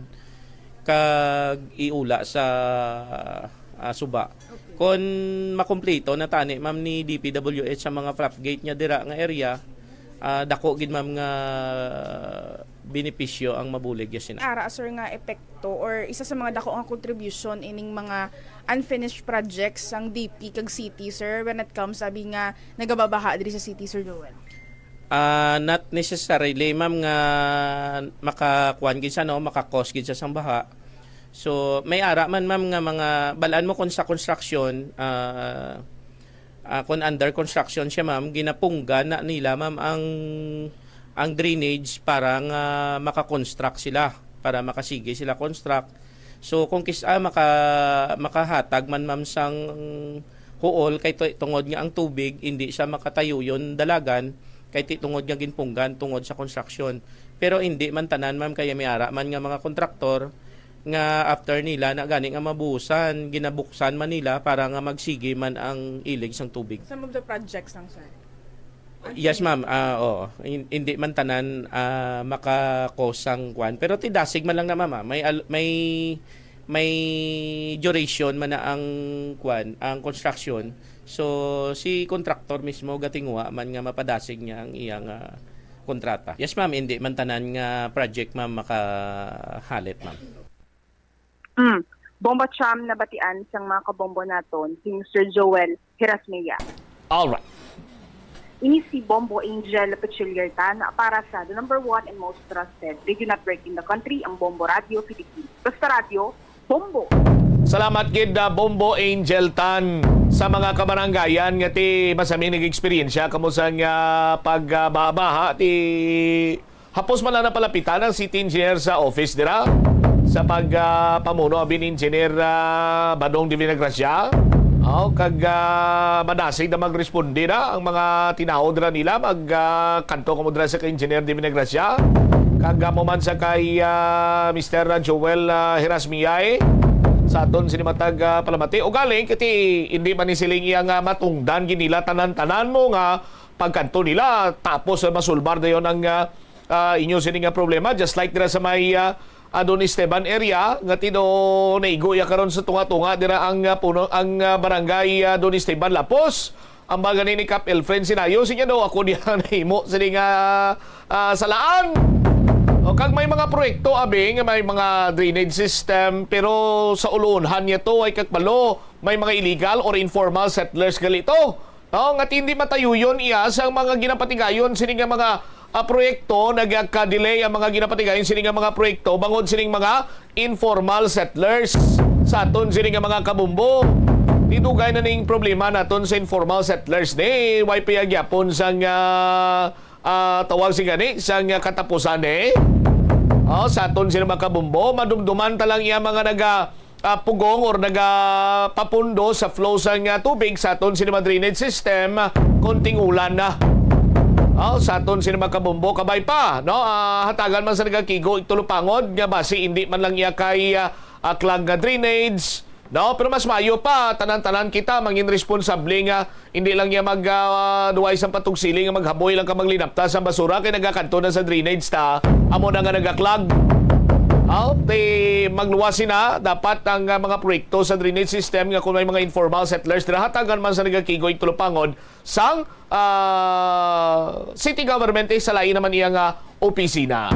kag iula sa, ah, suba. Kon makumpleto na tani, ma'am, ni D P W H sa mga flap gate niya dira nga area, ah, dako gid, ma'am, nga benepisyo ang mabulig ya sina. Ara, sir, nga epekto or isa sa mga dako nga contribution ining mga unfinished projects sang D P kag city, sir, when it comes, sabi nga, nagababaha diri sa city, Sir Joel? Ah, not necessarily, ma'am, nga makakuan gid siya, no, maka-cause gid siya sang baha. So, may ara man, ma'am, nga mga, balaan mo kung sa construction, ah, ah, kung under construction siya, ma'am, ginapunggan na nila, ma'am, ang, ang drainage para nga maka-construct sila, para makasigi sila construct. So, kung kis-, ah, maka-, makahatag man, ma'am, sang huol kay tu-, tungod nga ang tubig, hindi siya makatayo yon dalagan, kay ti-, tungod nga ginpunggan, tungod sa construction. Pero hindi man tanan, ma'am, kay may ara man nga mga kontraktor nga after nila na gani nga mabuhusan, ginabuksan man nila para nga magsigi man ang ilig sang tubig. Some of the projects lang, sir. Yes, ma'am. Ah, oo. Hin-, hindi man tanan, ah, maka-cause sang kwan. Pero ti dasig man lang na, ma'am, ah. May al-, may, may duration man na ang kwan, ang construction. So, si contractor mismo gatinguha man nga mapadasig niya ang iyang, ah, kontrata. Yes, ma'am. Hindi man tanan nga project, ma'am, makahalit, ma'am. Mm. Bomba Cham, nabatian sang mga kabombo naton, si Mister Joel Hirasmia. Alright. Ini si Bombo Angel Pachiliertan para sa the number one and most trusted radio network in the country, ang Bombo Radio Philippines. Basta Radio, Bombo! Salamat gid, ah, Bombo Angel Tan, sa mga kabaranggayan nga ti masami nag-eksperyensya kamo sa nga pagbaha-baha ti hapos man lang napalapitan ang city engineer sa office dira sa pag, ah, pamuno abi ni Engineer, ah, Badong de Vinagracia. Aw, kag, ah, madasig na magresponde na ang mga tinawo dira nila. Mag, ah, kanto kamo dira sa kay Engineer de Vinagracia. Kag amo man sa kay, ah, Mister Joel, ah, Hirasmiay sa aton sini matag, ah, palamati. Ugaling kiti hindi man ni siling iya nga matungdan gid nila tanan-tanan mo nga pagkanto nila, tapos, ah, masulbar dayon ang, ah, ah, inyo sini nga problema, just like dira sa may, ah, ah, Don Esteban area, nga ti do naigo ya karon sa tunga-tunga dira ang, ah, puno, ang, ah, barangay, ah, Don Esteban Lapos. Ang ba gani ni Kap Elfren Sinayo, sinya daw ako diha nahimo sini nga, ah, salaan. O, kag may mga proyekto abi nga may mga drainage system, pero sa ulunhan niya to ay kakbalo, may mga illegal or informal settlers gali to. No, nga hindi matayuyon iya sang mga ginapatigayon sini nga mga, ah, proyekto. Nagaka-delay ang mga ginapatigayon sini nga mga proyekto bangod sining mga informal settlers sa aton sini nga mga kabumbo. Di dugay na ning problema naton sa informal settlers ni way pa ya gyapon sang, ah, ah, tawag sini gani sang katapusan ni. Oh, sa aton sini mga kabumbo, madumduman ta lang iya mga naga ah, pugong or nagapapundo sa flow sang, ah, tubig sa aton sini mga drainage system, ah, konting ulan na. Ah, sa aton sini mga kabumbo, kabay pa, no? Ah, hatagan man sa nagakigo, igtulupangod nga basi hindi man lang iya kay, ah, ah, clog nga drainage, no? Pero mas maayo pa, tanan-tanan kita mangin responsable nga hindi lang niya mag, ah, duway sang patugsili nga maghaboy lang ka maglinapta sang basura kay nagakadto na sa drainage ta, amo na nga nagaklag. Aw, ti magluwas sina, dapat ang, ah, mga proyekto sa drainage system nga kung may mga informal settlers dira, hatagan man sa nagakigoy tulupangod sang, ah, city government, eh, sa lain naman iya nga opisina.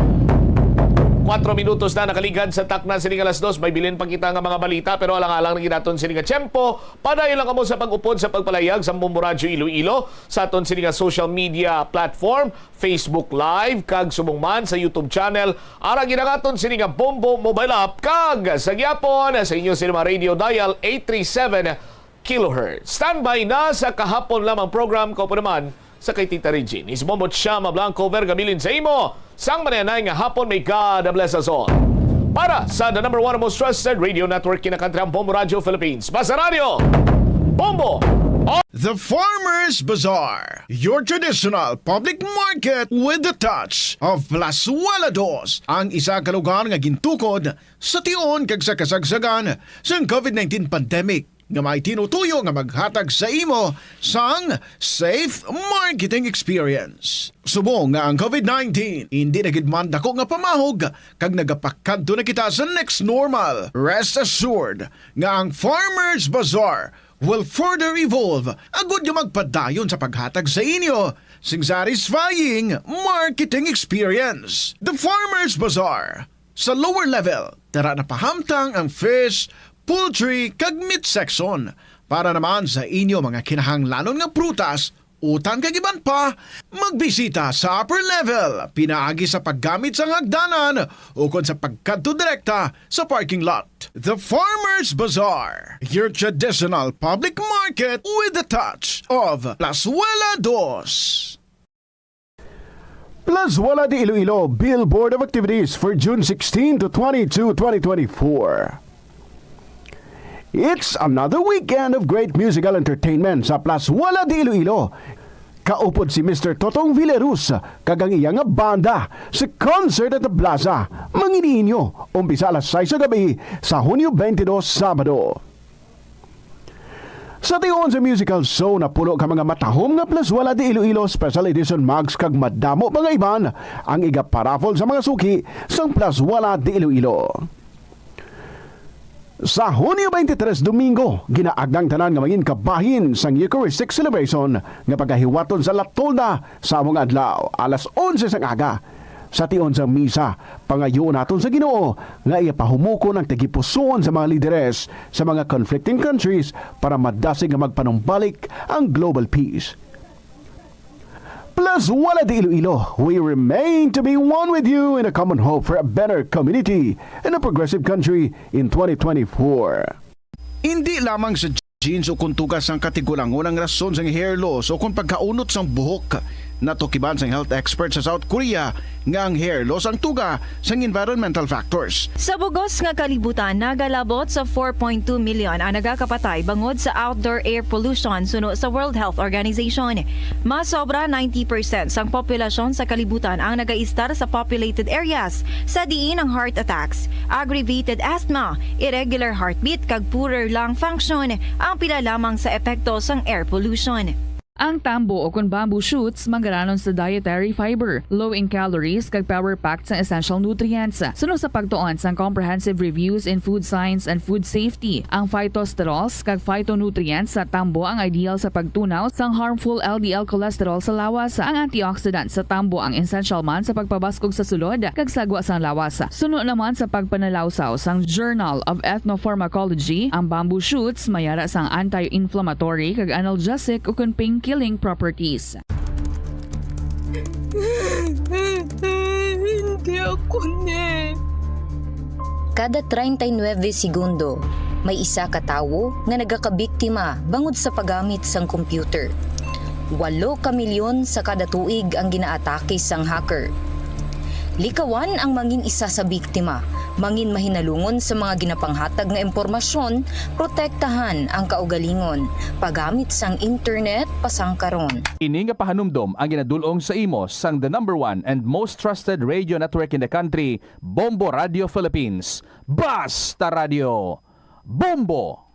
Kwatro minutos na nakaligad sa takna sini nga alas dos. May bilin pa kita nga mga balita, pero alang-alang na gid naton sini nga tiyempo. Padayon lang kamo sa pag-upod sa pagpalayag sa Bombo Radyo Iloilo, sa aton sini nga social media platform, Facebook Live, kag subong man sa YouTube channel. Ara gid ang aton sini nga Bombo mobile app, kag sa gihapon sa inyo sini mga radio dial eight three seven kilohertz. Standby na sa kahapon lamang program, kaupo naman sa kay Tita Regine. Is Bombo Chama Blanco Vergabilin sa imo. Sang mayanay nga hapon, may God bless us all. Para sa the number one most trusted radio network in the country, ang Bombo Radio Philippines. Basta Radio, Bombo! The Farmers Bazaar, your traditional public market with the touch of Plazuela Dos, ang isa ka lugar nga gintukod sa tion kag sa kasagsagan sang COVID nineteen pandemic, nga may tinutuyo nga maghatag sa imo sang safe marketing experience. Subong nga ang COVID nineteen indi na gid man dako nga pamahog kag nagapakadto na kita sa next normal, rest assured nga ang Farmers Bazaar will further evolve agud nga magpadayon sa paghatag sa inyo sing satisfying marketing experience. The Farmers Bazaar, sa lower level, tara na pahamtang ang fish, poultry, kag meat section. Para naman sa inyo mga kinahanglanon nga prutas, utan kag iban pa, magbisita sa upper level pinaagi sa paggamit sang hagdanan ukon sa pagkadto direkta sa parking lot. The Farmers Bazaar, your traditional public market with the touch of Plazuela Dos. Plazuela de Iloilo Billboard of Activities for June sixteen to twenty-two, twenty twenty-four. It's another weekend of great musical entertainment sa Plazuela de Iloilo. Kaupod si Mister Totong Villarus kag ang iya nga banda sa Concert at the Plaza, mangin-inyo, umpisa alas sais sa gabi sa Hunyo twenty-two, Sabado. Sa tion sa musical show, napuno ka mga matahom nga Plazuela de Iloilo Special Edition mugs kag madamo pa nga iban ang igaparaffle sa mga suki sang Plazuela de Iloilo. Sa Hunyo twenty-three, Domingo, ginaagda ang tanan nga mangin kabahin sang Eucharistic Celebration nga pagahiwaton sa La Tolda sa amo nga adlaw, alas onse sang aga. Sa tion sang misa, pangayoon naton sa Ginoo nga iya pahumukon ang tagipusoon sa mga lideres sa mga conflicting countries para madasig nga magpanumbalik ang global peace. Plazuela de Iloilo, we remain to be one with you in a common hope for a better community and a progressive country in twenty twenty-four. Indi lamang sa genes o kon tuga sang katigulangon ang rason sang hair loss o kon pagkaunot sang buhok. Natukiban sang health expert sa South Korea nga ang hair loss ang tuga sang environmental factors. Sa bug-os nga kalibutan, nagalabot sa four point two million ang nagakapatay bangod sa outdoor air pollution, suno sa World Health Organization. Mas sobra ninety percent sang populasyon sa kalibutan ang nagaistar sa populated areas, sa diin ang heart attacks, aggravated asthma, irregular heartbeat, kag poorer lung function ang pila lamang sa epekto sang air pollution. Ang tambo o kon bamboo shoots manggaranon sa dietary fiber, low in calories, kag power-packed sang essential nutrients. Suno sa pagtuon sang Comprehensive Reviews in Food Science and Food Safety, ang phytosterols kag phytonutrients sa tambo ang ideal sa pagtunaw sang harmful L D L cholesterol sa lawas. Ang antioxidants sa tambo ang essential man sa pagpabaskog sa sulod kag sagwa sang lawas. Suno naman sa pagpanalawsaw sang Journal of Ethnopharmacology, ang bamboo shoots may ara sang anti-inflammatory kag analgesic ukon pain-killing properties. Hindi ako ne. Kada treinta y nueve segundo, may isa ka tawo nga nagakabiktima bangod sa paggamit sang computer. Walo ka milyon sa kada tuig ang ginaatake sang hacker. Likawan ang mangin isa sa biktima, mangin mahinalungon sa mga ginapanghatag nga impormasyon, protektahan ang kaugalingon, paggamit sang internet pasangkaron. Ini nga pahanumdom ang ginadul-ong sa imo sang the number one and most trusted radio network in the country, Bombo Radio Philippines. Basta Radio, Bombo!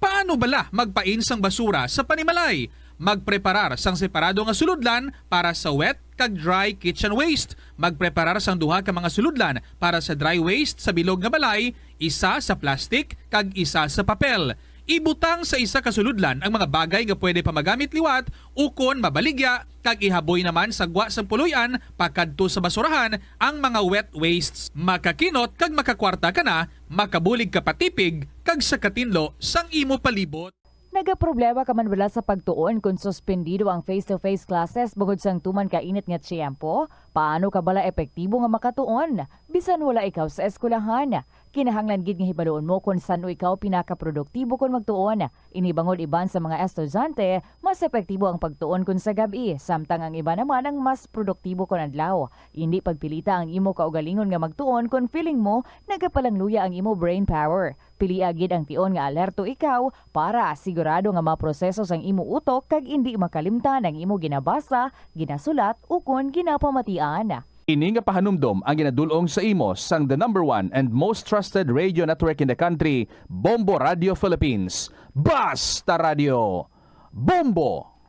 Paano bala magpain sang basura sa panimalay? Magpreparar sang separado nga sulodlan para sa wet kag dry kitchen waste. Magpreparar sang duha ka mga sulodlan para sa dry waste sa bilog nga balay, isa sa plastic kag isa sa papel. Ibutang sa isa ka sulodlan ang mga bagay nga pwede pa magamit liwat ukon mabaligya, kag ihaboy naman sa gwa sang puloy-an pakadto sa basurahan ang mga wet wastes. Makakinot kag makakwarta ka na, makabulig ka pa tipig, kag sa katinlo sang imo palibot. Nagaproblema ka man bala sa pagtuon kon suspendido ang face-to-face classes bungod sang tuman ka init nga tiyempo? Paano ka bala epektibo nga makatuon bisan wala ikaw sa eskwelahan? Kinahanglan gid nga hibaluon mo kon san-o ikaw pinakaproduktibo kon magtuon. Ini bangod iban sa mga estudyante, mas epektibo ang pagtuon kon sa gab-i, samtang ang iban naman ang mas produktibo kon adlaw. Indi pagpilita ang imo kaugalingon nga magtuon kon feeling mo nagapalangluya ang imo brain power. Pilia gid ang tion nga alerto ikaw para sigurado nga maproseso sang imo utok kag indi makalimtan ang imo ginabasa, ginasulat, ukon ginapamatian. Ini nga pahanumdom ang ginadul-ong sa imo sang the number one and most trusted radio network in the country, Bombo Radio Philippines. Basta Radio, Bombo!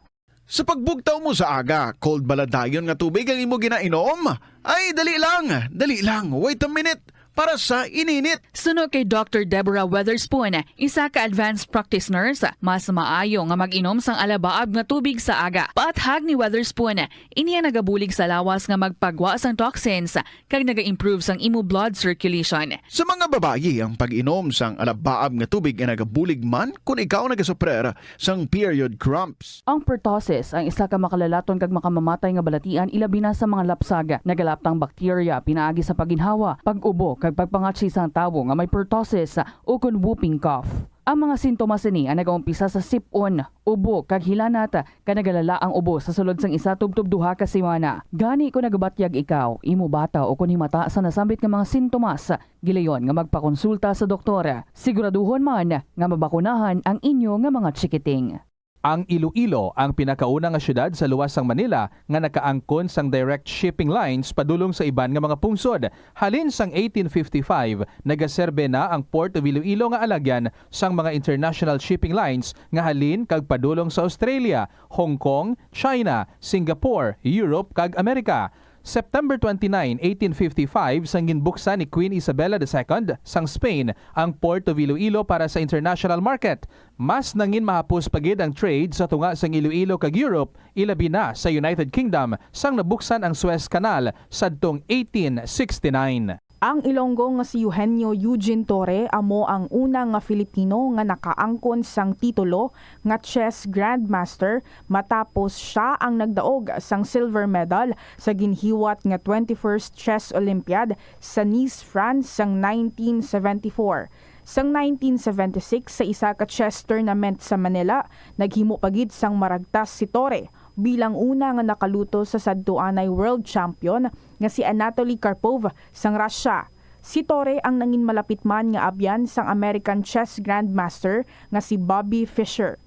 Sa pagbugtaw mo sa aga, cold bala dayon nga tubig ang imo ginainom? Ay, dali lang, dali lang, wait a minute, para sa ininit. Suno kay Doctor Deborah Weatherspoon, isa ka advanced practice nurse, mas maayo nga mag-inom sang alabaab nga tubig sa aga. Paathag ni Weatherspoon, ini ang nagabulig sa lawas nga magpagwa sang toxins kag naga-improve sang imo blood circulation. Sa mga babayi, ang pag-inom sang alabaab nga tubig ay nagabulig man kon ikaw nagasuprer sang period cramps. Ang pertussis ang isa ka makalalaton kag makamamatay nga balatian, ilabi na sa mga lapsag. Nagalaptang bakterya pinaagi sa pagginhawa, pag-ubo, kag pagpangatsi sang tawo nga may pertussis ukon whooping cough. Ang mga sintomas sini ang nagaumpisa sa sip-on, ubo, kag hilanat, kag nagalala ang ubo sa sulod sang isa tubtob duha ka semana. Gani, kon nagabatyag ikaw, imo bata, ukon himata sa nasambit nga mga sintomas, gilayon nga magpakonsulta sa doktor. Siguraduhon man nga mabakunahan ang inyo nga mga chikiting. Ang Iloilo ang pinakauna nga siyudad sa luwas sang Manila nga nakaangkon sang direct shipping lines padulong sa iban nga mga pungsod. Halin sang eighteen fifty-five, nagaserbe na ang Port of Iloilo nga alagyan sang mga international shipping lines nga halin kag padulong sa Australia, Hong Kong, China, Singapore, Europe, kag Amerika. September twenty-nine, eighteen fifty-five, sang ginbuksan ni Queen Isabella the Second sang Spain ang Port of Iloilo para sa international market. Mas nangin mahapos pa gid ang trade sa tunga sang Iloilo kag Europe, ilabi na sa United Kingdom, sang nabuksan ang Suez Canal sadtong eighteen sixty-nine. Ang Ilonggo nga si Eugenio Eugene Torre amo ang una nga Filipino nga nakaangkon sang titulo nga chess grandmaster, matapos sia ang nagdaog sang silver medal sa ginhiwat nga twenty-first Chess Olympiad sa Nice, France, sang nineteen seventy-four. Sang nineteen seventy-six, sa isa ka chess tournament sa Manila, naghimo pa gid sang maragtas si Torre bilang una nga nakaluto sa sadtuanay world champion nga si Anatoly Karpov sang Russia. Si Torre ang nangin malapit man nga abyan sang American chess grandmaster nga si Bobby Fischer.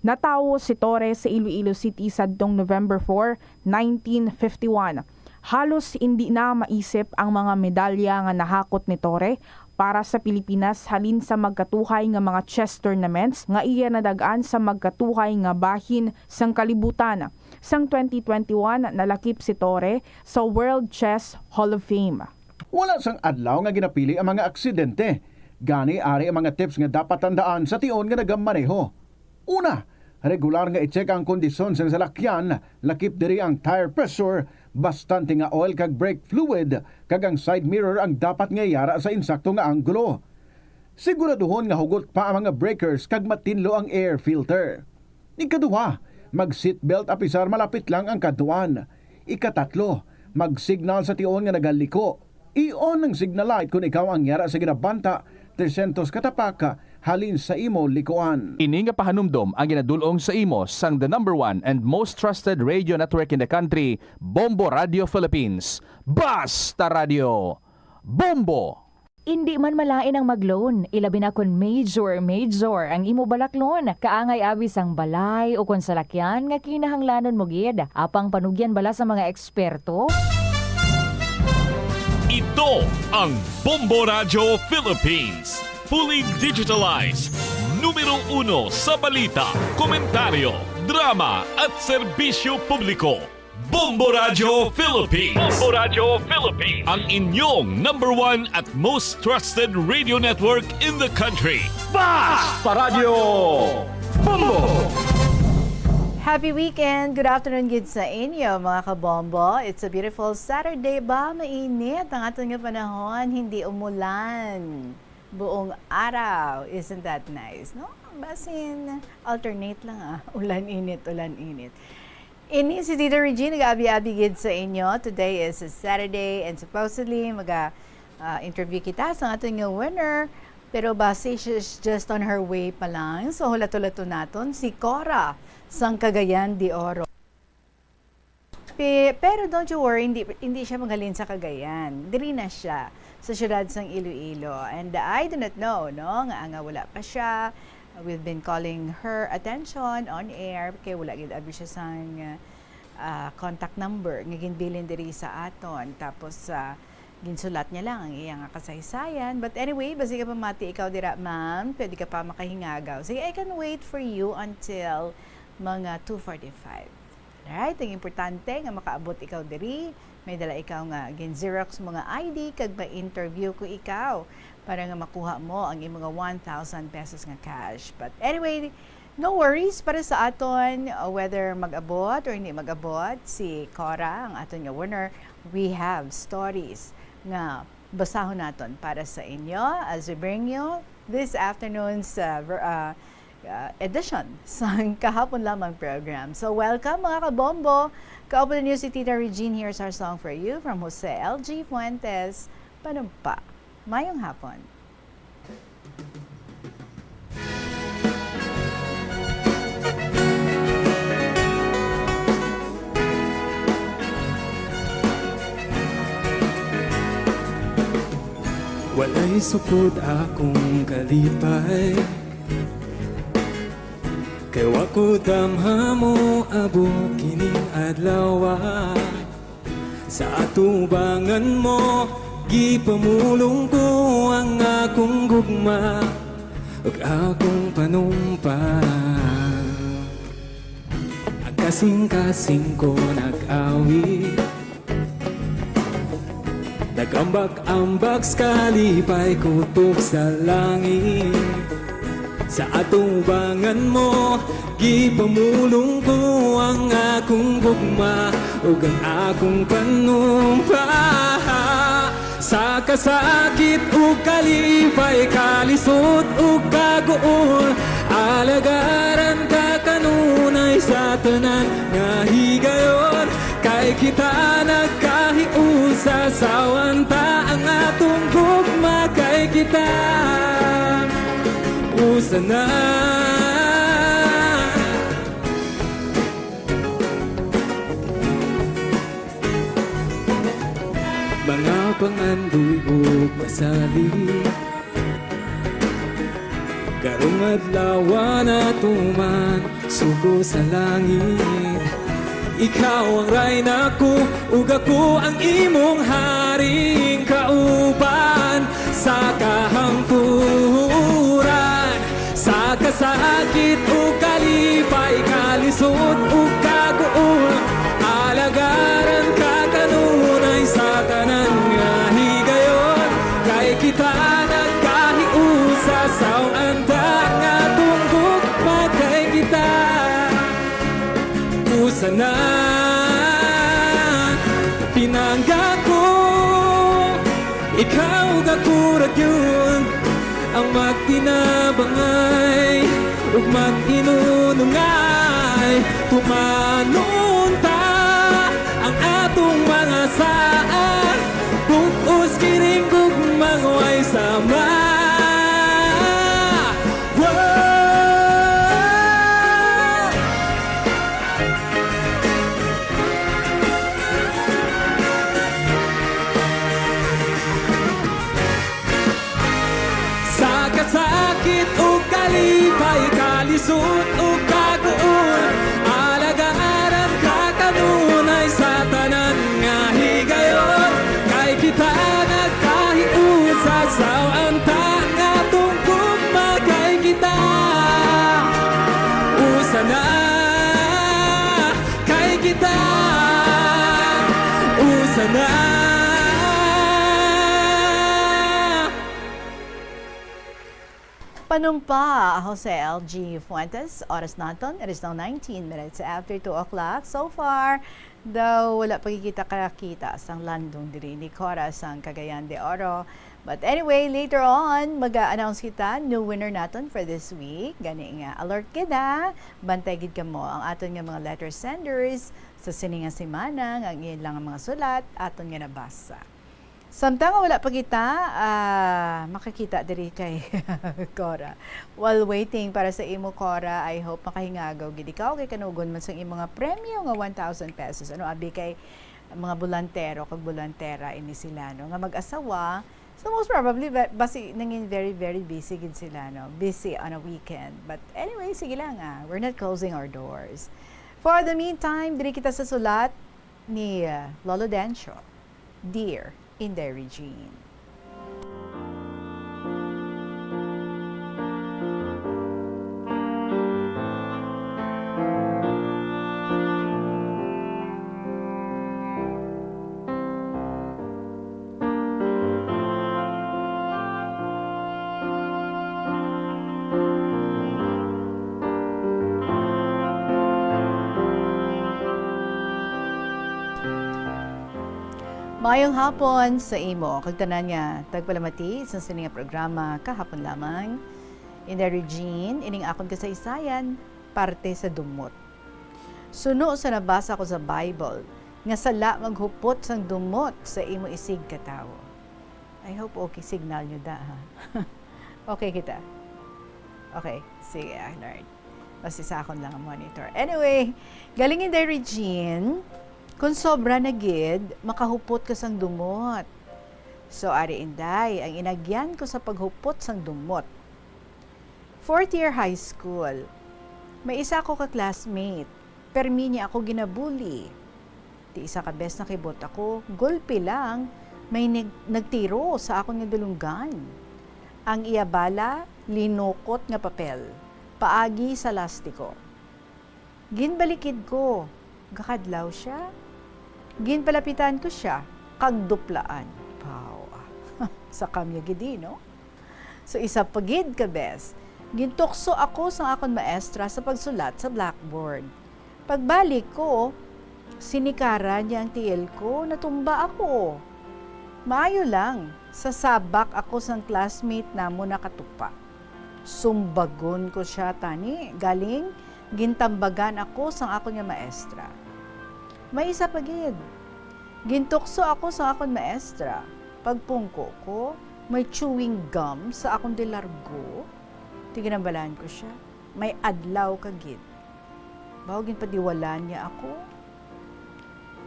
Natawo si Torre sa Iloilo City sadtong November four, nineteen fifty-one. Halos indi na maisip ang mga medalya nga nahakot ni Torre para sa Pilipinas halin sa magkatuhay nga mga chess tournaments nga iya nadag-an sa magkatuhay nga bahin sang kalibutan. Sang twenty twenty-one, nalakip si Torre sa World Chess Hall of Fame. Wala sang adlaw nga ginapili ang mga aksidente. Gani, ari ang mga tips nga dapat tandaan sa tion nga nagamaneho. Una, regular nga i-check ang kondisyon sang salakyan, lakip diri ang tire pressure, bastante nga oil kag brake fluid, kag ang side mirror ang dapat nga yara sa insakto nga anggulo. Siguraduhon nga hugot pa ang mga brakes kag matinlo ang air filter. Ikaduha, mag-seatbelt apisar malapit lang ang kadtuan. Ikatatlo, mag-signal sa tion nga nagaliko. I-on ang signal light kon ikaw ang yara sa ginabanta trescientos ka tapak halin sa imo likuan. Ini nga pahanumdom ang ginadul-ong sa imo sang the number one and most trusted radio network in the country, Bombo Radio Philippines. Basta Radio, Bombo! Indi man malain ang mag-loan, ilabi na kon major, major ang imo balaklon. Kaangay abi sang balay o kon salakyan nga kinahanglanon mo gid. Apang panugyan bala sa mga eksperto? Ito ang Bombo Radyo Philippines. Fully digitalized. Numero uno sa balita, komentaryo, drama at serbisyo publiko. Bombo Radio Philippines. Bombo Radio Philippines. Ang inyong number one at most trusted radio network in the country. Basta Radio Bombo! Happy weekend! Good afternoon gid sa inyo, mga kabombo. It's a beautiful Saturday ba? Mainit ang aton nga panahon, hindi umulan. Buong araw. Isn't that nice, no? Basin, alternate lang, ah. Ulan-init, ulan-init. Ini si Tita Regine, nag-abi-abi gid sa inyo. Today is a Saturday and supposedly maga, ah, interview kita sa aton nga winner. Pero basi she's just on her way pa lang. So hulat-hulaton naton si Cora sang Cagayan de Oro. Pe-, pero don't you worry, hindi, hindi siya maghalin sa Cagayan. Diri na siya, sa siyudad sang Iloilo. And I do not know, no, nga, nga wala pa siya. We've been calling her attention on air, kay wala gid abi siya sang, ah, contact number nga ginbilin diri sa aton. Tapos, ah, ginsulat niya lang ang iya nga kasaysayan. But anyway, basi ka pamati ikaw dira, ma'am, pwede ka pa makahingagaw. Sige, I can wait for you until mga two forty-five. Right? Ang importante nga makaabot ikaw diri, may dala ikaw nga gin-xerox mo nga I D, kag ma-interview ko ikaw para nga makuha mo ang imo nga one thousand pesos nga cash. But anyway, no worries para sa aton, uh, whether mag-abot or hindi mag-abot si Cora, ang aton nga winner. We have stories nga basahon naton para sa inyo as we bring you this afternoon's, uh, ver-, uh, uh, edition sang Kahapon Lamang program. So, welcome, mga kabombo. Kauban ninyo si Tita Regine. Here's our song for you from Jose L G Fuentes, Panumpa. Mayong hapon. Walay sukod akong kalipay, kay wa ko damha mo abot kining adlaw. Sa atubangan mo, gipamulong ko ang akong gugma ug akong panumpa. Ang kasing-kasing ko nag-awit, nag-ambak-ambak sa kalipay kutob sa langit. Sa atubangan mo, gipamulong ko ang akong gugma ug ang akong panumpa. Sa kasakit ug kalipay, kalisod ug kaguol, alagaran ka kanunay sa tanan nga higayon. Kay kita nagkahiusa, sawan ta ang atong gugma, kay kita usa na. Mga pangandoy ug pasalig, karong adlaw natuman sugo sa langit. Ikaw ang rayna ko, ug ako ang imong haring kauban sa kahangturan. Sa kasakit ug kalipay, kalisod ug kaguol, alagaran ka kanunay sa tanan nga higayon. Kay kita nagkahiusa, sawan ta ang atong gugma, kay kita usa na. Pinangga ko, ikaw ug ako ra gyud ang magtinabangay ug mag-inunungay. Tumanon ta ang atong mga saad, bug-os kining gugma nga way sama. Wow! Sa kasakit ug kalipay, kalisod ug kaguol, alagaran ka kanunay sa tanan nga higayon. Kay kita nagkahiusa, sawan ta ang atong gugma, kay kita usa na. Kay kita Anong pa, Jose L G Fuentes? Oras naton, it is now nineteen minutes after two o'clock. So far, daw wala pa kita kakita sang landong diri ni Cora sang Cagayan de Oro. But anyway, later on, mag-announce kita new winner naton for this week. Gani nga, alert gid, ha. Bantay gid kamo ang aton nga mga letter senders sa sini nga semana, nga ang ilang mga sulat aton nga nabasa. Samtang nga wala pa kita, ah, makakita diri kay Cora. While waiting para sa imo, Cora, I hope makahingagaw gid ikaw kay kanugon man sang imo nga premyo nga one thousand pesos. Ano, abi kay mga bolantero kag bolantera ini sila, no, nga mag-asawa. So most probably, ba-, basi nangin very, very busy gid sila, no? Busy on a weekend. But anyway, sige lang, ah. We're not closing our doors. For the meantime, diri kita sa sulat ni, ah, Lolo Dencio. Dear Inday Regine. Maayong hapon sa imo kag tanan nga tagpalamati sa sini nga programa kahapon lamang. Inday Regine, ining akon kasaysayan, parte sa dumot. Suno sa nabasa ko sa Bible, nga sala maghupot sang dumot sa imo isig ka tawo. I hope okay signal nyo da, ha? Okay kita. Okay, sige, ah, Lord. Basta sa akon lang ang monitor. Anyway, galing Inday Regine, kung sobra na gid, makahupot ka sang dumot. So, ari Inday, ang inagyan ko sa paghupot sang dumot. Fourth year high school, may isa ako ka classmate. Permi niya ako ginabuli. Ti isa ka bes nakibot ako, gulpi lang, may nag-, nagtiro sa akon nga dulunggan. Ang iya bala, linukot nga papel, paagi sa lastiko. Ginbalikid ko, gakadlaw sia. Ginpalapitan ko sia, kag duplaan. Paw, ah. Sa kamya gid, no? So, isa pa gid ka bes, gintukso ako sang akon maestra sa pagsulat sa blackboard. Pagbalik ko, sinikaran niya ang tiil ko, natumba ako. Maayo lang, sa sabak ako sang classmate namon nakatupa. Sumbagon ko sia tani, galing gintambagan ako sang akon nga maestra. May isa pa gid. Gintukso ako sang akon maestra. Pagpungko ko, may chewing gum sa akon dilargo. Ti ginambalan ko sia, may adlaw ka gid. Baw ginpadiwalan niya ako.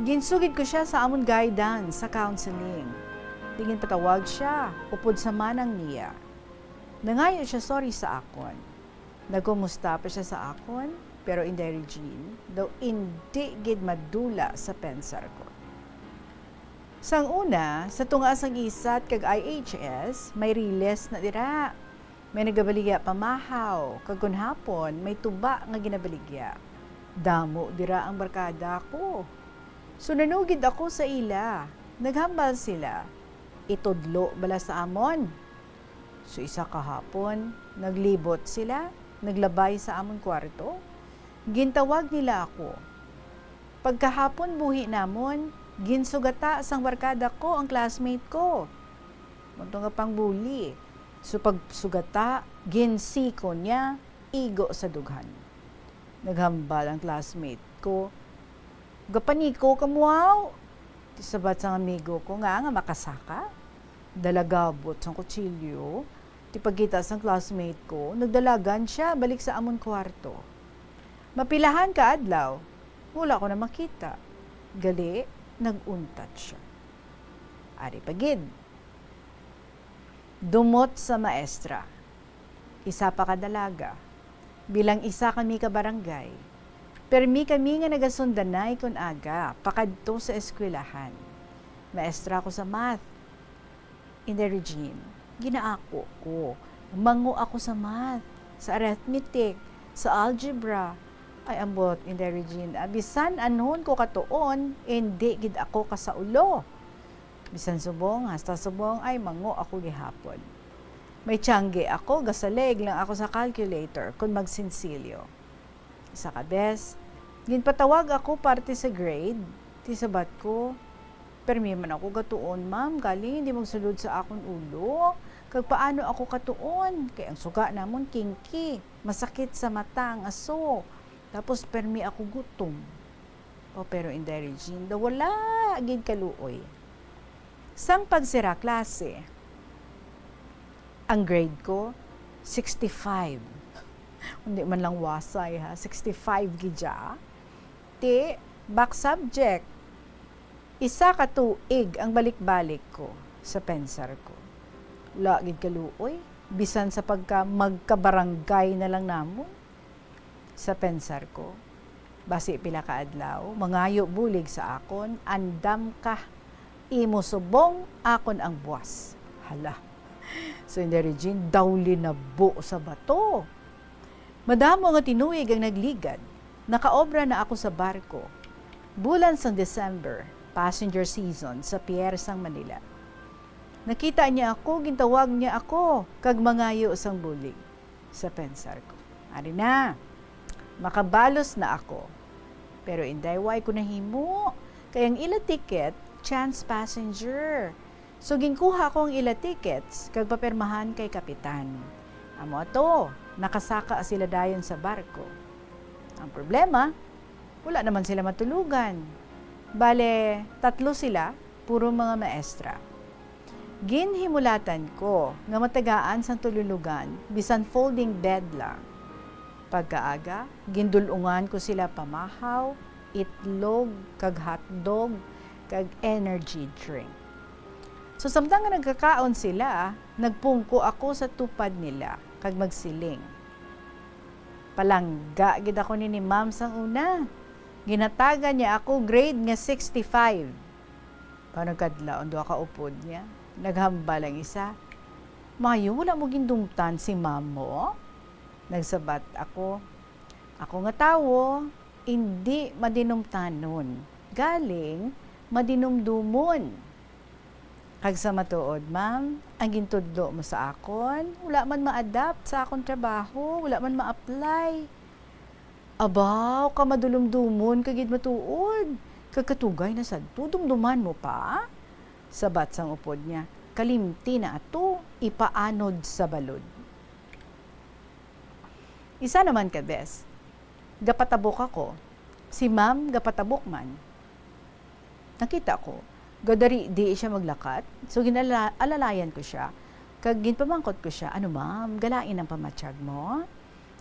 Ginsugid ko sia sa amon guidance sa counseling. Ti ginpatawag sia upod sa manang niya. Nangayo sia sorry sa akon. Nagkumusta pa sia sa akon, pero Inday Regine, daw indi gid madula sa pensar ko. Sang una, sa tunga sang isat kag I H S, may riles na dira. May nagabaligya pamahaw, kag kon hapon, may tuba nga ginabaligya. Damo dira ang barkada ko. So, nanugid ako sa ila. Naghambal sila, "Itudlo bala sa amon?" So, isa ka hapon, naglibot sila, naglabay sa amon kwarto. Gintawag nila ako. Pagkahapon buhi namon, ginsugata sang barkada ko ang classmate ko. Munto nga pangbuli. So, pagsugata, ginsiko niya, igo sa dughan. Naghambal ang classmate ko, "Gapaniko ka mo, aw?" Ti sabat sang amigo ko nga, nga makasaka. Dalagabot sang kutsilyo. Ti pagkita sang classmate ko, nagdalagan sia balik sa amon kwarto. Mapilahan ka adlaw, wala ko na makita. Gali, nag-untat sia. Ari pa gid. Dumot sa maestra. Isa pa ka dalaga. Bilang isa kami ka barangay, permi kami nga nagasundanay kon aga pakadto sa eskwelahan. Maestra ko sa math. Inday Regine, ginaako ko. Mango ako sa math, sa arithmetic, sa algebra. Ay, ambot, Inday Regine, ah, bisan anhon ko katuon, indi gid ako kasaulo. Bisan subong, hasta subong, ay mango ako gihapon. May tiyangge ako, gasalig lang ako sa calculator kon magsinsilyo. Isa ka bes, ginpatawag ako parte sa grade, ti sabat ko, "Permi man ako gatuon, ma'am, galing hindi magsulod sa akon ulo. Kag paano ako katuon? Kay ang suga namon kinky, masakit sa mata ang aso. Tapos permi ako gutom." O, pero Inday Regine, daw wala gid kaluoy. Sang pagsira klase, ang grade ko, sixty-five. Hindi man lang wasay, ha? Sixty-five gid siya. Ti, back subject. Isa ka tuig ang balik-balik ko sa pensar ko. Wala gid kaluoy, bisan sa pagka magkabarangay na lang namon. Sa pensar ko, basi pila ka adlaw, mangayo bulig sa akon, "Andam ka, imo subong, akon ang buwas." Hala. So, Inday Regine, daw linabo sa bato. Madamo nga tinuig ang nagligad. Nakaobra na ako sa barko. Bulan sang December, passenger season sa pier sang Manila. Nakita niya ako, gintawag niya ako, kag mangayo sang bulig. Sa pensar ko, "Ari na, makabalos na ako." Pero inday, way ko nahimo, kay ang ila ticket, chance passenger. So, ginkuha ko ang ila tickets kag papirmahan kay kapitan. Amo ato, nakasaka sila dayon sa barko. Ang problema, wala naman sila matulugan. Bale, tatlo sila, puro mga maestra. Ginhimulatan ko nga matagaan sang tululugan, bisan folding bed lang. Pagkaaga, gindul-ungan ko sila pamahaw, itlog, kag hotdog, kag energy drink. So, samtang nga nagkakaon sila, nagpungko ako sa tupad nila, kag magsiling, "Palangga gid ako ni, ni ma'am sang una. Ginhatagan niya ako grade nga sixty-five." Panagkadlaw ang duha ka upod niya. Naghambal ang isa, "Mayo, wala mo gindumtan si ma'am mo?" Nagsabat ako, "Ako nga tawo, indi madinumtanon. Galing, madinumdumon. Kag sa matuod, ma'am, ang gintudlo mo sa akon, wala man ma-adapt sa akon trabaho, wala man ma-apply." "Abaw, ka madulumdumon ka gid matuod. Kag katugay na sadto, dumduman mo pa?" Sabat sang upod niya, "Kalimti na ato, ipaanod sa balod." Isa naman ka bes, gapatabok ako. Si ma'am gapatabok man. Nakita ko, gadari di siya maglakat, so ginala-, alalayan ko siya, kag ginpamangkot ko siya, "Ano, ma'am, galain ang pamatyag mo?"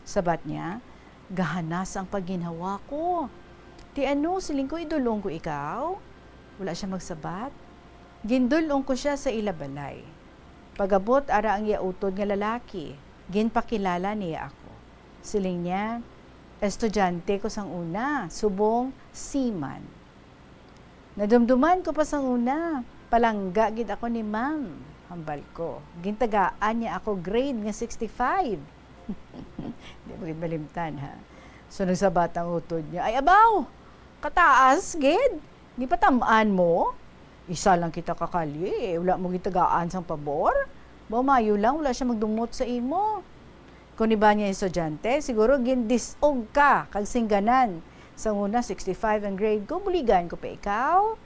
Sabat niya, "Gahanas ang pagginhawa ko." "Ti ano, siling ko, idulong ko ikaw?" Wala siya magsabat. Gindulong ko siya sa ila balay. Pag-abot, ara ang iya utod nga lalaki. Ginpakilala niya ako. Siling niya, "Estudyante ko sang una, subong seaman." Nadumduman ko pa sang una, "Palangga gid ako ni ma'am," hambal ko. "Gintagaan niya ako grade nga sixty-five." Di mo gid malimtan, ha? So, nagsabat ang utod niya, "Ay, abaw! Kataas gid! Gipatam-an mo? Isa lang kita ka kali, eh, wala mo gitagaan sang pabor? Ba, mayo lang, wala siya magdumot sa imo." Kon iba niya estudyante, siguro gindis-og ka kag singganan. Sa una, sixty-five ang grade ko, buligan ko pa ikaw.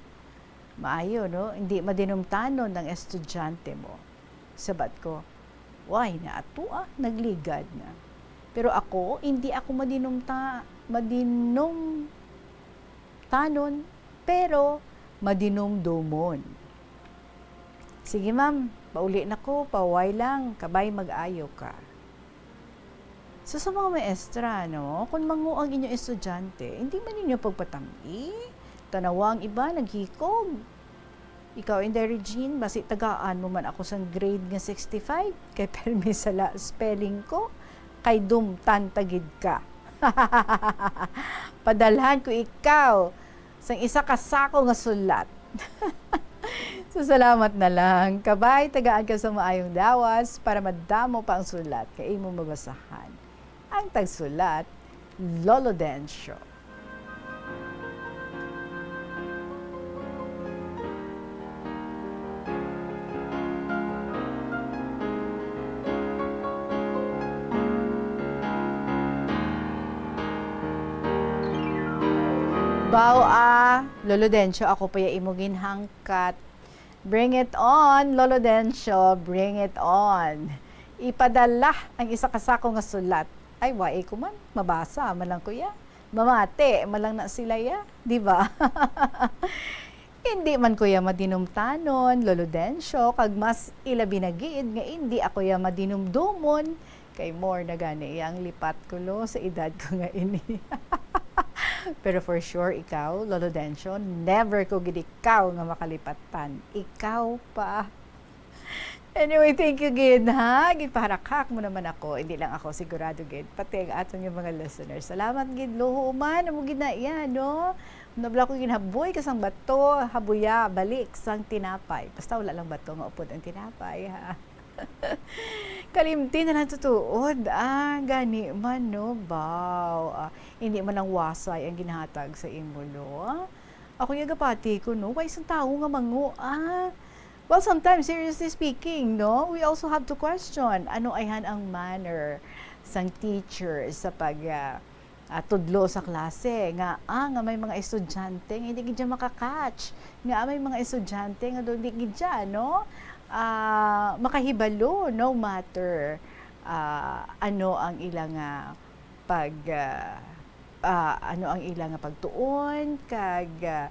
Maayo, no? Hindi madinumtanon ang estudyante mo. Sabat ko, "Way na ato, ah, nagligad na." Pero ako, hindi ako madinumta-, madinumtanon, pero madinumdumon. "Sige, ma'am, pauli na ko, paway lang, kabay mag-ayo ka." So, sa mga maestra, no, kung manguha ang inyong estudyante, hindi man ninyo pagpatam-i. Tanawa ang iba, naghikog. Ikaw, Inday Regine, basi tagaan mo man ako sang grade nga sixty-five, kay permi sala spelling ko, kay dumtan ta gid ka. Padalhan ko ikaw sang isa ka sako nga sulat. So, salamat na lang. Kabay, tagaan ka sa maayong lawas para madamo pa ang sulat nga imo mabasahan. Ang tagsulat, Lolo Dencio. Wow, ah, Lolo Dencio, ako pa ya imo ginhangkat. Bring it on, Lolo Dencio, bring it on. Ipadala ang isa ka sako nga sulat. Ay, wa ko man, mabasa man lang ko ya. Mamati man lang na sila ya, di ba? Hindi man ko ya madinumtanon, Lolo Dencio, kag mas ilabi na gid nga hindi ako ya madinumdomon, kay more na gani iya ang lipat ko, lo, sa edad ko nga ini. Pero for sure, ikaw, Lolo Dencio, never ko gid ikaw nga makalipatan. Ikaw pa. Anyway, thank you gid, ha? Ginpaharakhak mo naman ako. Hindi lang ako, sigurado gid. Pati ang aton nga mga listeners. Salamat gid, lo, human. Amo gid na iya, no? Nabla ko ginhaboy ka sang bato, habuya, balik sang tinapay. Basta wala lang bato nga upod ang tinapay, ha? Kalimti na lang tutuod. Ah, gani man, no? Baw. Ah, hindi man lang wasay ang ginhatag sa imo, lo. Ako yung gapati ko, no? Why isang tao nga mango, ah? Well, sometimes, seriously speaking, no? We also have to question, ano ayhan ang manner sang teacher sa pag, ah, ah, tudlo sa klase, nga, ah, nga may mga estudyante nga hindi gid siya makakatch, nga may mga estudyante nga daw hindi gid siya, no? Ah, makahibalo, no matter, ah, ano ang ilang, ah, pag, ah, ah, ano ang ila nga pagtuon, kag, ah,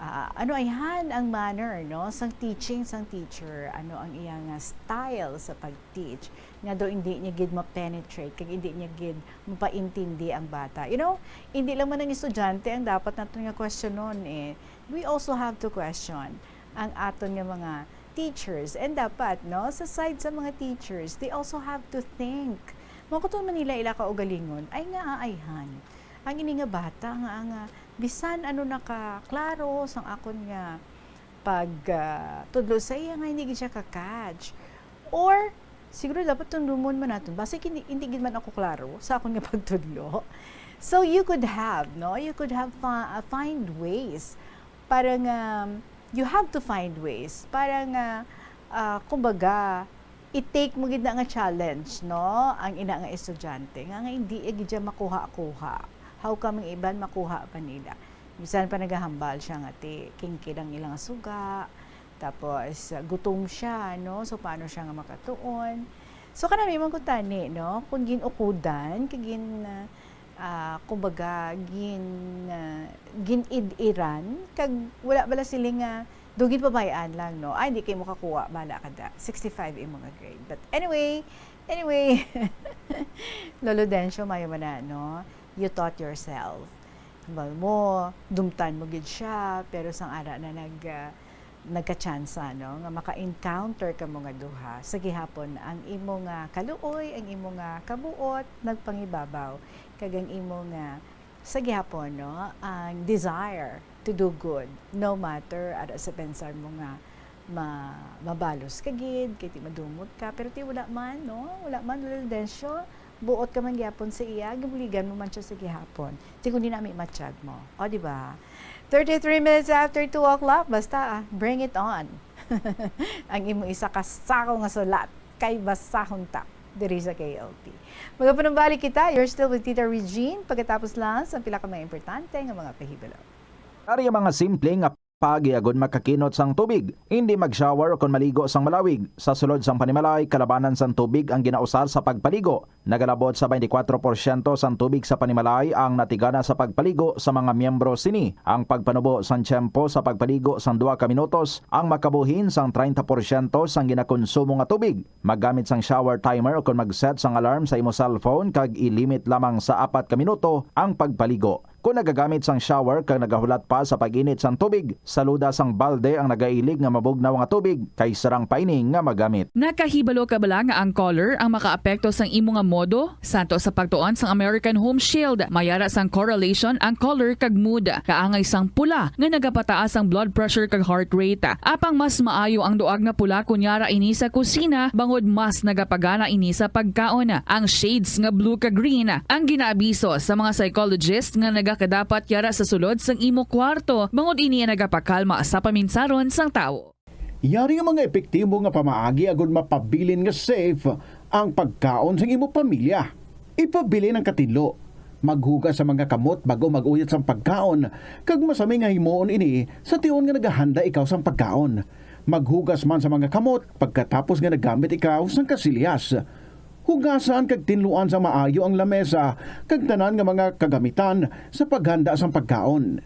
ah, ano ayhan ang manner, no, sang teaching sang teacher, ano ang iya nga style sa pag-teach, nga daw hindi niya gid ma-penetrate, kag hindi niya gid mapaintindi ang bata. You know, hindi lang man ang estudyante ang dapat naton nga questionon, eh. We also have to question ang aton nga mga teachers. And dapat, no, sa side sa mga teachers, they also have to think. Makuton man nila ila kaugalingon, ay nga aayhan. Ang ini nga bata nga, nga bisan ano na ka klaro sang akon nga pag, ah, tudlo sa iya nga hindi gid siya ka-catch. Or, siguro dapat tundumon man naton. Basi hindi, hindi gid man ako klaro sa akon nga pagtudlo. So, you could have, no? You could have fa-, ah, find ways para nga, you have to find ways para nga, ah, kumbaga, i-take mo gid na nga challenge, no? Ang ina nga estudyante, nga, nga hindi gid siya makuha-kuha. How come ang iban makuha pa nila? Bisan pa nagahambal siya nga ti, kingkid ang ilang suga, tapos, ah, gutom siya, no? So, paano siya nga makatuon? So, kanami man kuntani, no? Kung gin-ukudan, kag gin-, ah, ah, kumbaga, gin-, ah, gin-id-iran, kag wala bala sila nga, do ginpabay-an lang, no? Ay, di kay mo kakuha, bala ka da. Sixty-five imo nga grade. But anyway, anyway, Lolo Dencio, mayo man na, no? You taught yourself. Hambal mo, dumtan mo gid siya, pero sang ara na nag-, ah, nagkatsansa, no, nga maka-encounter kamo nga duha, sa gihapon ang imo nga kaluoy, ang imo nga kabuot nagpangibabaw, kag ang imo nga, sa gihapon, no, ang desire to do good, no matter ara sa pensar mo nga ma-, mabalos ka gid, kay ti madumot ka, pero ti wala man, no, wala man, Lolo Dencio, buot ka man gyapon sa iya, gibuligan mo man siya sa gihapon. Ti kundi nami matyag mo. O, di ba? Thirty-three minutes after two o'clock, basta, ah, bring it on. Ang imo isa ka sako nga sulat kay basahon ta diri sa K L T. Magapanumbalik kita, you're still with Tita Regine, pagkatapos lang sa pila ka mga importante nga mga pahibalo. Ari ang mga simple nga pagi agud makakinot sang tubig. Indi mag-shower ukon maligo sang malawig. Sa sulod sang panimalay, kalabanan sang tubig ang ginausar sa pagpaligo. Nagalabot sa twenty-four porsyento sang tubig sa panimalay ang natigana sa pagpaligo sa mga miyembro sini. Ang pagpanubo sang tiyempo sa pagpaligo sang duha ka minutos ang makabuhin sang treinta porsyento sang ginakonsumo nga tubig. Maggamit sang shower timer ukon mag-set sang alarm sa imo cellphone kag i-limit lamang sa apat ka minuto ang pagpaligo. Kon nagagamit sang shower kag nagahulat pa sa pag-init sang tubig, saluda sang balde ang nagailig nga mabugnaw nga tubig kay sarang pa ini nga magamit. Nakahibalo ka bala nga ang color ang makaapekto sang imo nga modo? Santo sa pagtuon sang American Home Shield, may ara sang correlation ang color kag mood. Kaangay sang pula nga nagapataas ang blood pressure kag heart rate. Apang mas maayo ang duag nga pula kon yara ini sa kusina, bangod mas nagapagana ini sa pagkaon. Ang shades nga blue kag green ang ginaabiso sa mga psychologist nga nagakadapat yara sa sulod sang imo kwarto, bangod ini ang nagapakalma sa paminsaron sang tawo. Yari nga mga epektibo nga pamaagi agud mapabilin nga safe ang pagkaon sang imo pamilya. Ipabilin ang katinlo. Maghugas sa mga kamot bag-o mag-uyat sang pagkaon, kag masami nga himuon ini sa tion nga nagahanda ikaw sang pagkaon. Maghugas man sa mga kamot pagkatapos nga naggamit ikaw sang kasilyas. Hugasan kag tinluan sa maayo ang lamesa kag tanan nga mga kagamitan sa paghanda sang pagkaon.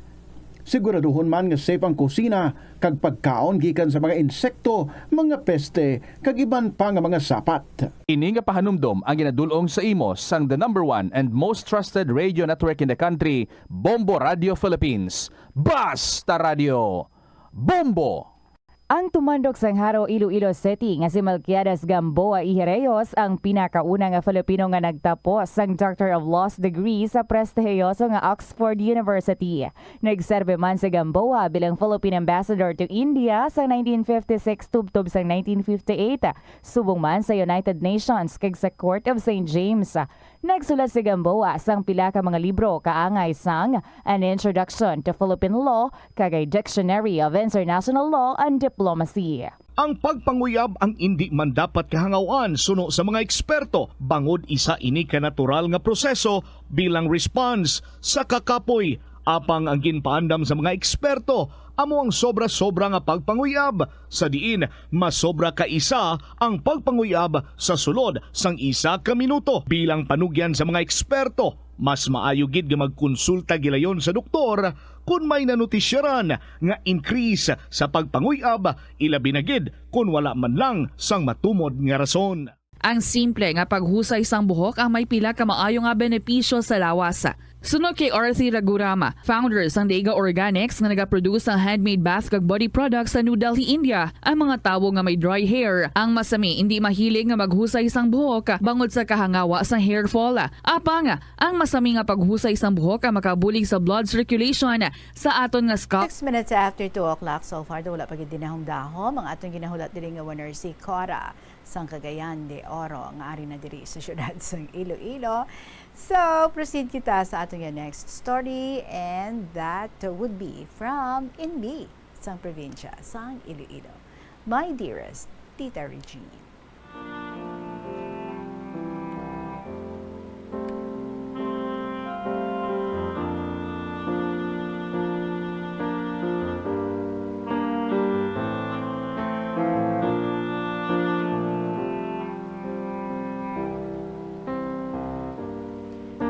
Siguraduhon man nga safe ang kusina kag pagkaon gikan sa mga insekto, mga peste, kag iban pa nga mga sapat. Ini nga pahanumdom ang ginadul-ong sa imo sang the number one and most trusted radio network in the country, Bombo Radio Philippines. Basta Radio, Bombo! Ang tumandok sang Jaro, Iloilo City nga si Melquiades Gamboa Ijereyos ang pinakauna nga Filipino nga nagtapos sang Doctor of Laws degree sa prestihiyoso nga Oxford University. Nagserbi man si Gamboa bilang Philippine Ambassador to India sa nineteen fifty-six tubtob sang nineteen fifty-eight, subong man sa United Nations kag sa Court of Saint James. Nagsulat si Gamboa sang pila ka mga libro kaangay sang An Introduction to Philippine Law kag A Dictionary of International Law and Diplomacy. Ang pagpanguyab ang indi man dapat kahangawan suno sa mga eksperto, bangod isa ini ka natural nga proseso bilang response sa kakapoy. Apang ang ginpaandam sa mga eksperto amo ang sobra-sobra nga pagpanguyab, sa diin mas sobra ka isa ang pagpanguyab sa sulod sang isa ka minuto. Bilang panugyan sa mga eksperto, mas maayo gid nga magkonsulta gilayon sa doktor kon may nanutisyaran nga increase sa pagpanguyab, ilabi na gid kon wala man lang sang matumod nga rason. Ang simple nga paghusay sang buhok ang may pila ka maayo nga benepisyo sa lawas. Suno kay Arthi Ragurama, founder sang Daiga Organics nga nagaproduce sang handmade bath kag body products sa New Delhi, India, ang mga tawo nga may dry hair ang masami indi mahilig nga maghusay sang buhok bangod sa kahangawa sang hair fall. Apang ang masami nga paghusay sang buhok ang makabulig sa blood circulation sa aton nga scalp. Six minutes after two o'clock, so far daw wala pa gid dinahom-dahom ang aton ginahulat diri nga winner si Cora sang Cagayan de Oro nga ari na diri sa siyudad sang Iloilo. So, proceed kita sa aton nga next story, and that would be from Inbi sang probinsya sang Iloilo. My dearest Tita Regine.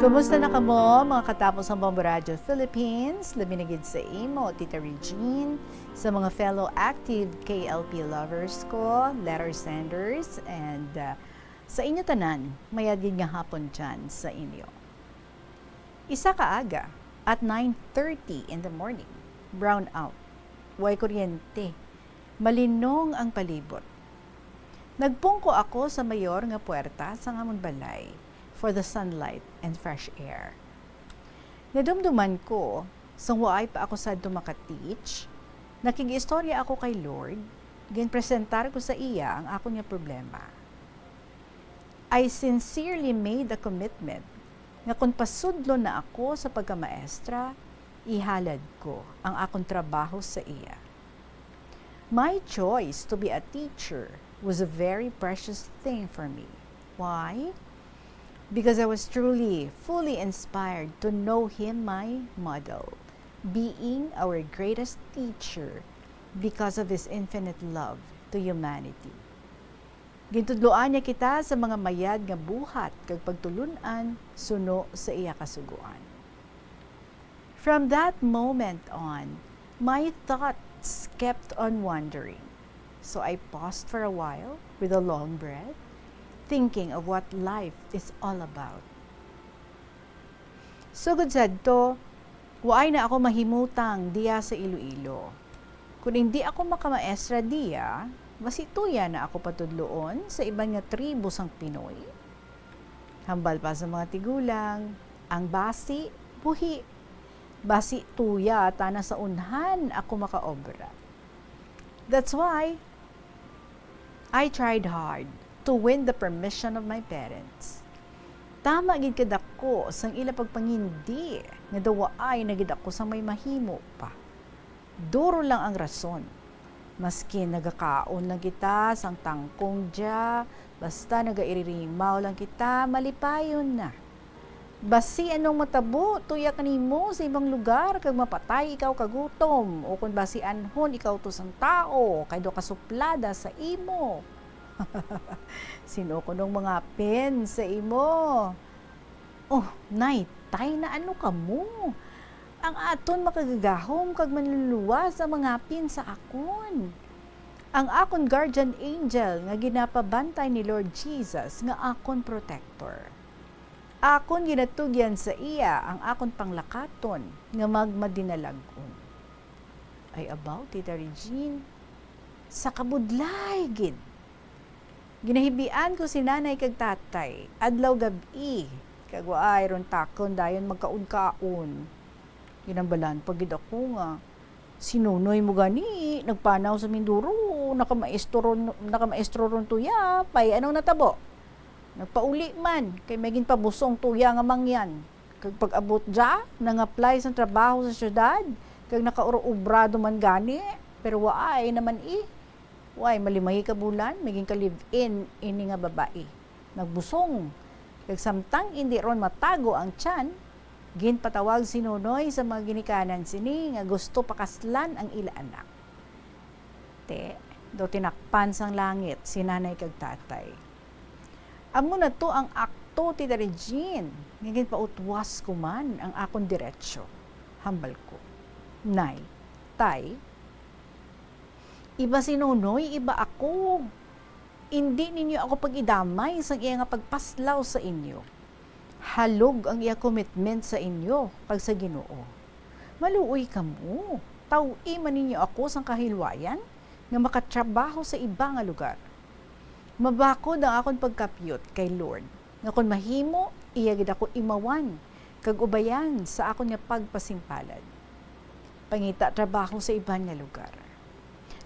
Kumusta na kamo, mga katapos sang Bombo Radio Philippines? Labi na gid sa imo, Tita Regine, sa mga fellow active K L P lovers ko, letter senders, and, uh, sa inyo tanan, mayad gid nga hapon dyan sa inyo. Isa ka aga, at nine thirty in the morning, brown out. Way kuryente. Malinong ang palibot. Nagpungko ako sa mayor nga puwerta sang amon balay for the sunlight and fresh air. Nadumduman ko, sang waay pa ako sadto maka-teach, nakig-istorya ako kay Lord, ginpresentar ko sa iya ang akon nga problema. I sincerely made a commitment nga kon pasudlon na ako sa pagkamaestra, ihalad ko ang akon trabaho sa iya. My choice to be a teacher was a very precious thing for me. Why? Because I was truly, fully inspired to know him, my model, being our greatest teacher because of his infinite love to humanity. Gintudloan niya kita sa mga mayad nga buhat kag pagtulon-an suno sa iya kasugoan. From that moment on, my thoughts kept on wandering. So I paused for a while with a long breath, thinking of what life is all about. Sugod sadto, waay na ako mahimutang diya sa Iloilo. Kon indi ako makamaestra diya, basi tuya na ako patudloon sa iban nga tribo sang Pinoy. Hambal pa sa mga tigulang, ang basi, buhi. Basi tuya ta na sa unhan ako makaobra. That's why I tried hard to win the permission of my parents. Tama gid kadako sang ila pagpangindi nga daw waay na gid ako sang may mahimo pa. Duro lang ang rason. Maskin nagakaon lang kita sang tangkong dya, basta nagairirimaw lang kita, malipayon na. Basi anong matabo tuya kanimo sa ibang lugar, kag mapatay ikaw ka gutom, ukon basi anhon ikaw to sang tawo, kay daw kasuplada sa imo? Sin-o kuno ang mangapin sa imo? Oh, Nay, Tay, naano kamo? Ang aton makagagahom kag manluluwas ang mangapin sa akon. Ang akon guardian angel nga ginapabantay ni Lord Jesus nga akon protector. Akon ginatugyan sa iya ang akon panglakaton nga magmadinalag-on. Ay, abaw, Tita Regine, sa kabudlay gid. Ginahibian ko si Nanay kag Tatay adlaw gab-i, kag waay ron takon dayon magkaon-kaon. Ginhambalan pa gid ako nga, "Si Nonoy mo gani, nagpanaw sa Mindoro, nakamaestro ron, nakamaestro ron tuya, pay anong natabo?" Nagpauli man, kay may ginpabusong tuya nga mangyan. Kag pag-abot dya, nang-apply sang trabaho sa syudad, kag nakauro-obrado man gani, pero waay naman i. Way, malimay ka bulan, may ginka-live-in ini nga babayi. Nagbusong. Kag samtang indi ron matago ang tiyan, ginpatawag si Nonoy sa mga ginikanan sini nga gusto pakaslan ang ila anak. Te, daw tinakpan sang langit si Nanay kag Tatay. Amo na to ang akto, Tita Regine, nga ginpautwas ko man ang akon diretsyo. Hambal ko, "Nay, Tay, iba si Nonoy, iba ako. Indi ninyo ako pag-idamay sang iya nga pagpaslaw sa inyo. Halog ang iya commitment sa inyo kag sa Ginoo. Maluoy kamo, taw-i man ninyo ako sang kahilwayan nga makatrabaho sa iba nga lugar. Mabakod ang akon pagkapyot kay Lord, nga kon mahimo, iya gid ako imawan kag ubayan sa akon nga pagpasingpalad. Pangita trabaho sa iban nga lugar.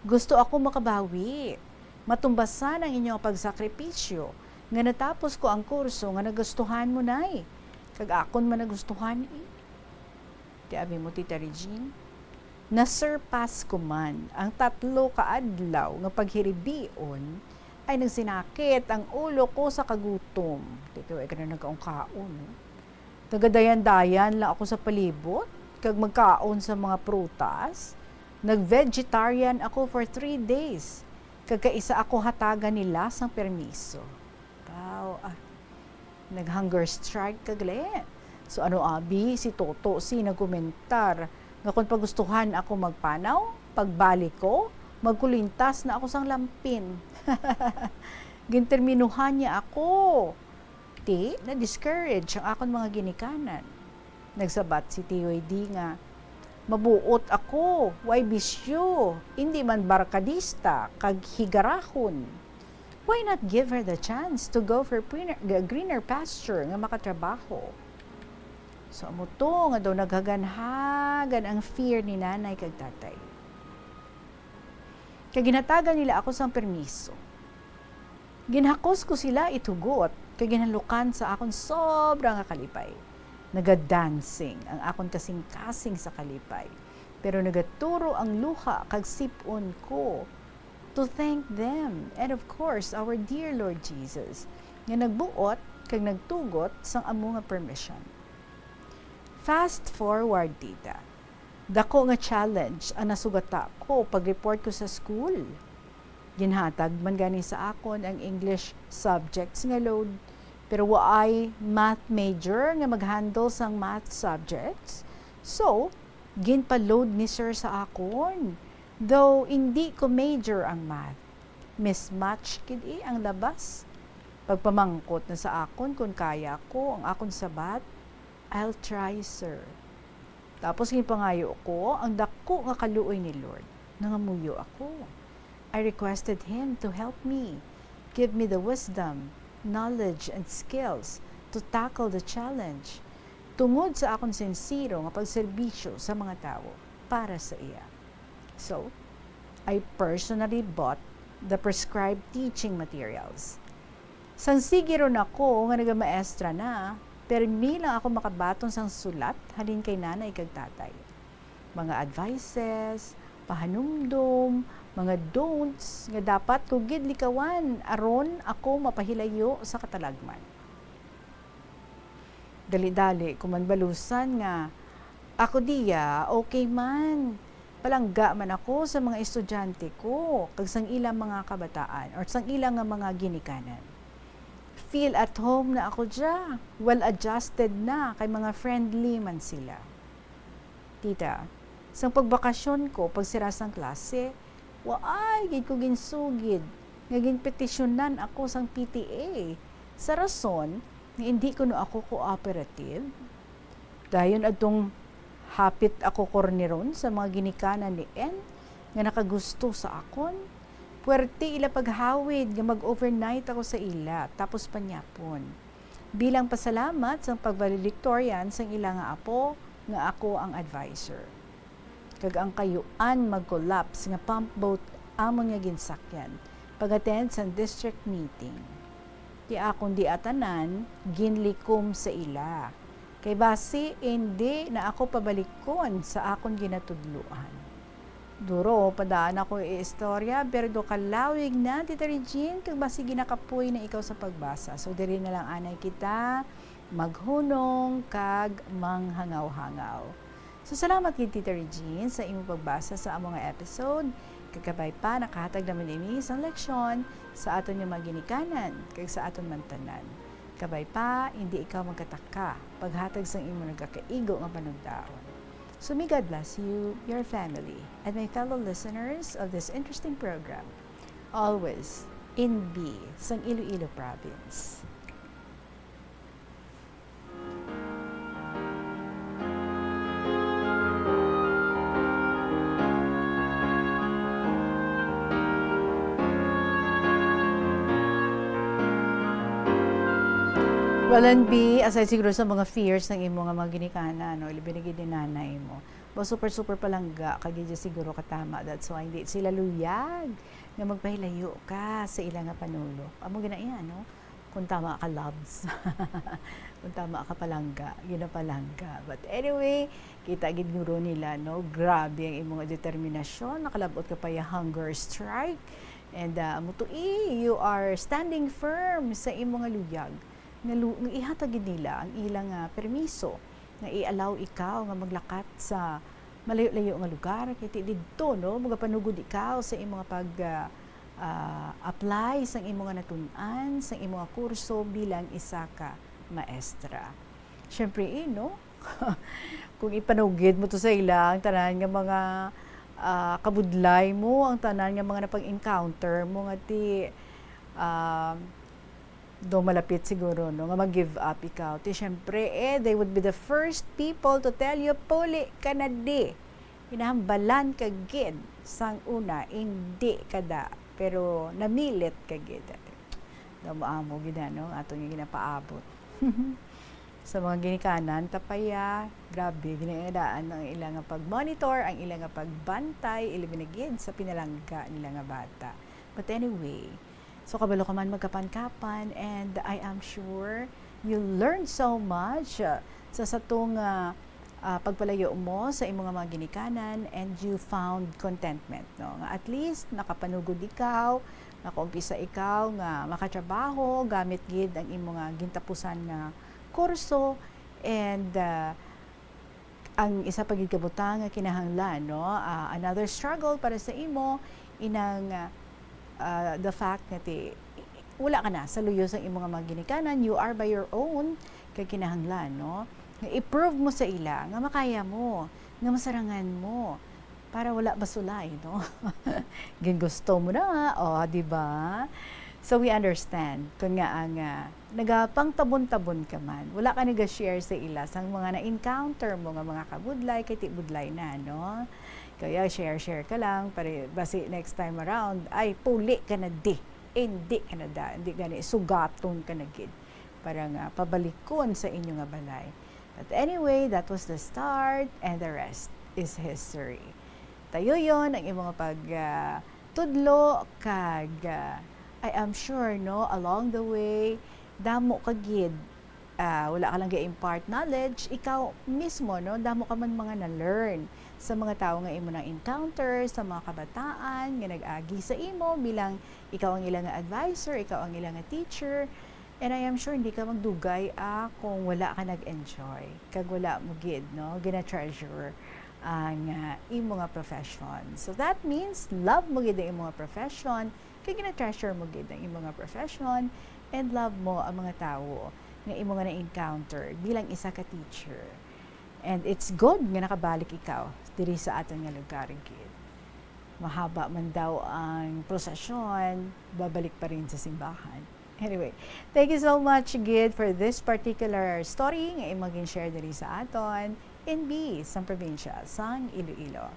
Gusto ako makabawi, matumbasan ang inyo nga pagsakripisyo, nga natapos ko ang kurso nga nagustuhan mo, Nay, kag akon man nagustuhan, i." Ti abi mo, Tita Regine? Nasurpass ko man ang tatlo ka adlaw nga paghiribion, ay nagsinakit ang ulo ko sa kagutom. Ti kay wala ka na nagkaon-kaon. Nagadayan-dayan lang ako sa palibot kag magkaon sa mga prutas. Nag-vegetarian ako for three days, kag kaisa ako hatagan nila sang permiso. Taw, ah, nag-hunger strike ka gali. So, ano abi, si Toto si nagkomentar nga kon pagustuhan ako magpanaw, pagbalik ko, magkulintas na ako sang lampin. Ginterminuhan niya ako. Ti, na-discourage ang akon mga ginikanan. Nagsabat si Tiyoy D nga, "Mabuot ako, way bisyo, indi man barkadista, kag higarahon. Why not give her the chance to go for greener, greener pasture nga makatrabaho?" So, amo to nga daw naghaganhagan ang fear ni Nanay kag Tatay. Kag ginhatagan nila ako sang permiso. Ginhakos ko sila itugot, kag ginhalukan sa akon sobra nga kalipay. Nagadancing ang akon kasingkasing sa kalipay, pero nagaturo ang luha kag sip-on ko to thank them and, of course, our dear Lord Jesus, nga nagbuot kag nagtugot sang amo nga permisyon. Fast forward, tita. Dako nga challenge ang nasugata ko pag-report ko sa school. Ginhatag man gani sa akon ang English subjects nga load, pero waay math major nga mag-handle sang math subjects. So, ginpa-load ni sir sa akon, though indi ko major ang math. Mismatch gid i ang labas. Pagpamangkot na sa akon kon kaya ko ang akon sabat, "I'll try, sir." Tapos ginpangayo ko ang dako nga kaluoy ni Lord. Nangamuyo ako. I requested Him to help me, give me the wisdom, knowledge, and skills to tackle the challenge tungod sa akon sinsero nga pagserbisyo sa mga tawo para sa iya. So, I personally bought the prescribed teaching materials. Sang sige ron ako nga nagamaestra na, permi lang ako makabaton sang sulat halin kay nanay kag tatay. Mga advices, pahanumdom, mga don'ts nga dapat ko gid likawan aron ako mapahilayo sa katalagman. Dali-dali ko man balusan nga, "Ako diya, okay man. Palangga man ako sa mga estudyante ko, kag sang ilang mga kabataan, or sang ilang nga mga ginikanan. Feel at home na ako diya, well adjusted na, kay mga friendly man sila." Tita, sang pagbakasyon ko, pagsira sang klase, waay gid ko ginsugid nga ginpetisyonan ako sang P T A sa rason nga indi kuno ako cooperative. Dayon adtong hapit ako korneron sa mga ginikanan ni N nga nakagusto sa akon, puwerte ila paghawid nga mag-overnight ako sa ila tapos panyapon. Bilang pasalamat sang pag-valedictorian sang ila nga apo nga ako ang adviser. Kag ang kayuan mag-collapse nga pump boat amon nga ginsakyan pag-attend sang district meeting. Ti akon di atanan, ginlikom sa ila. Kay basi indi na ako pabalikon sa akon ginatudloan. Duro pa daan ako iistorya, pero do kalawig na, Tita Regine, kag basi ginakapoy na ikaw sa pagbasa. So, diri na lang anay kita maghunong kag manghangaw-hangaw. So, salamat gid, Tita Regine, sa imong pagbasa sa amo nga episode. Kag kabay pa, nakahatag naman ini sang leksyon sa aton nga mga ginikanan, kag sa aton man tanan. Kabay pa, indi ikaw magkataka paghatag sang imo nagakaigo nga panugdaon. So may God bless you, your family, and my fellow listeners of this interesting program. Always, in B, sang Iloilo Province. Well, N B, aside siguro sa mga fears ng imo nga mga ginikanan, no, labi na gid ni nanay mo. Ba, super, super palangga ka gid siguro katama. That's why hindi sila luyag nga magpahilayo ka sa ila nga panulok. Amo gina iya, no? Kung tama ka, loves. Kung tama ka, palangga, ginapalangga. But anyway, kita gid guro nila, no? Grabe ang imo nga determinasyon. Nakalabot ka pa ya hunger strike. And, ah, amo to, eh, you are standing firm sa imo nga luyag. Nga lu-, nga ihatag gid nila ang ilang, ah, permiso nga i-allow ikaw nga maglakat sa malayo-layo nga lugar, kay ti didto, no, magapanugod ikaw sa imo nga pag, ah, ah, apply sang imo nga natun-an, sang imo nga kurso bilang isa ka maestra. Syempre, eh, no? Kung ipanugid mo to sa ila, ang tanan nga mga, ah, kabudlay mo, ang tanan nga mga napag-encounter mo nga ti, ah, do malapit siguro, no, nga mag-give up ikaw. Ti syempre, eh, they would be the first people to tell you, "Puli ka na di." Ginahambalan ka gid sang una, indi ka da, pero namilit ka gid. Daw maamo gid, ano, ato nga ginapaabot. Sa mga ginikanan, tapaya, grabe, ginaingadaan ang ila nga pag-monitor, ang ila nga pagbantay, ilabi na gid sa pinalangga nila nga bata. But anyway, so, kabalo ka man magkapan-kapan, and I am sure you learned so much, uh, sa satong, uh, uh, pagpalayo mo sa imo nga mga ginikanan, and you found contentment, no? Nga at least nakapanugod ikaw, nakaumpisa ikaw nga makatrabaho gamit gid ang imo nga gintapusan nga kurso, and, uh, ang isa pa gid ka butang nga kinahanglan, no? Ah, another struggle para sa imo, inang, ah, ah, the fact nga ti, wala ka na sa luyo sa imo nga mga ginikanan, you are by your own, kay kinahanglan, no? Nga i-prove mo sa ila nga makaya mo, nga masarangan mo, para wala masulay, no? Gingusto mo na, o, di ba? So, we understand kung nga ang, ah, nagapangtabon-tabon ka man. Wala ka naga-share sa ila sang mga na-encounter mo nga mga kabudlay, kay ti budlay na, no? Kaya share-share ka lang, para basi next time around, ay, puli ka na di. Hindi ka na da, hindi gani, sugaton ka na gid. Para nga pabalikon sa inyo nga balay. But anyway, that was the start, and the rest is history. Tayo yon ang imong pag, ah, tudlo, kag, ah, I am sure, no, along the way, damo ka gid, ah, wala ka lang ga-impart knowledge, ikaw mismo, no, damo ka man mga na-learn sa mga tawo nga imo na-encounter, sa mga kabataan nga nag-agi sa imo bilang ikaw ang ila nga advisor, ikaw ang ila nga teacher. And I am sure hindi ka magdugay, ah, kung wala ka nag-enjoy, kag wala mo gid, no, gina-treasure ang, ah, imo nga profession. So that means love mo gid ang imo nga profession, kag gina-treasure mo gid ang imo nga profession, and love mo ang mga tawo nga imo nga na-encounter bilang isa ka teacher. And it's good nga nakabalik ikaw diri sa aton nga lugar gid. Mahaba man daw ang prosesyon, babalik pa rin sa simbahan. Anyway, thank you so much gid for this particular story nga imo gin-share diri sa aton in B, sang probinsya sang Iloilo.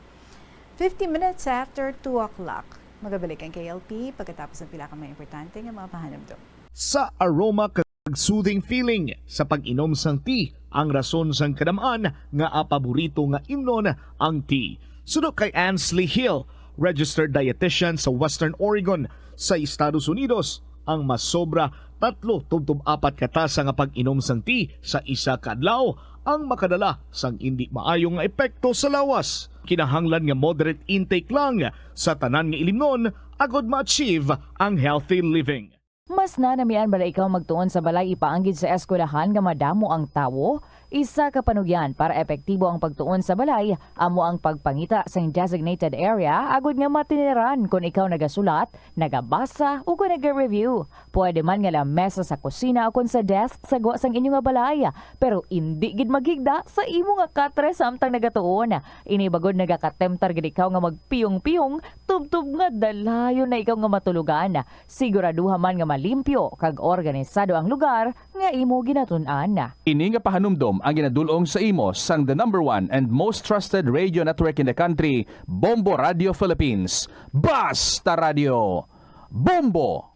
Fifty minutes after two o'clock, magabalik ang K L P pagkatapos ng pila ka mga importante nga mga pahanumdom. Sa aroma kag soothing feeling sa pag-inom sang tea ang rason sang kadam-an nga paborito nga imnon ang tea. Suno kay Ansley Hill, registered dietitian sa Western Oregon sa Estados Unidos, ang masobra tatlo tubtob apat ka tasa nga pag-inom sang tea sa isa ka adlaw ang makadala sang indi maayo nga epekto sa lawas. Kinahanglan nga moderate intake lang sa tanan nga ilimnon agod ma-achieve ang healthy living. Mas nanamian bala ikaw magtuon sa balay ipaanggid sa eskwelahan nga madamo ang tawo? Isa ka panugyan para epektibo ang pagtuon sa balay amo ang pagpangita sang designated area agud nga matiniran kon ikaw nagasulat, nagabasa, ug kon naga-review. Pwede man nga lamesa sa kusina ukon sa desk sa gwa sang inyo nga balay, pero indi gid maghigda sa imo nga katre samtang nagatuon. Ini bagod nagakatemtar gid ikaw nga magpiyong-piyong tubtob nga dalayon na ikaw nga matulogan. Siguraduha man nga malimpyo kag organisado ang lugar nga imo ginatun-an. Ini nga pahanumdom ang ginadul-ong sa imo sang the number one and most trusted radio network in the country, Bombo Radio Philippines. Basta Radio, Bombo!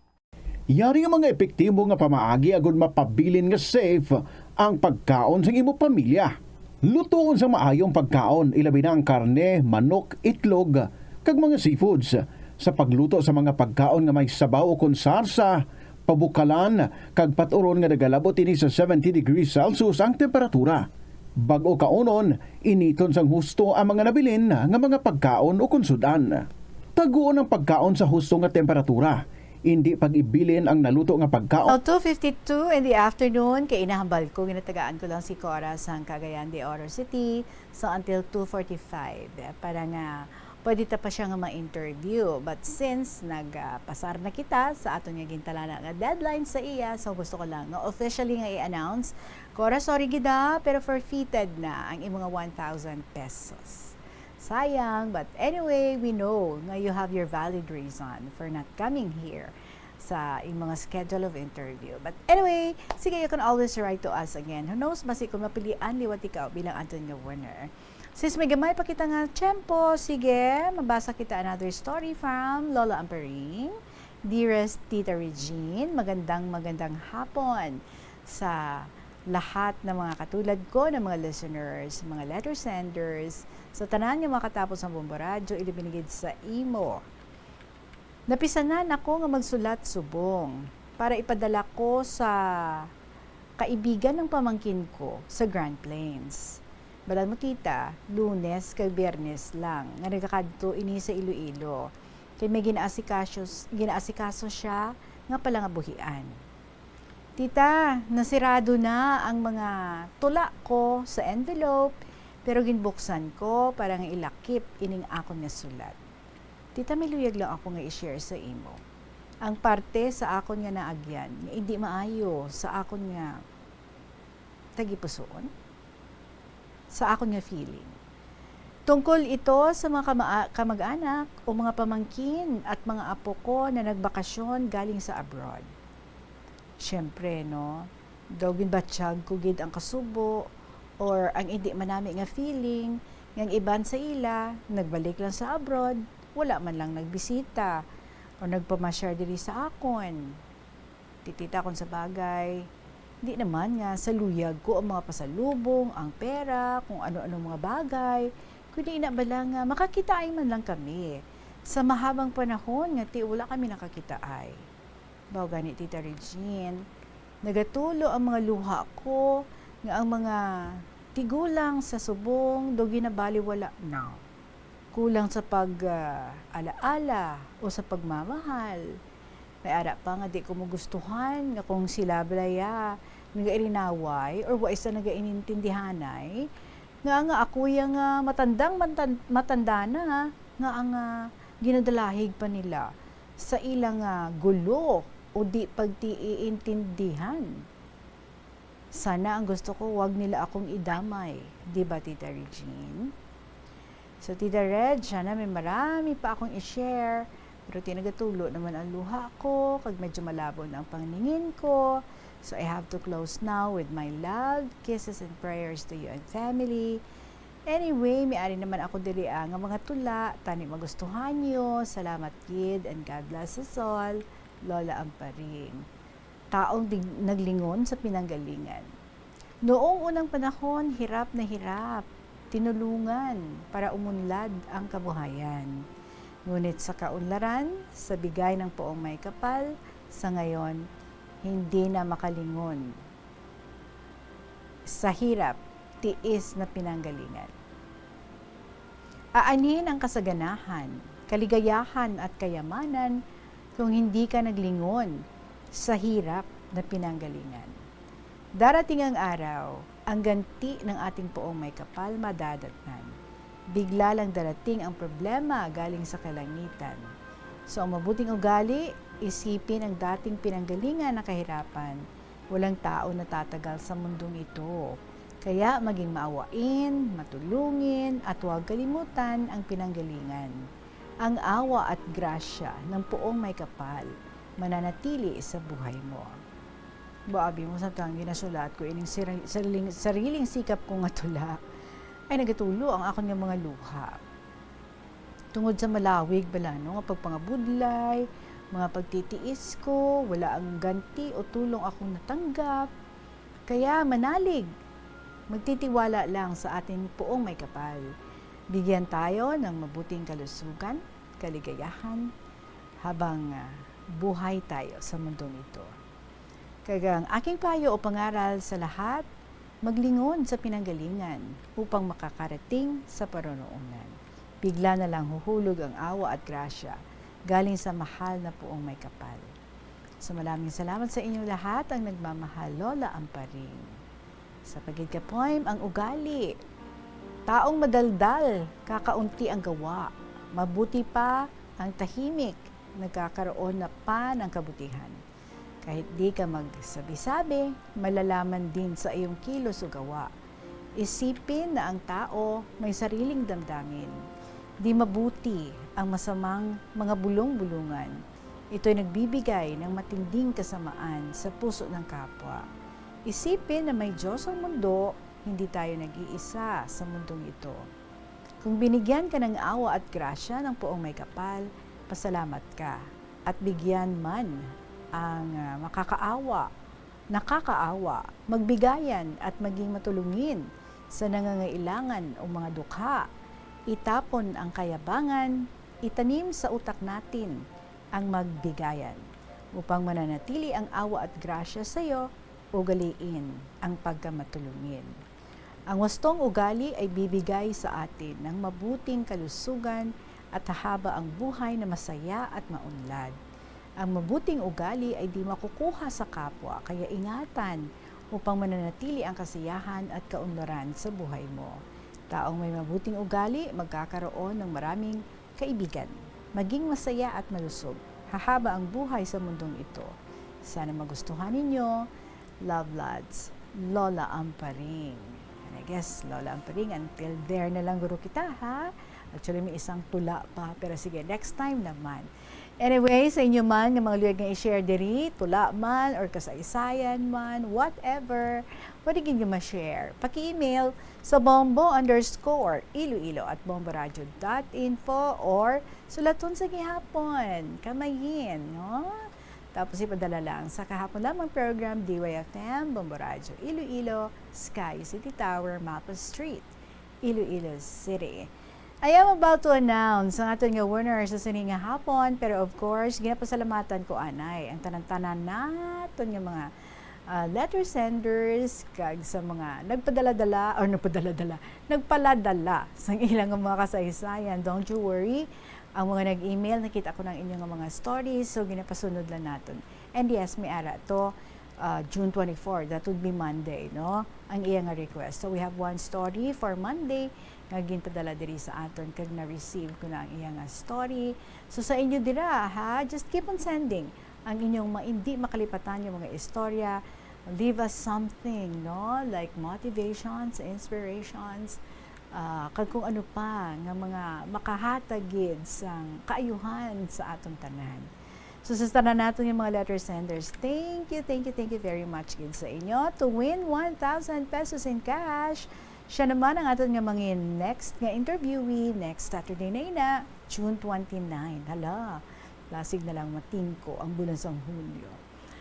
Yari nga mga epektibo nga pamaagi agud mapabilin nga safe ang pagkaon sang imo pamilya. Lutoon sang maayo ang pagkaon, ilabi na ang karne, manok, itlog, kag mga seafoods. Sa pagluto sa mga pagkaon nga may sabaw ukon sarsa, pabukalan, kag pat-uron nga nagalabot ini sa seventy degrees Celsius ang temperatura. Bag-o kaunon, initon sang husto ang mga nabilin nga mga pagkaon ukon sud-an. Taguon ang pagkaon sa husto nga temperatura. Indi pag-ibilin ang naluto nga pagkaon. Now, two fifty-two in the afternoon, kay inahambal ko, ginatagaan ko lang si Cora sang Cagayan de Oro City, so until two forty-five, eh, para nga pwede ta pa siya nga ma-interview. But since nag, ah, pasar na kita sa aton nga gintalana nga deadline sa iya, so gusto ko lang nga officially nga i-announce, Cora, sorry gid, ah, pero forfeited na ang imo nga one thousand pesos. Sayang, but anyway, we know nga you have your valid reason for not coming here sa imo nga schedule of interview. But anyway, sige, you can always write to us again. Who knows, basi kung mapilian liwat ikaw bilang aton nga winner. Since may gamay pa kita nga tiyempo, sige, mabasa kita another story from Lola Ampering. Dearest Tita Regine, magandang, magandang hapon sa lahat ng mga katulad ko na mga listeners, mga letter senders, sa tanan nga makatapos ang Bombo Radyo, ilabi na gid sa imo. Napisanan ako nga magsulat subong para ipadala ko sa kaibigan ng pamangkin ko sa Grand Plains. Balan mo, tita, Lunes kag Biyernes lang nga nagakadto ini sa Iloilo. Kay may ginaasikaso, ginaasikaso siya nga palangabuhian. Tita, nasirado na ang mga tula ko sa envelope, pero ginbuksan ko para nga ilakip ining akon nga sulat. Tita, may luyag lang ako nga i-share sa imo. Ang parte sa akon nga naagyan nga indi maayo sa akon nga tagipusoon, sa akon nga feeling. Tungkol ito sa mga kama-, kamag-anak o mga pamangkin at mga apo ko na nagbakasyon galing sa abroad. Siyempre, no, daw ginbatyag ko gid ang kasubo or ang indi manami nga feeling nga ang iban sa ila nagbalik lang sa abroad, wala man lang nagbisita o nagpamasyar diri sa akon. Titita, kon sa bagay, di naman nga sa luyag ko ang mga pasalubong, ang pera, kung ano-ano mga bagay, kundi ina bala nga makakitaay man lang kami sa mahabang panahon nga ti wala kami nakakitaay. Mao gani, Tita Regine, nagatulo ang mga luha ko nga ang mga tigulang sa subong daw ginabaliwala na. Kulang sa pag, ah, alaala o sa pagmamahal. May ara pa nga di ko magustuhan nga kung sila balaya nagairinaway or wa isa nagainintindihanay, nga, nga ako ya nga matandang matan-, matanda na, nga ang, ah, ginadalahig pa nila sa ilang, ah, gulo o di pagtiiintindihan. Sana ang gusto ko, wag nila akong idamay. Di ba, Tita Regine? So, Tita Reg, sana may marami pa akong i-share. Pero tinagatulo naman ang luha ko, kag medyo malabo na ang pangningin ko. So, I have to close now with my love, kisses, and prayers to you and family. Anyway, may ari naman ako diri, ah, nga mga tula, tani magustuhan nyo. Salamat gid, and God bless us all. Lola Amparing. Taong dig-, naglingon sa pinanggalingan. Noong unang panahon, hirap na hirap tinulungan para umunlad ang kabuhayan. Ngunit sa kaunlaran, sa bigay ng Poong Maykapal, sa ngayon, hindi na makalingon sa hirap, tiis na pinanggalingan. Aanhin ang kasaganahan, kaligayahan at kayamanan kung hindi ka naglingon sa hirap na pinanggalingan. Darating ang araw, ang ganti ng ating Poong Maykapal madadatnan. Bigla lang darating ang problema galing sa kalangitan. So, ang mabuting ugali, isipin ang dating pinanggalingan ng kahirapan. Walang tao natatagal sa mundong ito. Kaya maging maawain, matulungin, at huwag kalimutan ang pinanggalingan. Ang awa at grasya ng Poong Maykapal mananatili sa buhay mo. Ba, abi mo, sa tuang ginasulat ko ining sir-, sariling, sariling sikap ko nga tula, ay nagatulo ang akon nga mga luha. Tungod sa malawig bala, no, nga pagpangabudlay, mga pagtitiis ko, wala ang ganti o tulong akong natanggap. Kaya manalig, magtitiwala lang sa ating Poong Maykapal. Bigyan tayo ng mabuting kalusugan, kaligayahan, habang, ah, buhay tayo sa mundong ito. Kag ang aking payo o pangaral sa lahat, maglingon sa pinanggalingan upang makakarating sa parunoonan. Bigla na lang huhulog ang awa at grasya galing sa mahal na Poong Maykapal. So, maraming salamat sa inyong lahat, ang nagmamahal, Lola Amparing. Sa pagid ka poem, ang ugali. Taong madaldal, kakaunti ang gawa. Mabuti pa ang tahimik, nagkakaroon na pa ng kabutihan. Kahit di ka magsabi-sabi, malalaman din sa iyong kilos o gawa. Isipin na ang tao may sariling damdamin. Di mabuti ang masamang mga bulong-bulungan. Ito'y nagbibigay ng matinding kasamaan sa puso ng kapwa. Isipin na may Diyos ang mundo, hindi tayo nag-iisa sa mundong ito. Kung binigyan ka ng awa at grasya ng Poong Maykapal, pasalamat ka. At bigyan man ang, ah, makakaawa, nakakaawa, magbigayan at maging matulungin sa nangangailangan o mga dukha. Itapon ang kayabangan, itanim sa utak natin ang magbigayan. Upang mananatili ang awa at grasya sa iyo, ugaliin ang pagkamatulungin. Ang wastong ugali ay bibigay sa atin ng mabuting kalusugan at hahaba ang buhay na masaya at maunlad. Ang mabuting ugali ay di makukuha sa kapwa, kaya ingatan upang mananatili ang kasiyahan at kaunlaran sa buhay mo. Taong may mabuting ugali, magkakaroon ng maraming kaibigan. Maging masaya at malusog. Hahaba ang buhay sa mundong ito. Sana magustuhan ninyo. Love, lots, Lola Amparing. And I guess, Lola Amparing, until there na lang guro kita, ha? Actually, may isang tula pa, pero sige, next time naman. Anyway, sa inyo man nga mga luyag nga i-share diri, tula man or kasaysayan man, whatever, pwede gid nyo ma-share. Paki-email sa bombo underscore iloilo at bomboradio dot info or sulaton sa gihapon. Kamayin, no? Tapos ipadala lang sa kahapon lamang program, D Y F M, Bombo Radyo Iloilo, Sky City Tower, Mapa Street, Iloilo City. I am about to announce ang aton nga winner sa sini nga hapon, pero of course, ginapasalamatan ko anay ang tanan-tanan naton nga mga ah, letter senders, kag sa mga nagpadala-dala, or nagpadala-dala, nagpaladala sang ilang mga kasaysayan. Don't you worry. Ang mga nag-email, nakita ko ng inyong mga stories, so ginapasunod lang naton. And yes, may ara to, ah, June twenty-four, that would be Monday, no? Ang iya nga request. So we have one story for Monday nga ginpadala diri sa aton, kag na-receive ko na ang iya nga story. So sa inyo dira, ha, just keep on sending ang inyong ma-, hindi makalipatan nga mga istorya. Leave us something, no? Like motivations, inspirations, ah, kag kung ano pa nga mga makahatag gid sang kaayuhan sa aton tanan. So, sa tanan naton nga mga letter senders, thank you, thank you, thank you very much gid sa inyo. To win one thousand pesos in cash, siya naman ang aton nga mga next nga interviewee next Saturday na ina, June twenty-nine. Hala, lasig na lang matingko ang bulan sang Hunyo.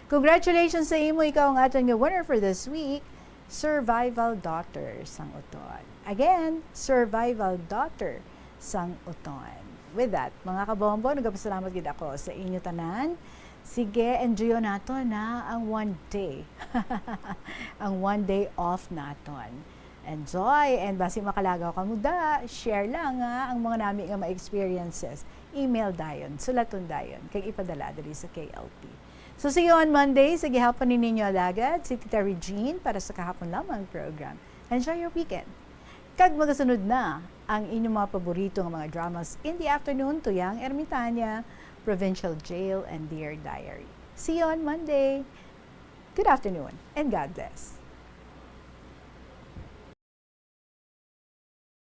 Congratulations sa imo, ikaw ang aton nga winner for this week, Survival Daughter sang Uton. Again, Survival Daughter sang Uton. With that, mga kabombo, nagapasalamat gid ako sa inyo tanan. Sige, enjoyon naton na ang one day. Ang one day off naton. Enjoy, and basi makalagaw ka muda, share lang, ha, ang mga nami nga mga experiences. Email dayon, sulaton dayon, kag ipadala diri sa K L T. So, see you on Monday. Sa gihapon ni ninyo alagad, si Tita Regine para sa Kahapon Lamang program. Enjoy your weekend. Kag magasunod na ang inyong mga paborito nga mga dramas in the afternoon, Tuyang Ermitanya, Provincial Jail, and Dear Diary. See you on Monday. Good afternoon, and God bless.